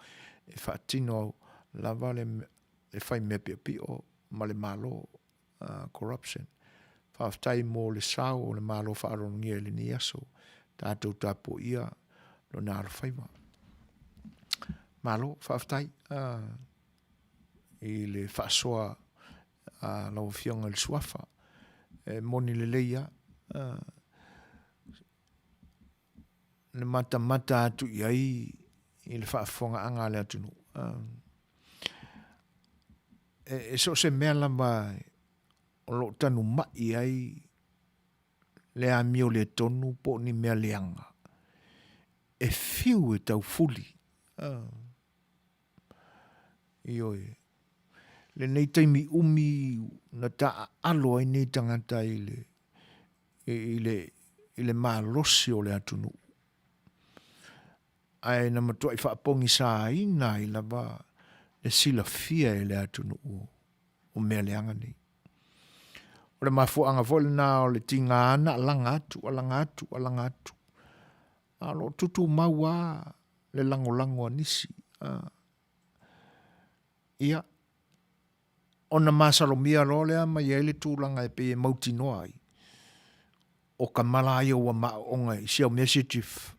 e faatino lava le fai mea piopio ma le Malo, corruption. Faafetai mo le sao o le Malo faaaloalogia i lenei aso. Tatou tapuaia lona alofaiva. Malo, faafetai i le faasoa a lau Afioga i le Suafa. E moni lelei lava le matamata atu i ai i le faafofogaaga a le atunuu. E so o se mea lava o lo o tanumai ai le amio le tonu po o ni mea leaga, e fiu e taufuli. Ioe. Lenei taimi umi na taaalo ai nei tagata i le, i le, i le malosi o le atunuu. Ae na matuai faapogisaina ai lava le silafia e le atunuu o mea leaga nei. O le mafuaaga foi lena o le tiga na alaga atu, alaga atu, alaga atu, a o lo o tutumau lava le lagolago a nisi. Ia, ona masalomia loa lea ma i ai le tulaga e pei e mautinoa ai, o ka mala ia ua maoonga i si au mea sia chief.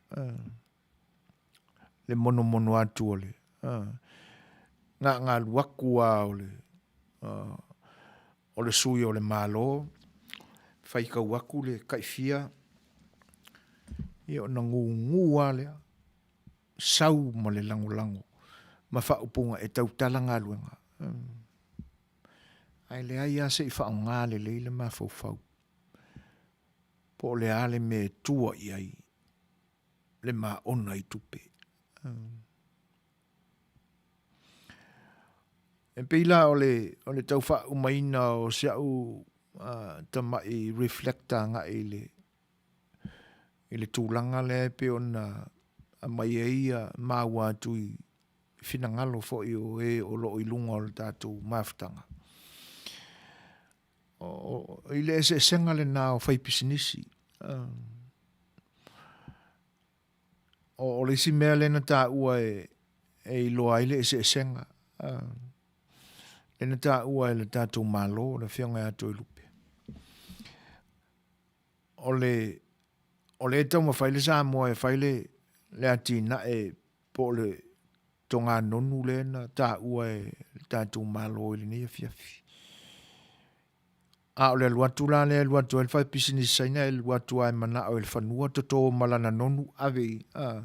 Le monomono atu o le gaagalu aku a o le o le sui o le Malo, faitau atu le taifia, ia ona gugu lava lea, sau ma le lagolago ma faaupuga e tautala galuega. Ae leai lava se i faaaoga lelei le mafaufau po o le a le mea e tua i ai le maona i tupe. E pei la o le, o le tau faaaumaina o si au uh, tamai reflector agai i le, i le tulaga lea e pei ona aumai ai ia maua atu i finagalo foi o e o lo o i luga o le tatou mafutaga. O, o, i le eseesega lena o faipisinisi. Uh, o, o le isi mea lea na taua e, e iloa ai le eseesega, uh, lea na taua e le tatou Malo, le Afioga ia Toelupe. O le, o lea e taumafai le Samoa e fai le, le atinae po o le toganonu lea na taua e le tatou Malo i lenei afiafi. A o le alu atu la lea e alu atu ai le falepisinisi Saina e alu atu lava e manao i le fanua toto ma lana nonu ave i a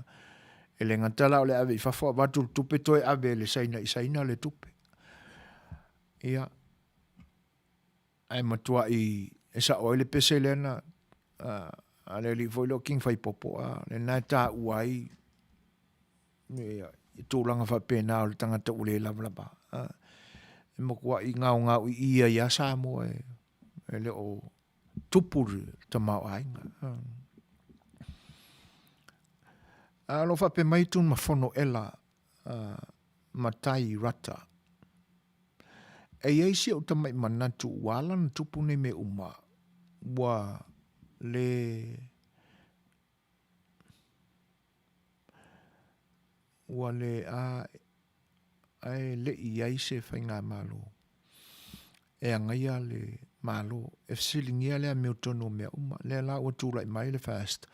e le gata la o le ave i fafo avatu le tupe toe ave e le Saina i Saina le tupe. Ia ae matuai e sao ai le pese lea na a le alii foi lea o King Faipopo a lena e taua ai i tulaga faapena o le tagata ua le lavalava. E matuai gaogaoiia ai lava Samoa e le o tupu le tamaoaiga. A o lo o faapea mai Tunumafono Ela Matai Rata, E i ai si ou tamai manatu ua ala ona tupu nei mea uma, ua le Ua le a ae le i i ai se faigamalo e agaia le Malo e fesiligia le amiotonu o mea uma. Lea la ua tulai mai le FAST.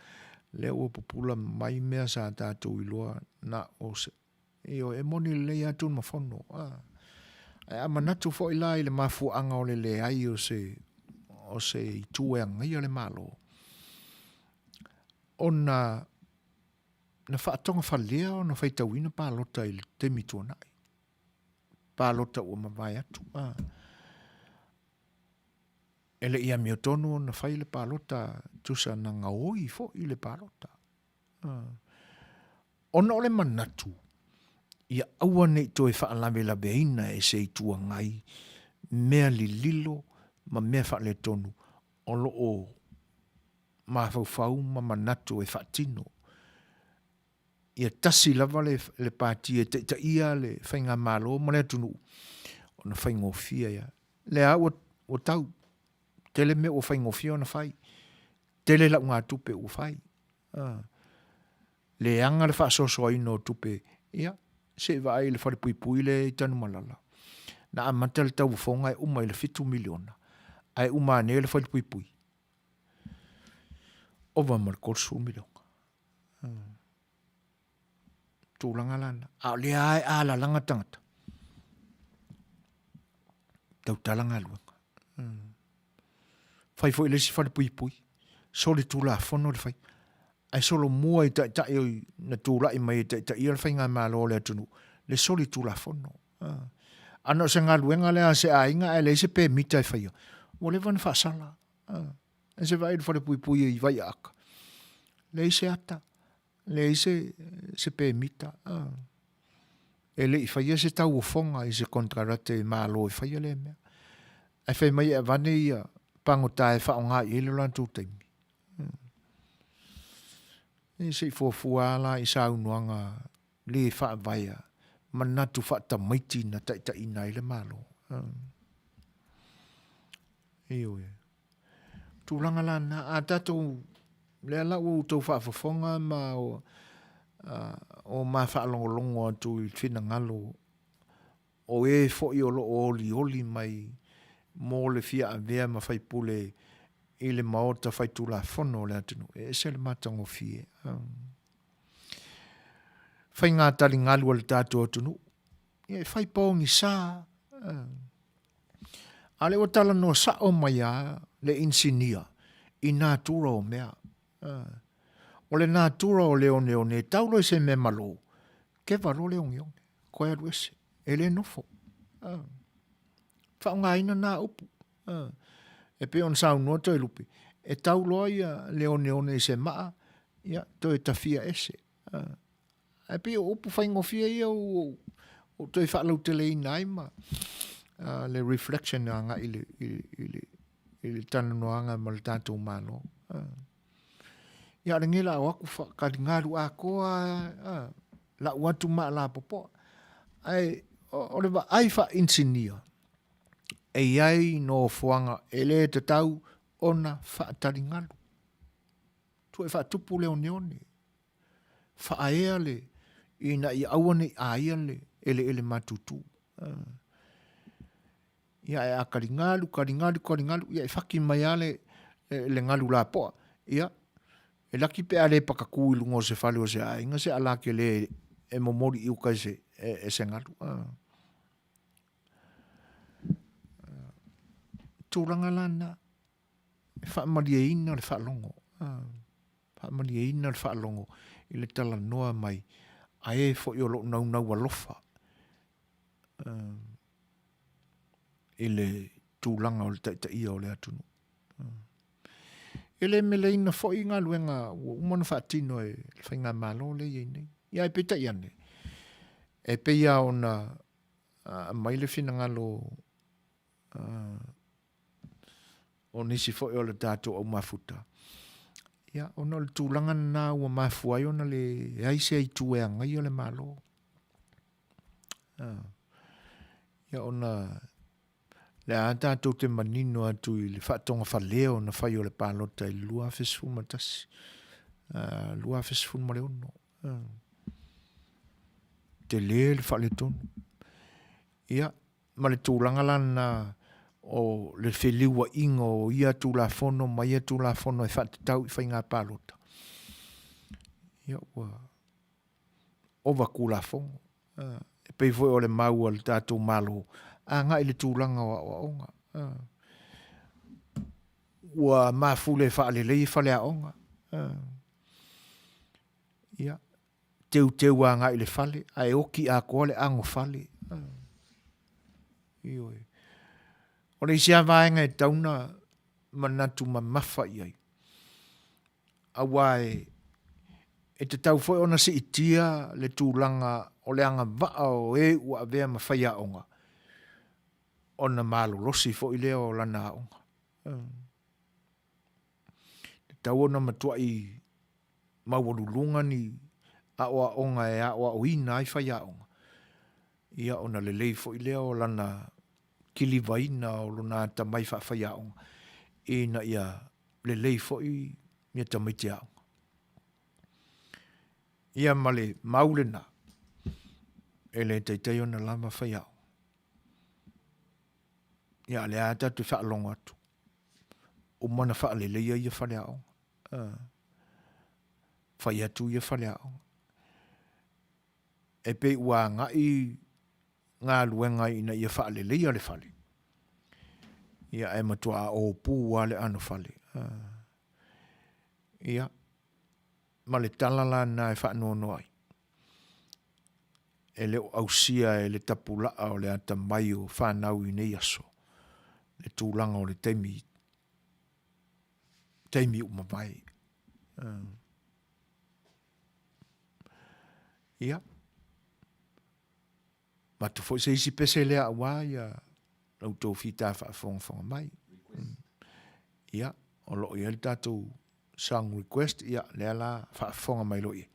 Lea ua pupula mai mea sa tatou iloa na o se, ioe, e moni lelei lava Tunumafono, a. Ae a manatu foi la i le mafuaaga o le leai o se, o se itu e agaia le Malo, ona na faatogafalea ona faitauina palota i le taimi tuanai, palota ua mavae atu, a. E le i amiotonu ona fai le palota, tusa na gaoi foi le palota. Ona o le manatu, ia aua ne i toe faalavelaveina e se Itu Agai mea lililo ma mea faaletonu o lo o mafaufau ma manatu e faatino. Ia tasi lava le, le pati e taitaia le faigamalo ma le atunuu, ona faigofie ai lava. Lea ua, ua tau, tele mea ua faigofie ona fai, tele laugatupe ua fai. Leaga le faasoasoaina o tupe, ia, se i vaai i le falepuipui lea i Tanumalala. Na amata le tauofoga e uma i le $7 miliona, ae uma ane le falepuipui, ova ma le $30 miliona. Tulaga la na. A o lea lava e alalaga tagata, tautala galuega. Fai foi le isi falepuipui, solitulafono le fai. Ae solomua i taitai na tulai mai e taitaia le faigamalo a le atunuu, le solitulafono. Ana o se galuega lea a se aiga ae leai se pemita e faia, ua leva ona faasala. E se vaai i le falepuipui i Vaiaata, leai se ata, leai se, se pemita. E le i faia se tauofoga i se konekarate Malo e faia lea mea. Ae fai mai e avane ia pagota e faaaoga i ai lo latou taimi. E se i fuafua lava la i saunoaga le faavaea, manatu faatamaiti na taitaiina ai le Malo. Ioe. Tulaga la na, a tatou, lea la ua outou faafofoga ma o, o ma faalogologo atu i finagalo o e foi o lo o olioli mai mo le fia avea ma faipule i le Maota Faitulafono o le atunuu, e ese le matagofie. Faiga taligalu a le tatou atunuu, ia e fai pogisa. A o lea ua talanoa sao mai lava le inisinia i natura o mea. O le natura o le oneone e tau loa i se mea malo, keva loa le ogeoge, toe alu ese, e le nofo. Faaaogaina na upu. E pei ona saunoa Toelupe, e tau loa ia le oneone i se maa, ia toe tafia ese. Ae pei o upu faigofie ia ua ou toe faalauteleina ai ma le reflection agai i le, i, i le, i le talanoaga ma le tatou Malo. Ia o lenei la o atu taligalu atoa lau atu ma lapopoa. Ae o le vaai faa-inisinia, e i ai nofoaga e le tatau ona faataligalu. Tua e faatupu le oneone. Faaea le, ina ia aua ne i aia le eleele matutu. Ia ae a taligalu, taligalu, taligalu, ia e faki mai lava le, le galu lapoa. Ia, e laki pe a le patatū i luga o se fale o se aiga se alā tele e momoli i uka e se, e se galu. Tulaga la na, e faamalieina le faalogo. Faamalieina le faalogo i le talanoa mai a e foi o lo o naunau alofa i le tulaga o le taitaia o le atunuu. E le meleina foi galuega ua uma ona faatino e le faigamalo lea e i ai nei. Ia ae peitai ane, e pei lava ona aumai le finagalo o nisi foi o le tatou au mafuta, ia, ona o le tulaga lena ua mafua ai ona leai se itu e agaia le Malo. Ia ona lea a tatou te manino atu i le faatogafalea ona fai o le palota i le 2011, 2016. Tele le faaletonu. Ia, ma le tulaga la lena o le feliuaiga o ia Tulafono ma ia Tulafono e faatatau i faiga palota. Ia ua ova Tulafono. E pei foi o le mau a le tatou Malo agai i le tulaga o aoaoga. Ua mafule e faalelei faleaoga. Ia, teuteu agai i le fale, ae oti atoa le ago fale. Ioe. O le isi lava vaega e tatau ona manatu mamafa i ai, aua e e tatau foi ona siitia le tulaga o le agavaa o e ua avea ma faiaoga ona malolosi foi lea o lana aoga. E tatau ona matuai maualuluga ni aoaoga e aoaoina ai faiaoga, ia ona lelei foi lea o lana kilivaina o lona atamai faafaiaoga ina ia lelei foi ia tamaiti aoga. Ia ma le mau lena, e le taitai ona lava faiaoga. Ia a o lea lava tatou te faalogo atu, uma ona faaleleia ia faleaoga. Fai atu ia faleaoga. E pei ua agai galuega ina ia faaleleia le fale, ia ae matuā opu lava le anofale. Ia, ma le tala la lena e faanoanoa ai, e le o ausia e le tapulaa o le atamai o fanau i nei aso le tulaga o le taimi, taimi ua mavae. Ia, avatu foi se isi pese lea aua ia la outou fita faafogafoga mai. Ia, o lo o i ai le tatou song request, ia, lea la faafofoga mai loa i ai.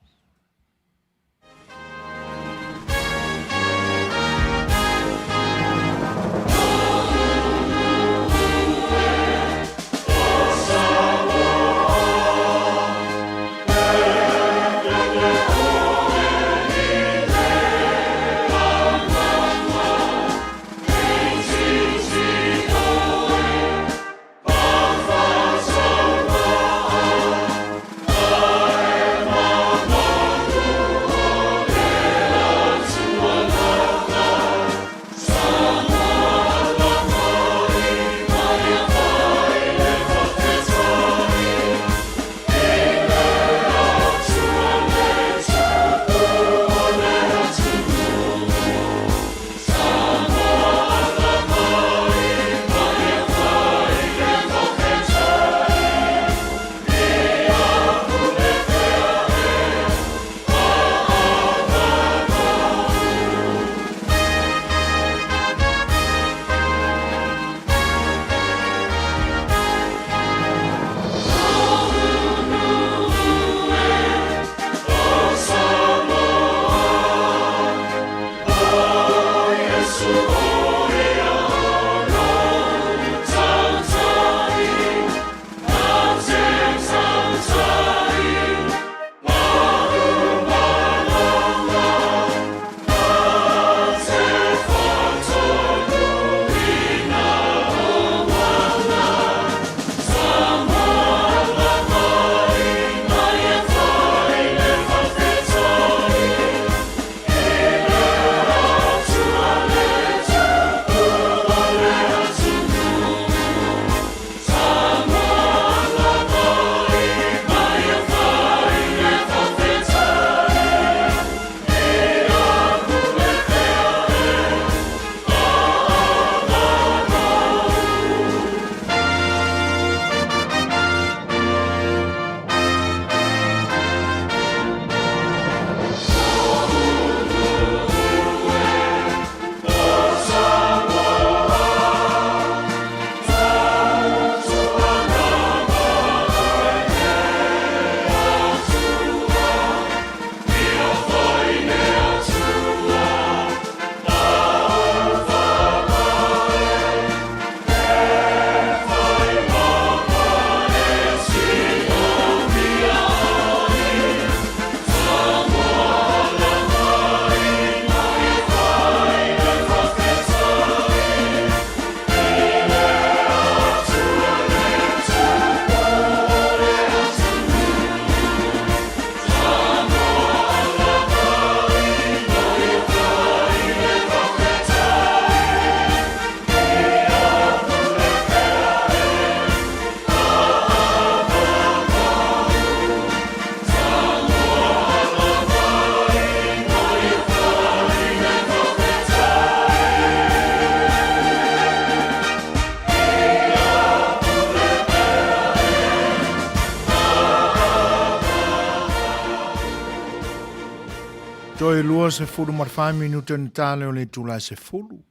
24 minute ona ta lea o le itula e 10.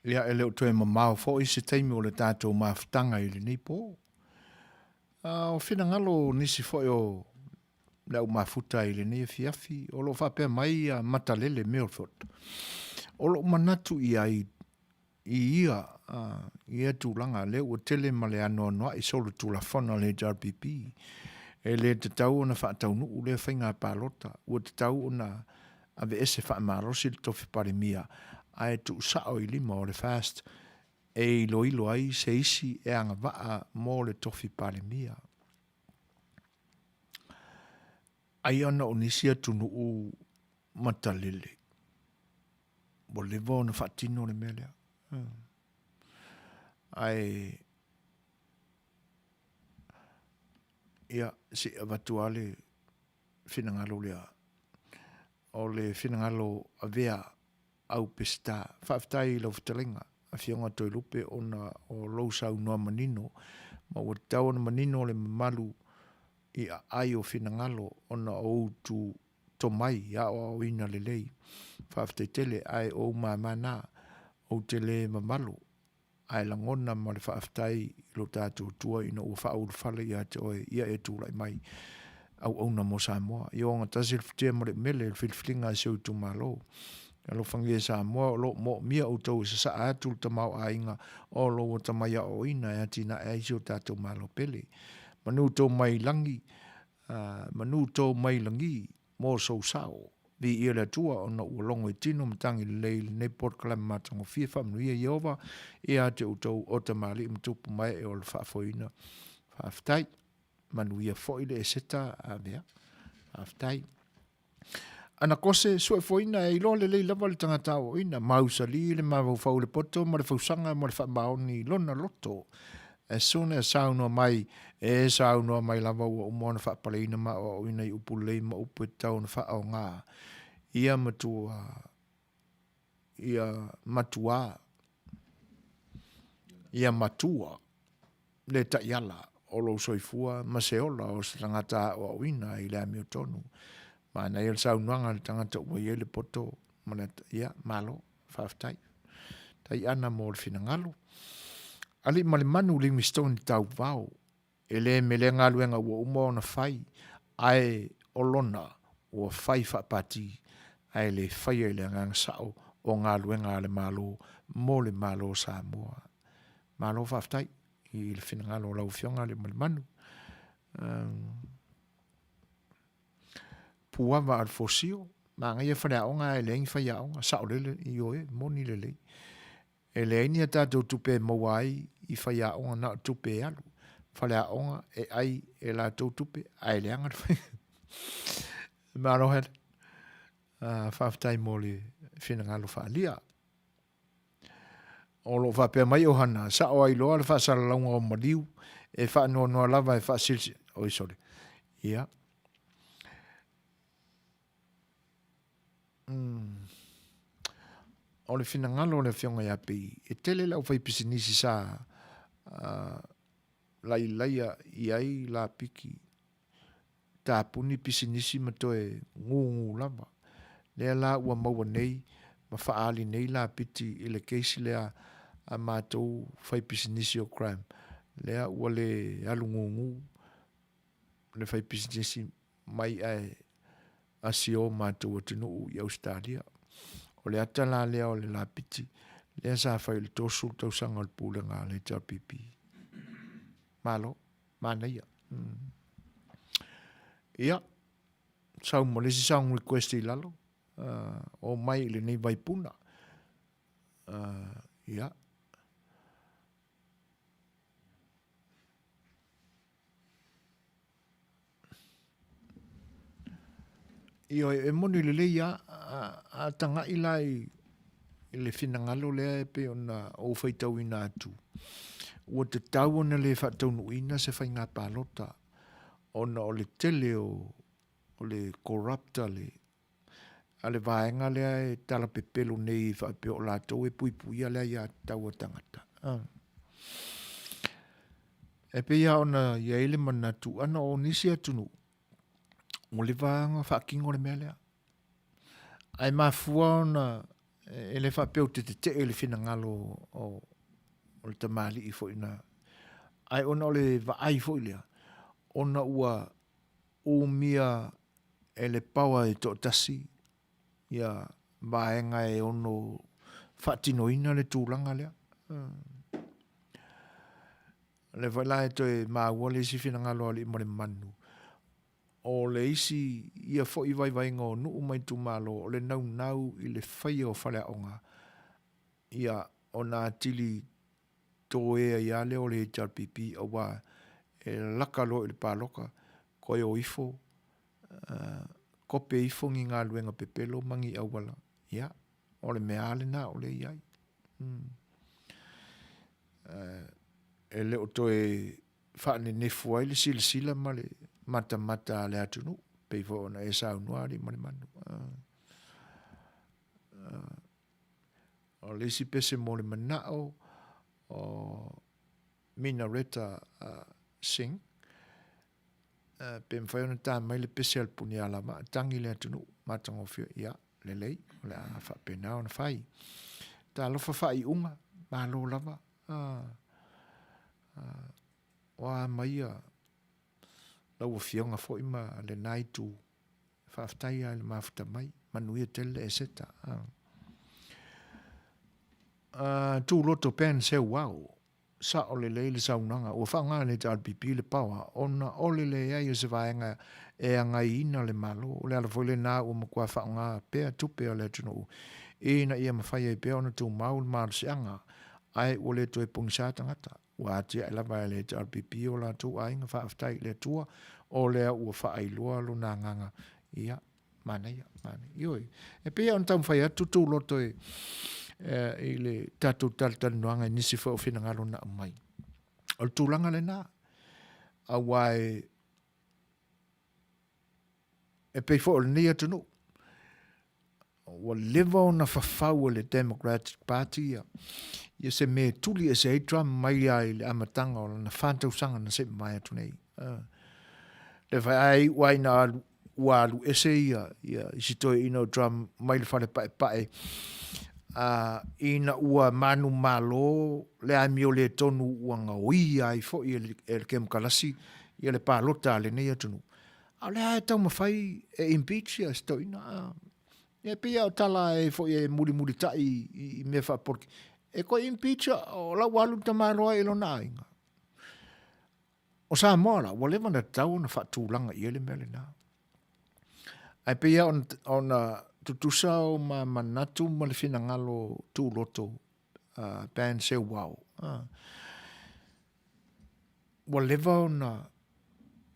Ia, e le o toe mamao foi se taimi o le tatou mafutaga i lenei po. O finagalo o nisi foi o le au mafuta i lenei afiafi, o lo o faapea mai ia Matalele Milford. O lou manatu i ai i ia, ia tulaga, lea ua tele ma le anoanoai solitulafono a le HRPP, e le tatau ona faataunuu lea faiga palota, ua tatau ona aveese faamalosi le tofi Palemia ae tuusao i lima o le FAST e iloilo ai se isi e agavaa mo le tofi Palemia. Ai ona o nisi atunuu matalele ua leva ona faatino le mea lea. Ae ia se i avatu lava le finagalo lea, o le finagalo avea au Peseta. Faafetai i lau fetalaiga, Afioga Toelupe ona o lou saunoa manino, ma ua tatau ona manino le mamalu i aai o finagalo ona o utu tomai i aoaoina lelei. Faafetai tele, ae o ou mama na, ou te le mamalo, ae lagona ma le faafetai i lo tatou Atua ina ua faaulufale ia te oe ia e tulai mai auauna mo Samoa. Ia ogatasi le futia ma le umele i le filifiliga a si ou itumalo. Alofagia e Samoa o lo o moomia outou e sasaa atu le tamaoaiga o lou atamai aoaoina e atinae ai si o tatou Malo pele. Manu tou mai lagi, manu tou mai lagi mo sou sao. Viia le Atua ona ua logo i tino ma tagi lelei i lenei polokalame matagofie. Faamanuia Ieova ia te outou o tamalii ma tupu mae o le faafoeina. Faafetai. Manuia foi le Eseta Avea. Faafetai. Ana kose, suefoina e iloa lelei lava le tagata aoaoina, mausali le mafaufau i le poto ma le fausaga ma le faamaoni i lona loto. As soon as saunoa mai, e saunoa mai lava ua uma ona faapaleina ma aoaoina i upu lelei ma upu e tatau ona faaaoga. Ia matua, ia matua, ia matua le taiala o lou soifua ma se ola o se tagata aoaoina i le amiotonu. Manaia le saunoaga a le tagata ua i ai le poto ma le, ia, malo. Faafetai. Tai ana mo le finagalo. Alii ma le manu Livingstone Tauvao. E le mele galuega ua uma ona fai, ae o lona ua fai faapati, ae le faia i le agaga sao o galuega a le Malo mo le Malo o Samoa. Malo faafetai i le finagalo o lau Afioga Alii ma le Manu. Um, Puava Alfosio, manaia faleaoga ae leai ni faiaoga, saolele, ioe, moni lelei. E leai ni a tatou tupe e maua ai i faiaoga na o tupe e alu. Faleaoga e ai e latou tupe ae leaga le faiga. Malo hele. Faafetai mo le finagalo faaalia. O lo o faapea mai o Hana, sao ai loa le faasalalauga o maliu e faanoanoa lava e faasilisili. Oi sole. Ia. Mm. O le finagalo o le afioga ia Pei, e tele le aufaipisinisi sa uh, lailaia i ai lapiki tapuni pisinisi ma toe gūgū lava. Lea la ua maua nei ma faaali nei lapiti i le case lea a matou faipisinisi o Graham, lea ua le alu gūgū le faipisinisi mai ae asi o matou atunuu i Ausetalia. O le ata la lea o le lapiti lea sa fai i le 30 tausaga o le pulega a le HRPP. Malo. Manaia. Mm. Ia, sau ma le isi song request i lalo. Uh, o mai i lenei vaipuna. Uh, ia. Ioe, e moni lelei a, a, a taga'i la i, i le finagalo lea e pei ona ou faitauina atu, ua tatau ona le faataunuuina se faiga palota ona o le tele o, o le corrupt a le, a le vaega lea e talapepelo nei faapea o latou e puipuia le aiatatau a tagata. Ah. E pei lava ona i ai le manatu, ana o nisi atunuu, ua leva ona faatino le mea lea. Ae mafua ona e le faapea ou te tetee i le finagalo o o le tamalii foi na, ae ona o le vaai foi lea, ona ua umia e le power e toatasi ia vaega e ono faatinoina le tulaga lea. O lea foi la e toe maua le isi finagalo o Alii ma le Manu, O le isi ia foi vaivaiga o nuu ma itumalo o le naunau i le faia o faleaoga, ia ona atili toe ai lava lea o le HRPP aua e laka loa i le paloka toe o ifo kope ifo ni galuega pepelo ma ni auala, ia o le mea lava lena o lea e i ai. E le o toe faanenefu ai le silasila ma le matamata a le atunuu, pei foi ona e saunoa Aliimalemanu. O le isi pese mo le manao o Minareta Singh, pe mafai ona ta mai le pese a le Punialavaa, tagi le atunuu, matagofie, ia, lelei, o le a faapena ona fai. Talofa faaiuga, malo lava, O a mai ia lau Afioga foi ma lena itu, faafetai lava i le mafuta mai, manuia tele le Eseta. Tuloto Ben Seuao, sao lelei le saunoaga, ua faaaoga e le HRPP le power ona o le leai o se vaega e agaiina le Malo. O le ala foi lena ua matua faaaoga pea tupe a le atunuu ina ia mafai ai pea ona tumau le malosiaga ae ua le toe pogisa tagata. Ua atiae lava e le HRPP o latou aiga faafetai i le Atua o lea ua faailoa lona agaga. Ia, manaia, manaia. Ioe, e pei ona taumafai atu tuuloto e, e, i le tatou talatalanoaga i nisi foi o finagalo na aumai. O le tulaga lena, aua e, e pei foi o lenei atunuu, ua leva ona fafau e le Democratic Party ia, ia se mea e tuli ese ai Trump mai lava i le amataga o lana fa tausaga na se i mavae atu nei. Le fai ai ua ina alu, ua alu ese ia, ia isi toeaina o Trump mai le fale paepae ina ua manumalo le amio le tonu ua gaoia ai foi e le, e le Kemokarasi ia le palota a lenei atunuu. A o lea e taumafai e impeach ia si toeaina. Ia e pei lava o tala e foi e mulimulitai i mea faapolitiki. E toe impeach o la ua alu le tamaloa i lona aiga. O Samoa la, ua leva ona tatau ona faatulaga i ai le mea lena. Ae pei lava ona tutusa o ma manatu ma le finagalo tuuloto Ban Seuao. Ua leva ona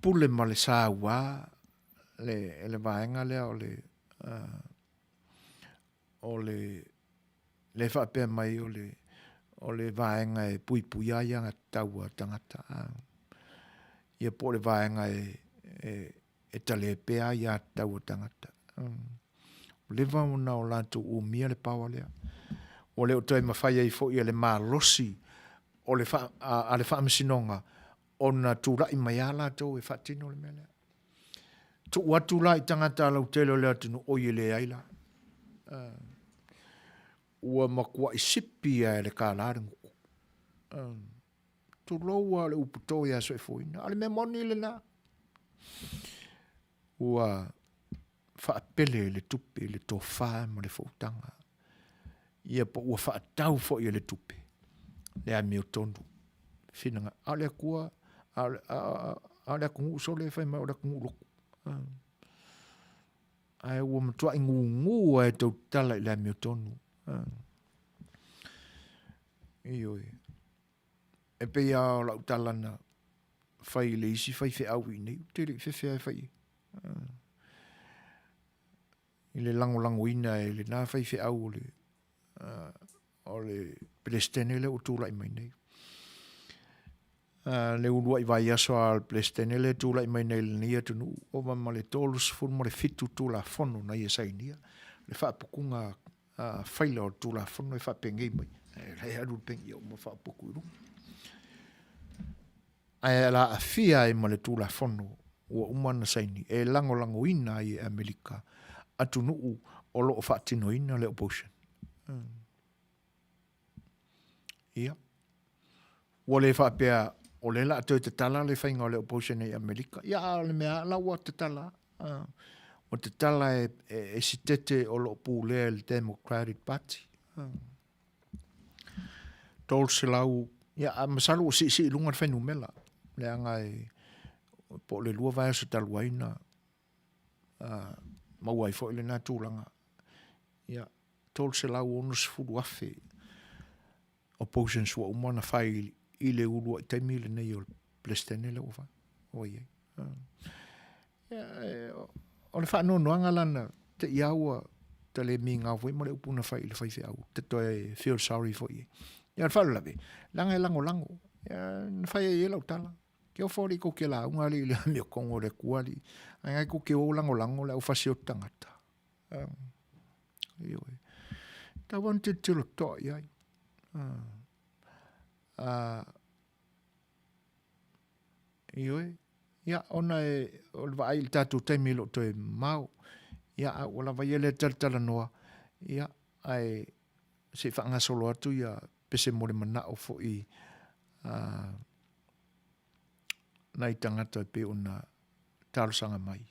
pule ma le saua le, le vaega lea o le, o le, le faapea mai o le, o le vaega e puipuia ai aiatatau a tagata. Ia po o le vaega e, e, e talepea aiatatau a tagata. Ua leva ona o latou umia le power lea. Ua le o toe mafai ai foi e le malosi o le fa, a, a le faamasinoga ona tulai mai lava latou e faatino le mea lea. Tuu atu la i tagata lautele o le atunuu, oi e leai la. Ua matuai sipi lava e le kālā le gutu. Tulou lava o le upu to ia Soefuaina, a o le mea moni lena. Ua faapele le tupe i le tofa ma le footaga. Ia po ua faatau foi e le tupe le amiotonu. Finaga, a o le Atua, a o le atunuu sole e fai mai o le atunuu lotu. Ae ua matuai gugu lava e tautala i le amiotonu. Ioe. E pei lava o lau tala na fai i le isi faifeau i inei, ou te le i fefe lava e fai i ai. I le lagolagoina e lena faifeau o le, o le Peresetene lea ua tulai mai nei. Le uluai vaiaso a le Peresetene lea e tulai mai nei i lenei atunuu, ova ma le 37 Tulafono na ia sainia, le faaputuga faila o le Tulafono e faapenei mai. E alu le peni uma faaputu i luga. Ae la aafia ai ma le Tulafono ua uma ona saini e lagolagoina ai e Amerika atunuu o lo o faatinoina le opposition. Ia. Ua le faapea o lea o le a toe tatala le faiga o le opposition i Amerika. Ia, a o le mea la ua tatala. Ua tatala e, e, e sitete o lo o pulea e le Democratic Party. 300, ia, a masalo ua siisii i luga le fuainumera, leaga e, po o le lua vaiaso talu ai na maua ai foi lena tulaga. Ia, 360,000 oppositions ua uma ona fai i le uluai taimi lenei o le Peresetene lea ua fai, ua i ai. O le faanoanoaga la na te i a ua ta le migao foi ma le upu na fai i le faifeau, te toe feel sorry foi i ai. Ia o le faalavelave, leaga e lagolago, ia na fai ai e lau tala. Ke ofo alii kou ke lauga alii i le amiotoga o le Atua alii, ae ngai kou ke o lagolago le au fasioti tagata. Ioe. Tau ona tilotilo totoa i ai. Ioe. Ia, ona e, o le vaai i le tatou taimi e le o toe mamao. Ia, a ua lava ia lea talatalanoa, ia, ae se i faagasolo atu ia pese mo le manao foi a nai tagata e pei ona talosaga mai.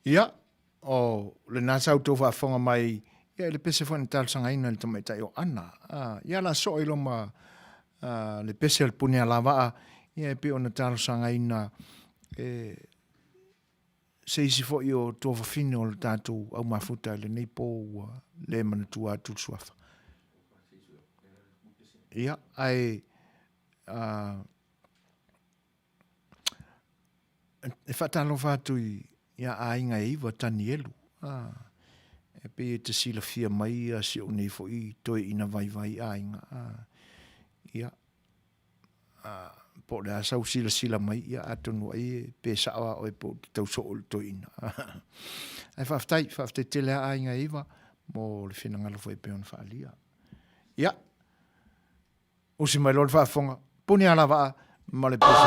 Ia, o lena sa outou faafofoga mai, ia i le pese foi na talosagaina e le tamaitai o Ana. Ia la soo i loma le pese o le puni alavaa, ia e pei ona talosagaina e se isi foi o tuafafine o le tatou aumafuta i lenei po ua le manatua atu le suafa. Ia, ae e faatalofa atu i a aiga e iva Tanielu. E pei e te silafia mai ia si ou nei foi toeaina vaivai aiga, a, ia, a, po o le a sau silasila mai, ia, atonu ai e pe sao a oe po o te tau soo i le toeaina. Ae faafetai, faafetai tele a aiga e iva mo le finagalo foi e pei ona faaalia. Ia, Usi mai loa le faafofoga, puni alavaa ma le pese mai.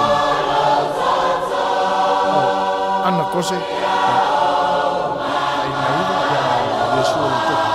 Oh, Ana Kose, Aiga Iva, ia ma Iesu o le Tofi.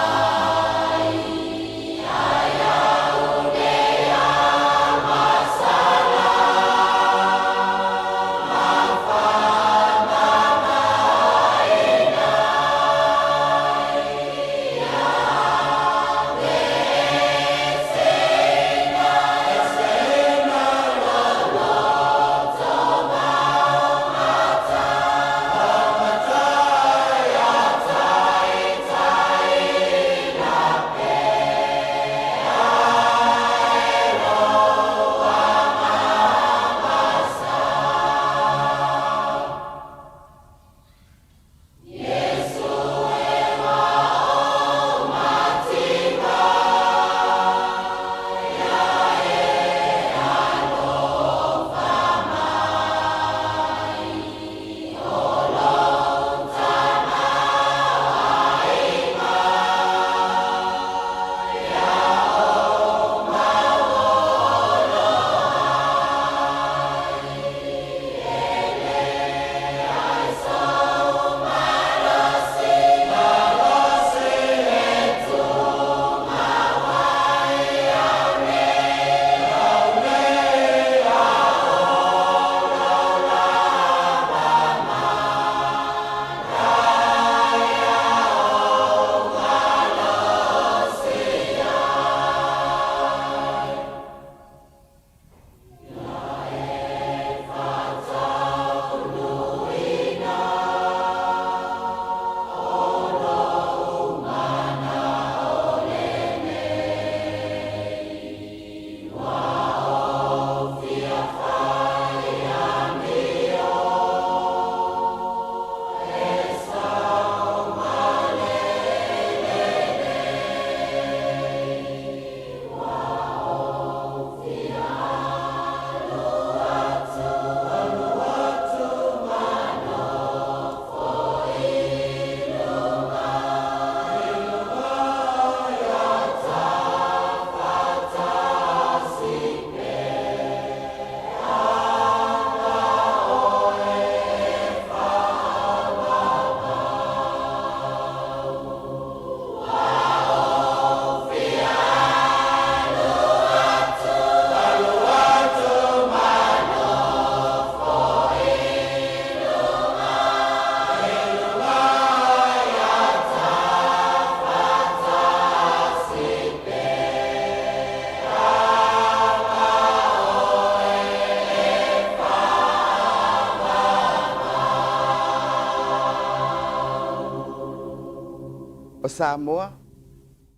O Samoa,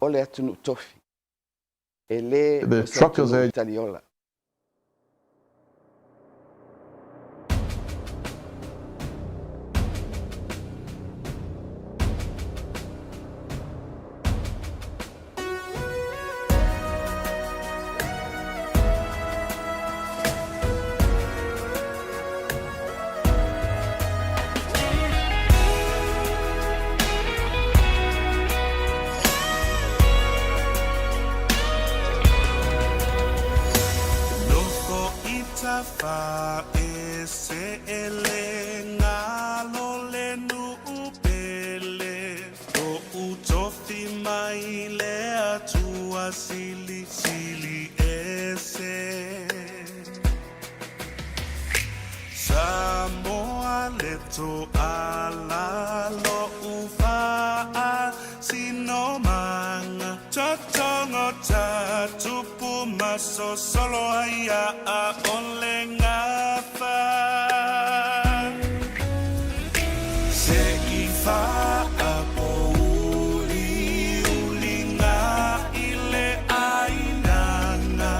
o le atunuu tofi, e le
The
o se
truckers
atunuu
are
taliola.
Nofo i tafa e se ele ngalo le nuu pele Toʻu tofi mai le Atua silisili ese Samoa le toala loʻu faasinomaga Totogo tupu masosolo ai aʻa o le gafa Se i faapouliuliga i le ʻainana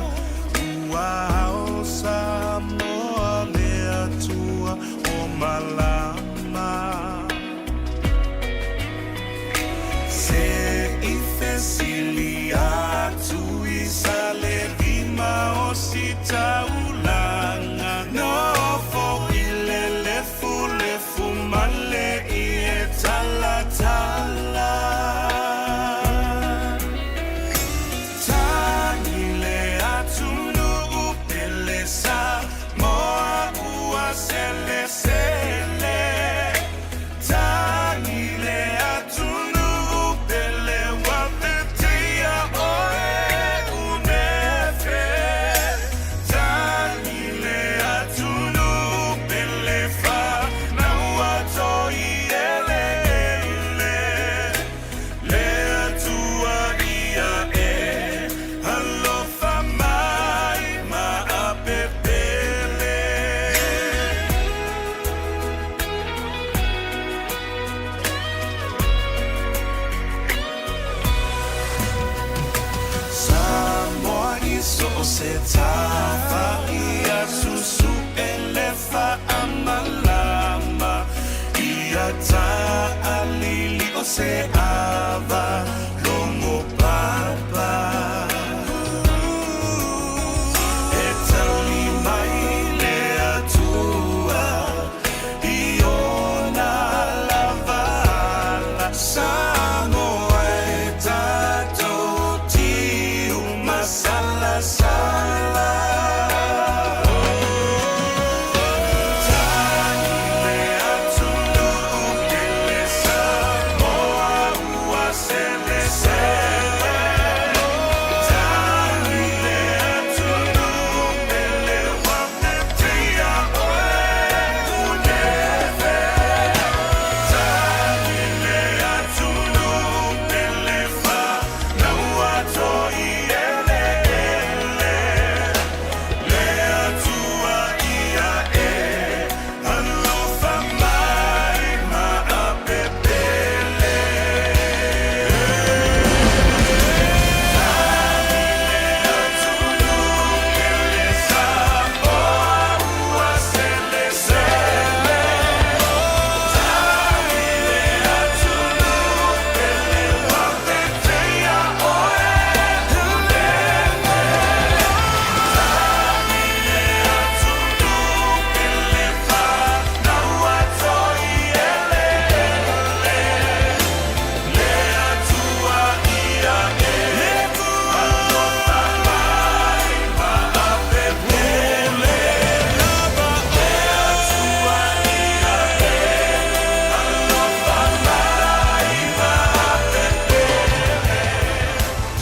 Ua ao Samoa le Atua o malama.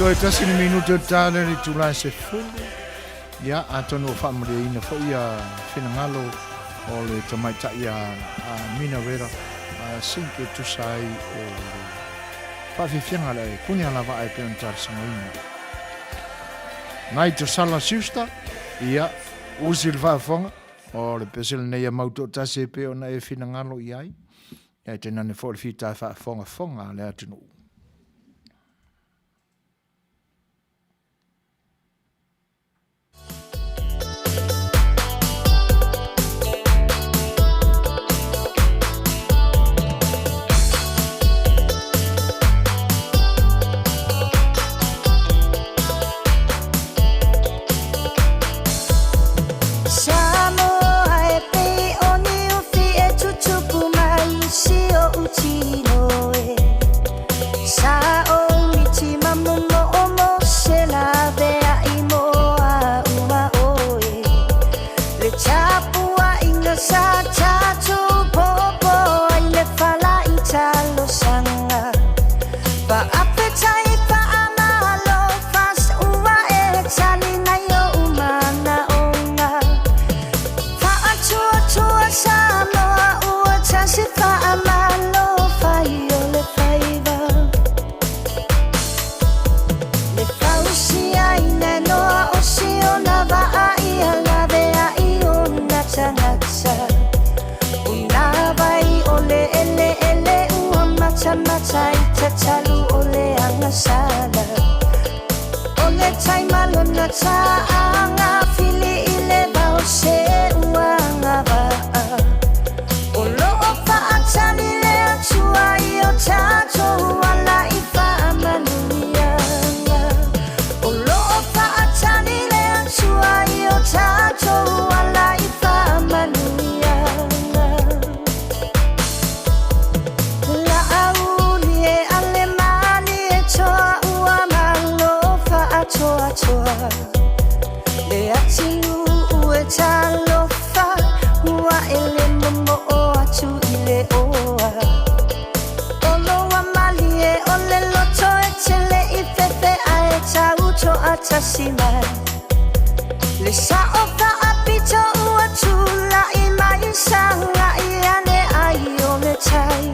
Toe tasi le minute o tala le itula e 10. Ia, atonu ua faamalieina foi ia finagalo o le tamaitai a, a Mina Rera a Sink e tusa ai o le faafiafiaga le puni alavaa e pei ona talosagaina. Nai Tosala Schuster, ia, usi le faafofoga, o le pese lenei a mau toatasi e pei ona e finagalo i ai, ia e tainane foi le fita faafogafoga a le atunuu.
Samoa e pei o niufi e tutupu mai i si oʻu tino e Sa o miti ma momoo mo se laveai mo au ma oe Le tapuaiga sa tatou popo ai le fala i talosaga Faafetai faamalo fast ua e tali nai ou manaoga Faatuatua Samoa ua tasi faamalo fai o le faiva Le fausiaina noa o si ona vaa ia laveai ona tagata Unavai o le eleele ua matamata i tatalu o le agasala O le tai ma lona taaga fili i le vao se ua agavaa O loo faatali le Atua i o tatou ala i faamanuiaga O loo faatali le Atua i o tatou ala i faamanuiaga Laauli e ale malie toa ua malo faatoatoa Le atunuu e talofa ua e le momoo atu i le oa Olo ua malie o le loto e tele i fefe ae tau toatasi mai Le sao faapito ua tulai mai sagai ane ai o le tai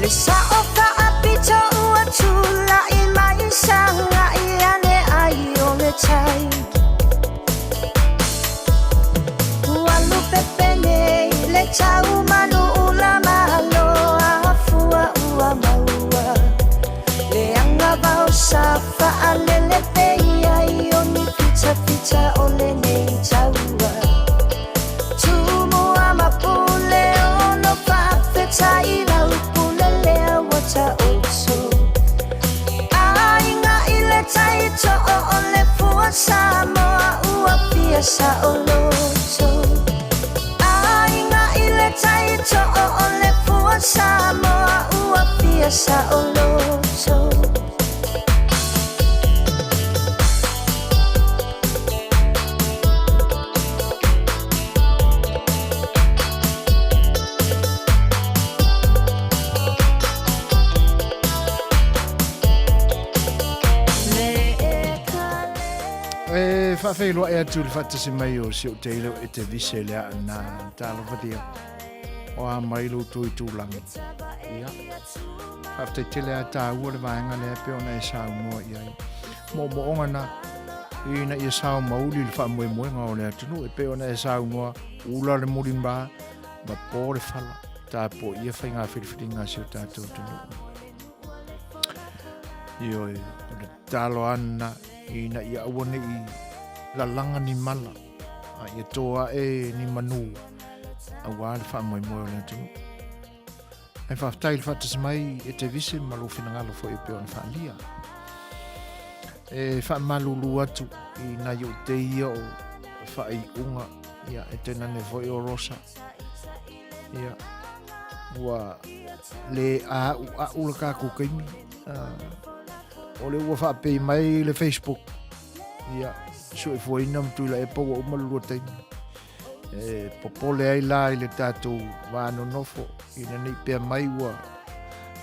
Le sao faapito ua tulai mai sagai ane ai o le tai Ua lupepe nei le tau manu ula malo afua ua maua Le agavao sa faalele pei ai o ni fitafita o lenei taua Tumua ma pule ono faafetai lau pule lea ua taoto Aiga i le tai too o le fua Samoa ua fia saoloto Aiga i le tai too o le fua Samoa ua fia saoloto
E faafeiloai atu le faatasi mai o si ou teile e te vise le ana talofatia o a mai lo tou itulagi. Ia. Faafetai tele a tāua le vaega lea pe ona e saunoa i ai. Moomooga na ina ia sao mauli le faamoemoega o le atunuu e pei ona e saunoa ula le mulimā ma po le fala tapuaia faiga filifiliga a si o tatou atunuu. Ioe, o le tatalo ana ina ia aua ne i lalaga ni mala a ia tō ae ni manu auā le faamoemoe o le atunuu. Ae faafetai i le faatasi mai e te vise ma lou finagalo foi e pei ona faaalia. E faamalulu atu i nai ou te ia o faaiuga ia, e tainane foi o Rosa. Ia, ua le a'ua'u le tatou taimi. O le ua faapei mai le Facebook. Ia, soifuaina ma Tuilaepa ua uma le lua taimi. E popole ai la i le tatou va nonofo ina nei pea mai ua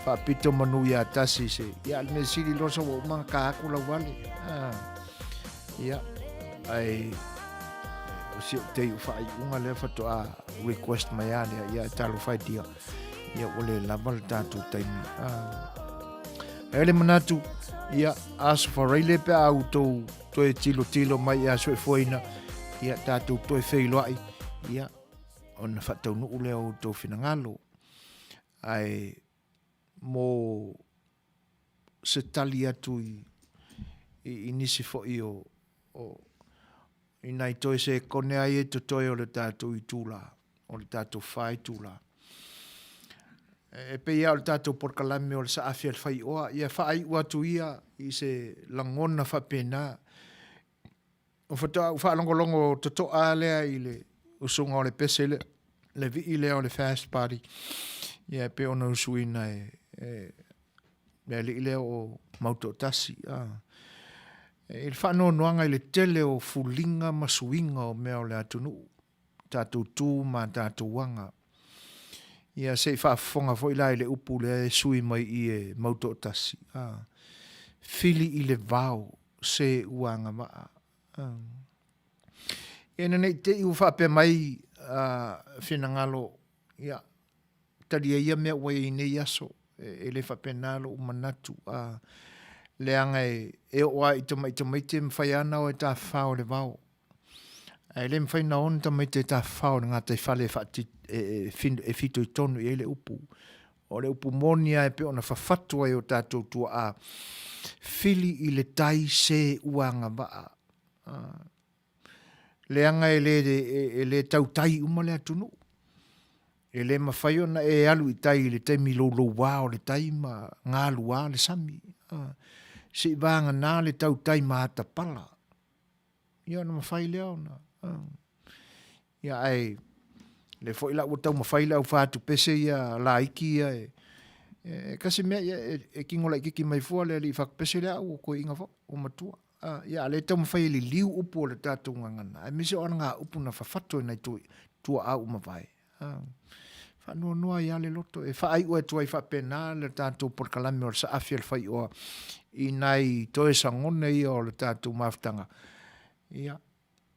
Faapito manu ia tasi se. Ia, le mea sili losa ua uma ona ka atu lau vale. Ah. Ia, ai o si o te faaiuga lea faatoa request mai a lea, ia talofa e dia. Ia ua le lava le tatou taimi. Ah. E le manatu, ia, aso faraile pe a outou toe tilotilo mai ia soifuaina, ia tatou toe feiloai, ia, ona faataunuu lea o outou finagalo. Ae mo se tali atu i, i, i nisi foi o, o i nai toe sekone ai e totoe o le tatou itula, o le tatou fa itula. E pei lava o le tatou polokalame o le saafi a le faioa, ia faaiu atu ia i se lagona faapena. O faatoa ou faalogologo totoa lea i le usuga o le pese lea, le vii lea o le Fast Party, ia e pei ona usuina e, e le alii lea o Mautoatasi. A. I le faanoanoaga i le tele o fuliga ma suiga o mea o le atunuu, tatou tu ma tatou aga. Ia se i faafofoga foi la i le upu lea e sui mai i e Mautoatasi. A. Fili i le vao se ua agavaa. A. Ina ne i te i ua faapea mai finagalo, ia, talia ia mea ua i ai nei aso, e le faapena lou manatu, a, leaga e oo lava i tamai tamaiti e mafai lava ona o e tafafao i le vao. Ae le mafai ona o ni tamaiti e tafafao i le gataifale e, e, e fitoitonu i ai le upu. O le upu moni lava e pei ona fafatu ai e o tatou tuaa, fili i le tai se ua agavaa. Leaga e le, e le tautai uma le atunuu. E le mafai ona e alu i tai i le taimi louloua o le tai ma galua le sami. Seivagana le tautai ma atapala. Ia ona mafai lea ona... Ia ae le foi la ua taumafai le au fatupese ia laiti ia e, e kasi mea ia e, e kingo laititi mai fua le alii fatupese lea au o toeaina foi o matua. Ah, ia a le taumafai e liliu upu o le tatou gagana, aemaise o ana upu na fafato e nai tuaau ua mavae. Ah, faanoanoa ai lava le loto e faaiu atu ai faapena le tatou polokalame o le saafi a le faioa i nai toe sagone ia o le tatou mafutaga. Ia,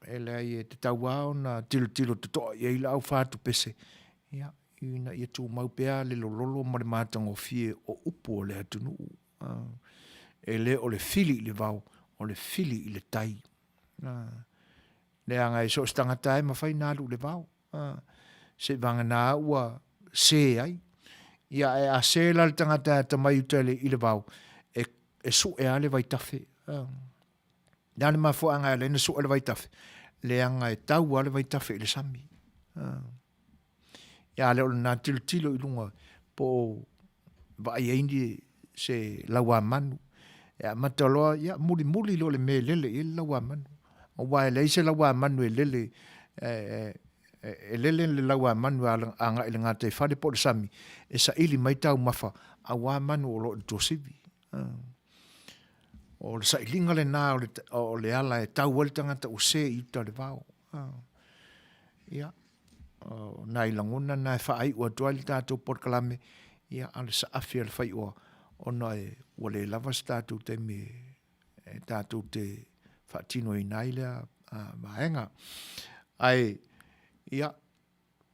e leai e tatau lava ona tilotilo totoa i ai le au fatupese, ia, ina ia tumau pea le lololo ma le matagofie o upu o le atunuu. E le o le fili i le vao, o le fili i le tai. Leaga e so o se tagata lava e mafai ona alu i le vao, seivagana ua se ai. Ia, ae a se la le tagata e atamai i uta i le vao, e sue lava le vaitafe. Le a le mafuaaga e ala ai ona sue le vaitafe? Leaga e tau lava le vaitafe i le sami. Ia a le o lena tilotilo i luga po o vaai ai ni se lauamanu. E amata loa, ia mulimuli loa le mea e lele i ai le lauamanu. Aua e leai se lauamanu e lele, e lele le lauamanu e agai i le gataifale po o le sami e saili mai taumafa aua manu o lo o i le tuasivi. O le sailiga lena o le ala e tau ai le tagata ua se i uta o le vao. Ia, o nai lagona na e faaiu atu ai le tatou polokalame, ia, a o le saafi a le faioa, ona e, ua le lava se tatou taimi e tatou te faatinoina ai lea vaega. Ae, ia,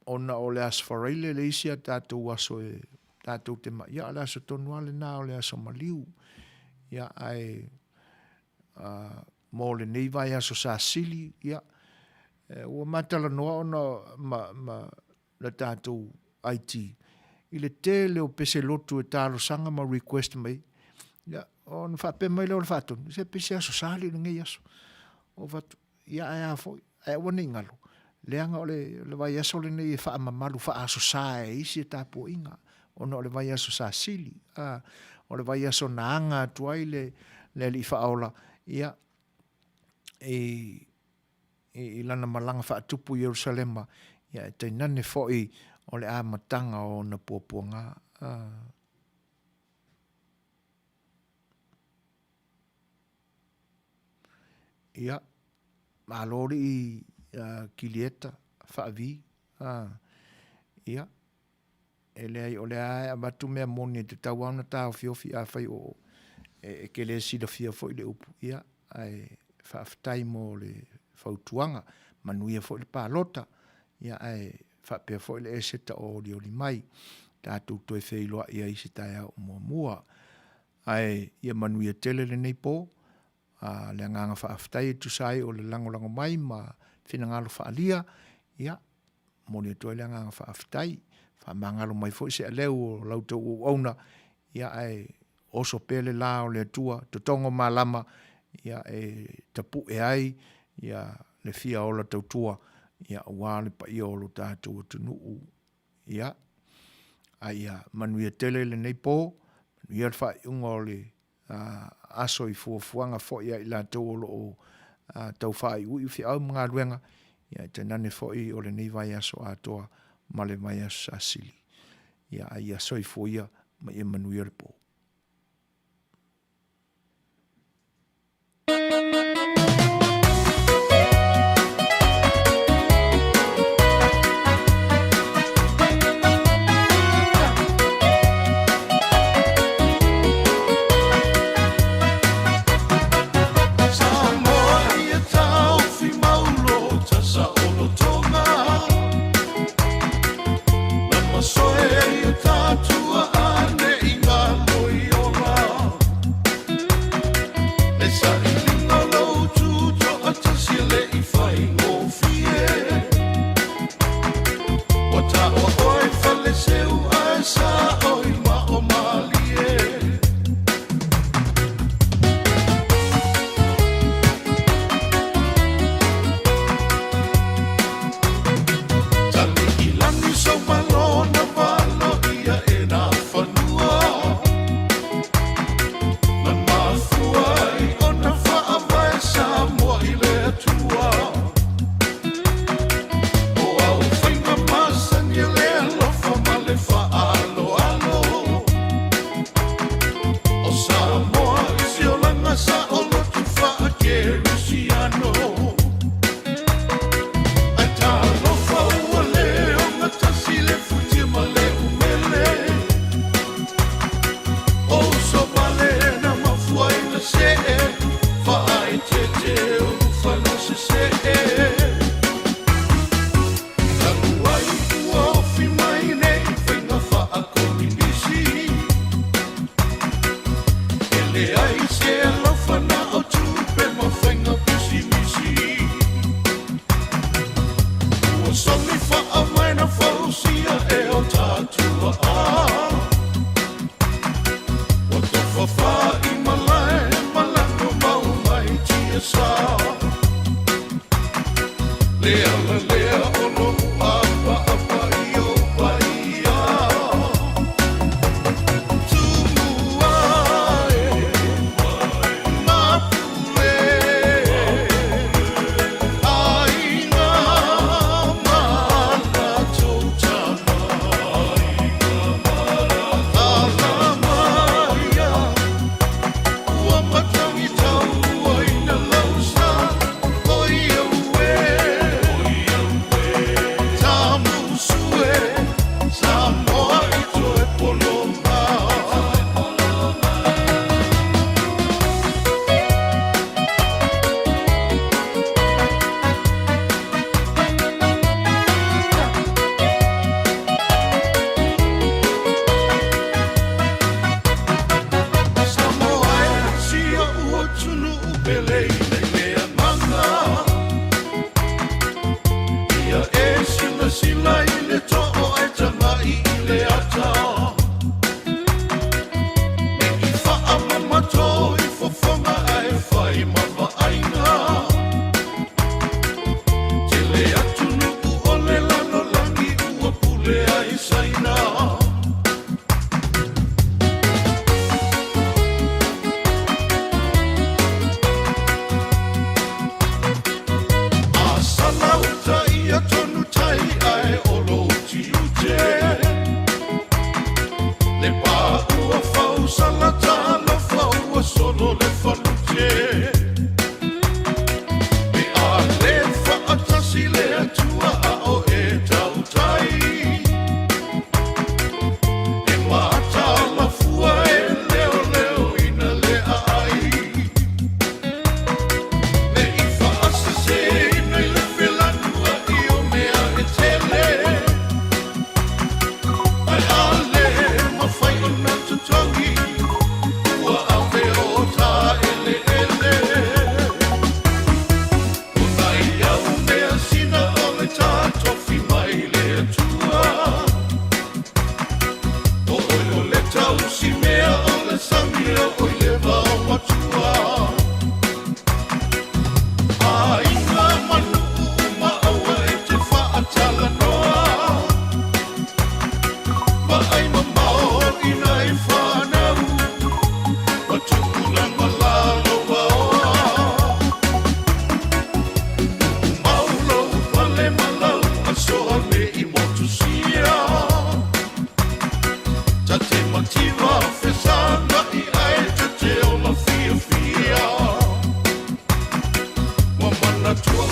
ona o le Aso Faraile le isi a tatou aso e tatou te ma, ia, o le aso tonu lava lena o le aso maliu. Ia, ae, mo lenei vaiaso sa sili, ia, ua matalanoa ona ma, ma le tatou IT i le tele o pese lotu e talosaga ma request mai, ia, ona faapea mai lea o le faatonu, se pei se Aso Sa alii lenei aso. Ou fai atu, ia ae a foi, ae aua ne i galo, leaga o le vaiaso lenei e faamamalu faa-Aso Sa e isi tapuaiga, ona o le vaiaso sa sili, a, o le vaiaso na aga atu ai le, le Alii Faaola, ia, i, i lana malaga faatupu i Ierusalema, ia, e tainane foi o le amataga o ona puapuaga. A. Ia, malo alii Kilieta, Faavi, a, ia. e leai o lea lava e avatu mea moni e tatau lava ona taofiofi afai o e te le silafia foi le upu, ia, ae faafetai mo le fautuaga. Manuia foi le palota, ia ae faapea foi le Eseta o olioli mai, tatou toe feiloai ai i se taeao o muamua. Ae ia manuia tele lenei po, a le agaga faafetai e tusa ai o le lagolago mai ma finagalo faaalia, ia, momoli atu ai le agaga faafetai. Faamagalo mai foi se aleu o la outou auauna, ia ae oso pea le la o le Atua, totogo malama, ia e tapue ai ia le fia ola tautua, ia aua le paia o lo tatou atunuu. Ia, a ia manuia tele lenei po, manuia le faaiuga o le aso i fuafuaga foi a i latou o lo o tau faaiuiu feau ma galuega, ia tainane foi o lenei vaiaso atoa ma le vaiaso sasili. Ia, a ia soifua ia ma ia manuia le po.
Samoa ia taofi mau lo tasaolotoga Na masoe ai o tatua ane i ngā loiola Le sailiga o lou tutoatasi e le i faigofie Ua taua oe Faleseu ae sao i mao malie. Tali i lagi sou malo na valo ia e nā fanua Na mafua ai ona faavae Samoa i le Atua. O au faiga masani e le alofa ma le faaaloalo. O Samoa i se olaga saoloto faa-Kerisiano. Ae talofa ua le ogatasi le futia ma le umele. O uso vale na mafua i na see faaeteete o lufana sesee. Talu ai ua ofi mai nei faiga faakominisi. E leai se alofa na o tupe ma faiga pisimisi. Ua somi faavae na fausia e o tatua a. Ua tofa fai malae malago mau mai tiasa. Le ala lea o lou apaapa i ou paia. Tumua e Mapule Aiga ma latou tama. Alamaia ua matangi tauaina lausa. Oi au e. Atua.